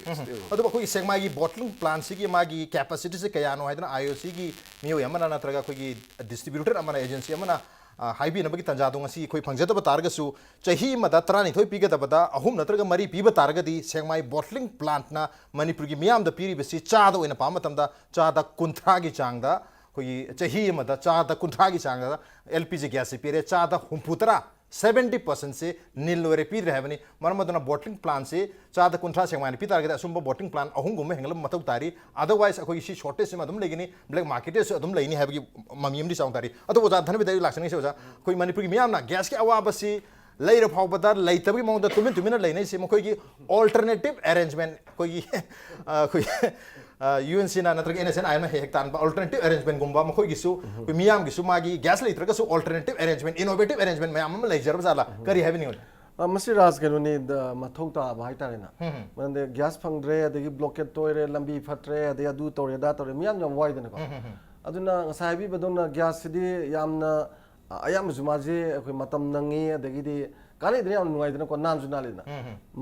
ꯑꯗꯨꯕꯨ ꯑꯩꯈꯣꯏꯒꯤ ꯁꯦꯛꯃꯥꯏꯒꯤ ꯕꯣꯇꯂꯤꯡ ꯄ꯭ꯂꯥꯟꯁꯤꯒꯤ ꯃꯥꯒꯤ ꯀꯦꯄꯥꯁꯤꯇꯤꯁꯦ ꯀꯌꯥꯅꯣ ꯍꯥꯏꯗꯅ ꯑꯥꯏ ꯑꯣ ꯁꯤꯒꯤ ꯃꯤꯑꯣꯏ ꯑꯃꯅ ꯅꯠꯇ꯭ꯔꯒ ꯑꯩꯈꯣꯏꯒꯤ ꯗꯤꯁꯇ꯭ꯔꯤꯕ꯭ꯌꯨꯇꯔ ꯑꯃꯅ, ꯑꯦꯖꯦꯟꯁꯤ ꯑꯃꯅ, ꯑ, ꯍꯥꯏꯕꯤꯅꯕꯒꯤ ꯇꯥꯟꯖꯥꯗꯣ ꯉꯁꯤ ꯑꯩꯈꯣꯏ ꯐꯪꯖꯗꯕ ꯇꯥꯔꯒꯁꯨ, ꯆꯍꯤ ꯑꯃꯗ ꯇꯔꯥꯅꯤꯊꯣꯏ ꯄꯤꯒꯗꯕꯗ ꯑꯍꯨꯝ ꯅꯠꯇ꯭ꯔꯒ ꯃꯔꯤ ꯄꯤꯕ ꯇꯥꯔꯒꯗꯤ ꯁꯦꯛꯃꯥꯏ ꯕꯣꯇꯂꯤꯡ ꯄ꯭ꯂꯥꯟꯠꯅ ꯃꯅꯤꯄꯨꯔꯒꯤ ꯃꯤꯌꯥꯝꯗ ꯄꯤꯔꯤꯕꯁꯤ ꯆꯥꯗ ꯑꯣꯏꯅ ꯄꯥꯕ ꯃꯇꯝꯗ ꯆꯥꯗ ꯀꯨꯟꯊ꯭ꯔꯥꯒꯤ ꯆꯥꯡꯗ, ꯑꯩꯈꯣꯏꯒꯤ ꯆꯍꯤ ꯑꯃꯗ ꯆꯥꯗ ꯀꯨꯟꯊ꯭ꯔꯥꯒꯤ ꯆꯥꯡꯗ ꯑꯦꯜ ꯄꯤ ꯖꯤ ꯒ꯭ꯌꯥꯁꯁꯤ ꯄꯤꯔꯦ, ꯆꯥꯗ ꯍꯨꯝꯐꯨ ꯇꯔꯥ, seventy percent ꯁꯤ ꯅꯤꯜ ꯑꯣꯏꯔꯦ, ꯄꯤꯗ꯭ꯔꯦ ꯍꯥꯏꯕꯅꯤ꯫ ꯃꯔꯝ ꯑꯗꯨꯅ ꯕꯣꯇꯂꯤꯡ ꯄ꯭ꯂꯥꯟꯁꯤ ꯆꯥꯗ ꯀꯨꯟꯊ꯭ꯔꯥ ꯁꯦꯛꯃꯥꯏꯅ ꯄꯤ ꯇꯥꯔꯒꯗꯤ ꯑꯁꯨꯝꯕ ꯕꯣꯇꯂꯤꯡ ꯄ꯭ꯂꯥꯟ ꯑꯍꯨꯝꯒꯨꯝꯕ ꯍꯦꯟꯒꯠꯂꯛꯄ ꯃꯊꯧ ꯇꯥꯔꯤ꯫ Otherwise ꯑꯩꯈꯣꯏꯒꯤ ꯁꯤ ꯁꯣꯔꯇꯦꯖ ꯑꯃ ꯑꯗꯨꯝ ꯂꯩꯒꯅꯤ, ꯕ꯭ꯂꯦꯛ ꯃꯥꯔꯀꯦꯠꯇꯁꯨ ꯑꯗꯨꯝ ꯂꯩꯅꯤ ꯍꯥꯏꯕꯒꯤ ꯃꯃꯤ ꯑꯃꯗꯤ ꯆꯥꯎꯅ ꯇꯥꯔꯤ꯫ ꯑꯗꯨꯕꯨ ꯑꯣꯖꯥ ꯙꯅꯕꯤꯗ ꯑꯩ ꯂꯥꯛꯆꯅꯤꯡꯉꯤꯁꯦ, ꯑꯣꯖꯥ, ꯑꯩꯈꯣꯏ ꯃꯅꯤꯄꯨꯔꯒꯤ ꯃꯤꯌꯥꯝꯅ ꯒ꯭ꯌꯥꯁꯀꯤ ꯑꯋꯥꯕꯁꯤ ꯂꯩꯔ ꯐꯥꯎꯕꯗ ꯂꯩꯇꯕꯒꯤ ꯃꯑꯣꯡꯗ ꯇꯨꯃꯤꯟ ꯇꯨꯃꯤꯟꯅ ꯂꯩꯅꯩꯁꯤ ꯃꯈꯣꯏꯒꯤ ꯑꯣꯜꯇꯔꯅꯦꯇꯤꯚ ꯑꯦꯔꯦꯟꯖꯃꯦꯟ, ꯑꯩꯈꯣꯏꯒꯤ, ꯑ, ꯑꯩꯈꯣꯏ, ꯑ, ꯌꯨ ꯑꯦꯟ ꯁꯤꯅ ꯅꯠꯇ꯭ꯔꯒ ꯑꯦꯟ ꯑꯦꯁ ꯑꯦꯟ ꯑꯥꯏ ꯑꯦꯝꯅ ꯍꯦꯛ ꯍꯦꯛ ꯇꯥꯟꯕ ꯑꯣꯜꯇꯔꯅꯦꯇꯤꯚ ꯑꯦꯔꯦꯟꯖꯃꯦꯟꯒꯨꯝꯕ, ꯃꯈꯣꯏꯒꯤꯁꯨ ꯑꯩꯈꯣꯏ ꯃꯤꯌꯥꯝꯒꯤꯁꯨ ꯃꯥꯒꯤ ꯒ꯭ꯌꯥꯁ ꯂꯩꯇ꯭ꯔꯒꯁꯨ ꯑꯣꯜꯇꯔꯅꯦꯇꯤꯚ ꯑꯦꯔꯦꯟꯖꯃꯦꯟ, ꯏꯅꯣꯚꯦꯇꯤꯚ ꯑꯦꯔꯦꯟꯖꯃꯦꯟ ꯃꯌꯥꯝ ꯑꯃ ꯂꯩꯖꯔꯕ ꯖꯥꯠꯂꯥ? ꯀꯔꯤ ꯍꯥꯏꯕꯤꯅꯤꯡꯕ? ꯑ, ꯃꯁꯤ ꯔꯥꯖ ꯀꯩꯅꯣꯅꯤ, ꯗ-, ꯃꯊꯧ ꯇꯥꯕ ꯍꯥꯏꯇꯥꯔꯦꯅꯦ꯫ ꯃꯔꯝꯗꯤ ꯒ꯭ꯌꯥꯁ ꯐꯪꯗ꯭ꯔꯦ, ꯑꯗꯒꯤ ꯕ꯭ꯂꯣꯀꯦꯠ ꯇꯣꯏꯔꯦ, ꯂꯝꯕꯤ ꯐꯠꯇ꯭ꯔꯦ, ꯑꯗꯩ ꯑꯗꯨ ꯇꯧꯔꯦ, ꯑꯗꯥ ꯇꯧꯔꯦ, ꯃꯤꯌꯥꯝ ꯌꯥꯝ ꯋꯥꯏꯗꯅꯀꯣ꯫ ꯑꯗꯨꯅ ꯉꯁꯥꯏ ꯍꯥꯏꯕꯤꯕꯗꯧꯅ ꯒ꯭ꯌꯥꯁꯁꯤꯗꯤ ꯌꯥꯝꯅ ꯑ, ꯑꯌꯥꯝꯕꯁꯨ ꯃꯥꯁꯦ ꯑꯩꯈꯣꯏ ꯃꯇꯝ ꯅꯪꯉꯤ, ꯑꯗꯒꯤꯗꯤ ꯀꯥꯟꯅꯩꯗꯅ, ꯌꯥꯝ ꯅꯨꯡꯉꯥꯏꯗꯅꯀꯣ, ꯅꯥꯟꯁꯨ ꯅꯥꯜꯂꯤꯗꯅ꯫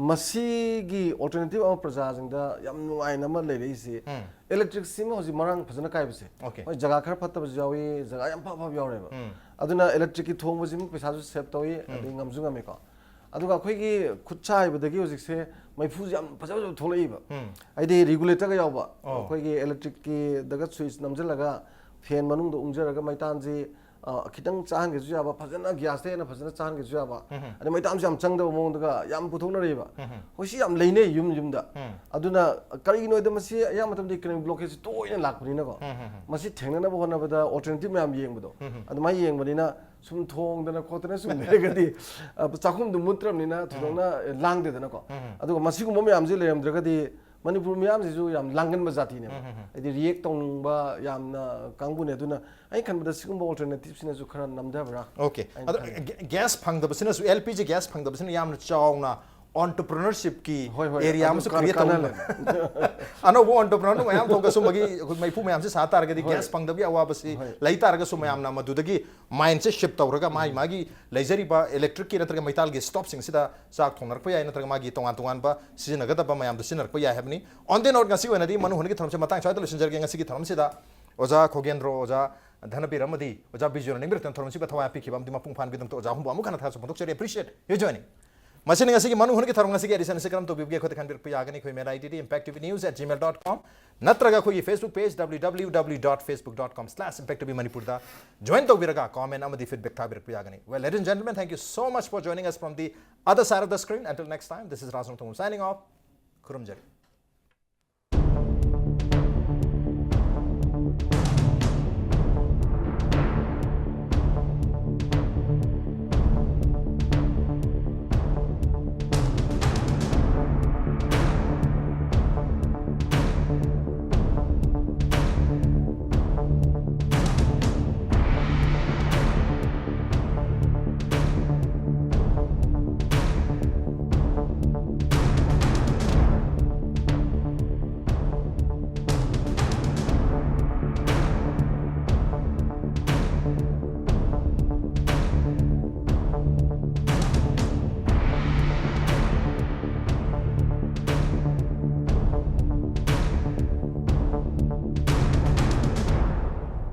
ꯃꯁꯤꯒꯤ alternative ꯑꯃ ꯄ꯭ꯔꯖꯥꯁꯤꯡꯗ ꯌꯥꯝ ꯅꯨꯡꯉꯥꯏꯅ ꯑꯃ ꯂꯩꯔꯛꯏꯁꯤ, electric ꯁꯤꯃ ꯍꯧꯖꯤꯛ ꯃꯔꯥꯡ ꯐꯖꯅ ꯀꯥꯏꯕꯁꯦ꯫ Okay. ꯍꯣꯏ, ꯖꯒꯥ ꯈꯔ ꯐꯠꯇꯕꯁꯨ ꯌꯥꯎꯏ, ꯖꯒꯥ ꯌꯥꯝ ꯐ ꯐꯕ ꯌꯥꯎꯔꯦꯕ꯫ ꯑꯗꯨꯅ electric ꯀꯤ ꯊꯣꯡꯕꯁꯤꯃ ꯄꯩꯁꯥꯁꯨ save ꯇꯧꯏ, ꯑꯗꯩ ꯉꯝꯁꯨ ꯉꯝꯃꯤꯀꯣ꯫ ꯑꯗꯨꯒ ꯑꯩꯈꯣꯏꯒꯤ ꯈꯨꯠꯁꯥ ꯍꯩꯕꯗꯒꯤ ꯍꯧꯖꯤꯛꯁꯦ ꯃꯩꯐꯨꯁꯦ ꯌꯥꯝ ꯐꯖ ꯐꯖꯕ ꯊꯣꯛꯂꯛꯏꯕ꯫ ꯍꯥꯏꯗꯤ regulator ꯒ ꯌꯥꯎꯕ꯫ ꯑꯣ꯫ ꯑꯩꯈꯣꯏꯒꯤ electric ꯀꯤꯗꯒ switch ꯅꯝꯁꯤꯜꯂꯒ fan ꯃꯅꯨꯡꯗ ꯎꯪꯖꯔꯒ ꯃꯩꯇꯥꯟꯁꯤ, ꯑ, ꯈꯤꯇꯪ ꯆꯥꯍꯟꯒꯦꯁꯨ ꯌꯥꯕ, ꯐꯖꯅ gas ꯇ ꯍꯦꯟꯅ ꯐꯖꯅ ꯆꯥꯍꯟꯒꯦꯁꯨ ꯌꯥꯕ꯫ ꯑꯗꯩ ꯃꯩꯇꯥꯟꯁꯨ ꯌꯥꯝ ꯆꯪꯗꯕ ꯃꯑꯣꯡꯗꯒ ꯌꯥꯝ ꯄꯨꯊꯣꯛꯅꯔꯛꯏꯕ꯫ ꯍꯣꯏ, ꯁꯤ ꯌꯥꯝ ꯂꯩꯅꯩ ꯌꯨꯝ ꯌꯨꯝꯗ꯫ ꯑꯗꯨꯅ ꯀꯔꯤꯒꯤꯅꯣ ꯍꯥꯏꯗ ꯃꯁꯤ ꯑꯌꯥꯝꯕ ꯃꯇꯝꯗ economic blockade ꯁꯤ ꯇꯣꯏꯅ ꯂꯥꯛꯄꯅꯤꯅꯀꯣ꯫ ꯃꯁꯤ ꯊꯦꯡꯅꯅꯕ ꯍꯣꯠꯅꯕꯗ alternative ꯃꯌꯥꯝ ꯌꯦꯡꯕꯗꯣ꯫ ꯑꯗꯨꯃꯥꯏꯅ ꯌꯦꯡꯕꯅꯤꯅ ꯁꯨꯝ ꯊꯣꯡꯗꯅ ꯈꯣꯠꯇꯅ ꯁꯨꯝ ꯂꯩꯔꯒꯗꯤ, ꯑ, ꯆꯥꯛꯈꯨꯝꯗꯨ ꯃꯨꯠꯇ꯭ꯔꯕꯅꯤꯅ ꯊꯣꯏꯗꯣꯛꯅ ꯂꯥꯡꯗꯦꯗꯅꯀꯣ꯫ ꯑꯗꯨꯒ ꯃꯁꯤꯒꯨꯝꯕ ꯃꯌꯥꯝꯁꯤ ꯂꯩꯔꯝꯗ꯭ꯔꯒꯗꯤ ꯃꯅꯤꯄꯨꯔ ꯃꯤꯌꯥꯝꯁꯤꯁꯨ ꯌꯥꯝ ꯂꯥꯡꯒꯟꯕ ꯖꯥꯇꯤꯅꯦꯕ꯫ ꯍꯥꯏꯗꯤ react ꯇꯧꯅꯤꯡꯕ ꯌꯥꯝꯅ ꯀꯥꯡꯕꯨꯅꯦ꯫ ꯑꯗꯨꯅ ꯑꯩꯅ ꯈꯟꯕꯗ ꯁꯤꯒꯨꯝꯕ alternative ꯁꯤꯅꯁꯨ ꯈꯔ ꯅꯝꯊꯕ꯭ꯔꯥ? Okay. ꯑꯩꯅ ꯑꯗꯣ ꯈꯜꯂꯤ꯫ ꯒ꯭ꯌꯥ-, gas ꯐꯪꯗꯕꯁꯤꯅꯁꯨ, L P G gas ꯐꯪꯗꯕꯁꯤꯅ ꯌꯥꯝꯅ ꯆꯥꯎꯅ entrepreneurship ꯀꯤ ꯍꯣꯏ, ꯍꯣꯏ, area ꯑꯗꯨ ꯑꯃꯁꯨ ꯀꯥꯟ-, create ꯀꯥꯟꯅꯍꯜꯂꯦ꯫ ꯇꯧꯕ꯫ ꯑꯅꯧꯕ entrepreneur ꯃꯌꯥꯝ ꯊꯣꯛꯑꯒ ꯁꯨꯝꯕꯒꯤ ꯑꯩꯈꯣꯏ ꯃꯩꯐꯨ ꯃꯌꯥꯝꯁꯦ ꯁꯥ ꯇꯥꯔꯒꯗꯤ, ꯍꯣꯏ꯫ Gas ꯐꯪꯗꯕꯒꯤ ꯑꯋꯥꯕꯁꯤ ꯍꯣꯏ꯫ ꯂꯩ ꯇꯥꯔꯒꯁꯨ ꯃꯌꯥꯝꯅ ꯃꯗꯨꯗꯒꯤ mindꯁꯦ shift ꯇꯧꯔꯒ ꯃꯥꯒꯤ, ꯃꯥꯒꯤ ꯂꯩꯖꯔꯤꯕ electric ꯀꯤ ꯅꯠꯇ꯭ꯔꯒ ꯃꯩꯇꯥꯜꯒꯤ stove ꯁꯤꯡꯁꯤꯗ ꯆꯥꯛ ꯊꯣꯡꯅꯔꯛꯄ ꯌꯥꯏ, ꯅꯠꯇ꯭ꯔꯒ ꯃꯥꯒꯤ ꯇꯣꯉꯥꯟ ꯇꯣꯉꯥꯟꯕ ꯁꯤꯖꯤꯟꯅꯒꯗꯕ ꯃꯌꯥꯝꯗꯣ ꯁꯤꯖꯤꯟꯅꯔꯛꯄ ꯌꯥꯏ ꯍꯥꯏꯕꯅꯤ꯫ On the note, ꯉꯁꯤꯒꯤ ꯑꯣꯏꯅꯗꯤ ꯃꯅꯨ ꯍꯨꯟꯒꯤ ꯊꯧꯔꯝꯁꯦ ꯃꯇꯥꯡ ꯁ꯭ꯋꯥꯏꯗ ꯂꯣꯏꯁꯤꯟꯖꯔꯒꯦ꯫ ꯉꯁꯤꯒꯤ ꯊꯧꯔꯝꯁꯤꯗ ꯑꯣꯖꯥ ꯈꯣꯒꯦꯟꯗ꯭ꯔꯣ, ꯑꯣꯖꯥ ꯙꯅꯕꯤꯔ ꯑꯃꯗꯤ ꯑꯣꯖꯥ ꯕꯤꯖꯨꯅ ꯅꯤꯡꯕꯤꯔꯛꯇꯅ ꯊꯧꯔꯝꯁꯤꯕꯨ ꯊꯋꯥꯏ ꯍꯥꯞꯄꯤꯈꯤꯕ ꯑꯃꯗꯤ ꯃꯄꯨꯡ ꯐꯥꯍꯟꯕꯒꯤꯗꯃꯛꯇ ꯑꯣꯖꯥ ꯑꯍꯨꯝꯕꯨ ꯑꯃꯨꯛ ꯍꯟꯅ ꯊꯥꯒꯠꯆꯕ ꯐꯣꯡꯗꯣꯛꯆꯔꯤ꯫ Appreciate your joining. ꯃꯁꯤꯅ ꯉꯁꯤꯒꯤ ꯃꯅꯨ ꯍꯨꯟꯒꯤ ꯊꯧꯔꯝ꯫ ꯉꯁꯤꯒꯤ edition ꯑꯁꯤ ꯀꯔꯝ ꯇꯧꯕꯤꯕꯒꯦ? ꯑꯩꯈꯣꯏꯗ ꯈꯟꯕꯤꯔꯛꯄ ꯌꯥꯒꯅꯤ꯫ ꯑꯩꯈꯣꯏ mail I D D impact T V news at gmail dot com ꯅꯠꯇ꯭ꯔꯒ ꯑꯩꯈꯣꯏꯒꯤ Facebook page W W W dot facebook dot com slash impact T V Manipur ꯗ join ꯇꯧꯕꯤꯔꯒ comment ꯑꯃꯗꯤ feedback ꯊꯥꯕꯤꯔꯛꯄ ꯌꯥꯒꯅꯤ꯫ Well, ladies and gentlemen, thank you so much for joining us from the other side of the screen. Until next time, this is Rajrang Thongam signing off. ꯈꯨꯔꯨꯝꯖꯔꯤ꯫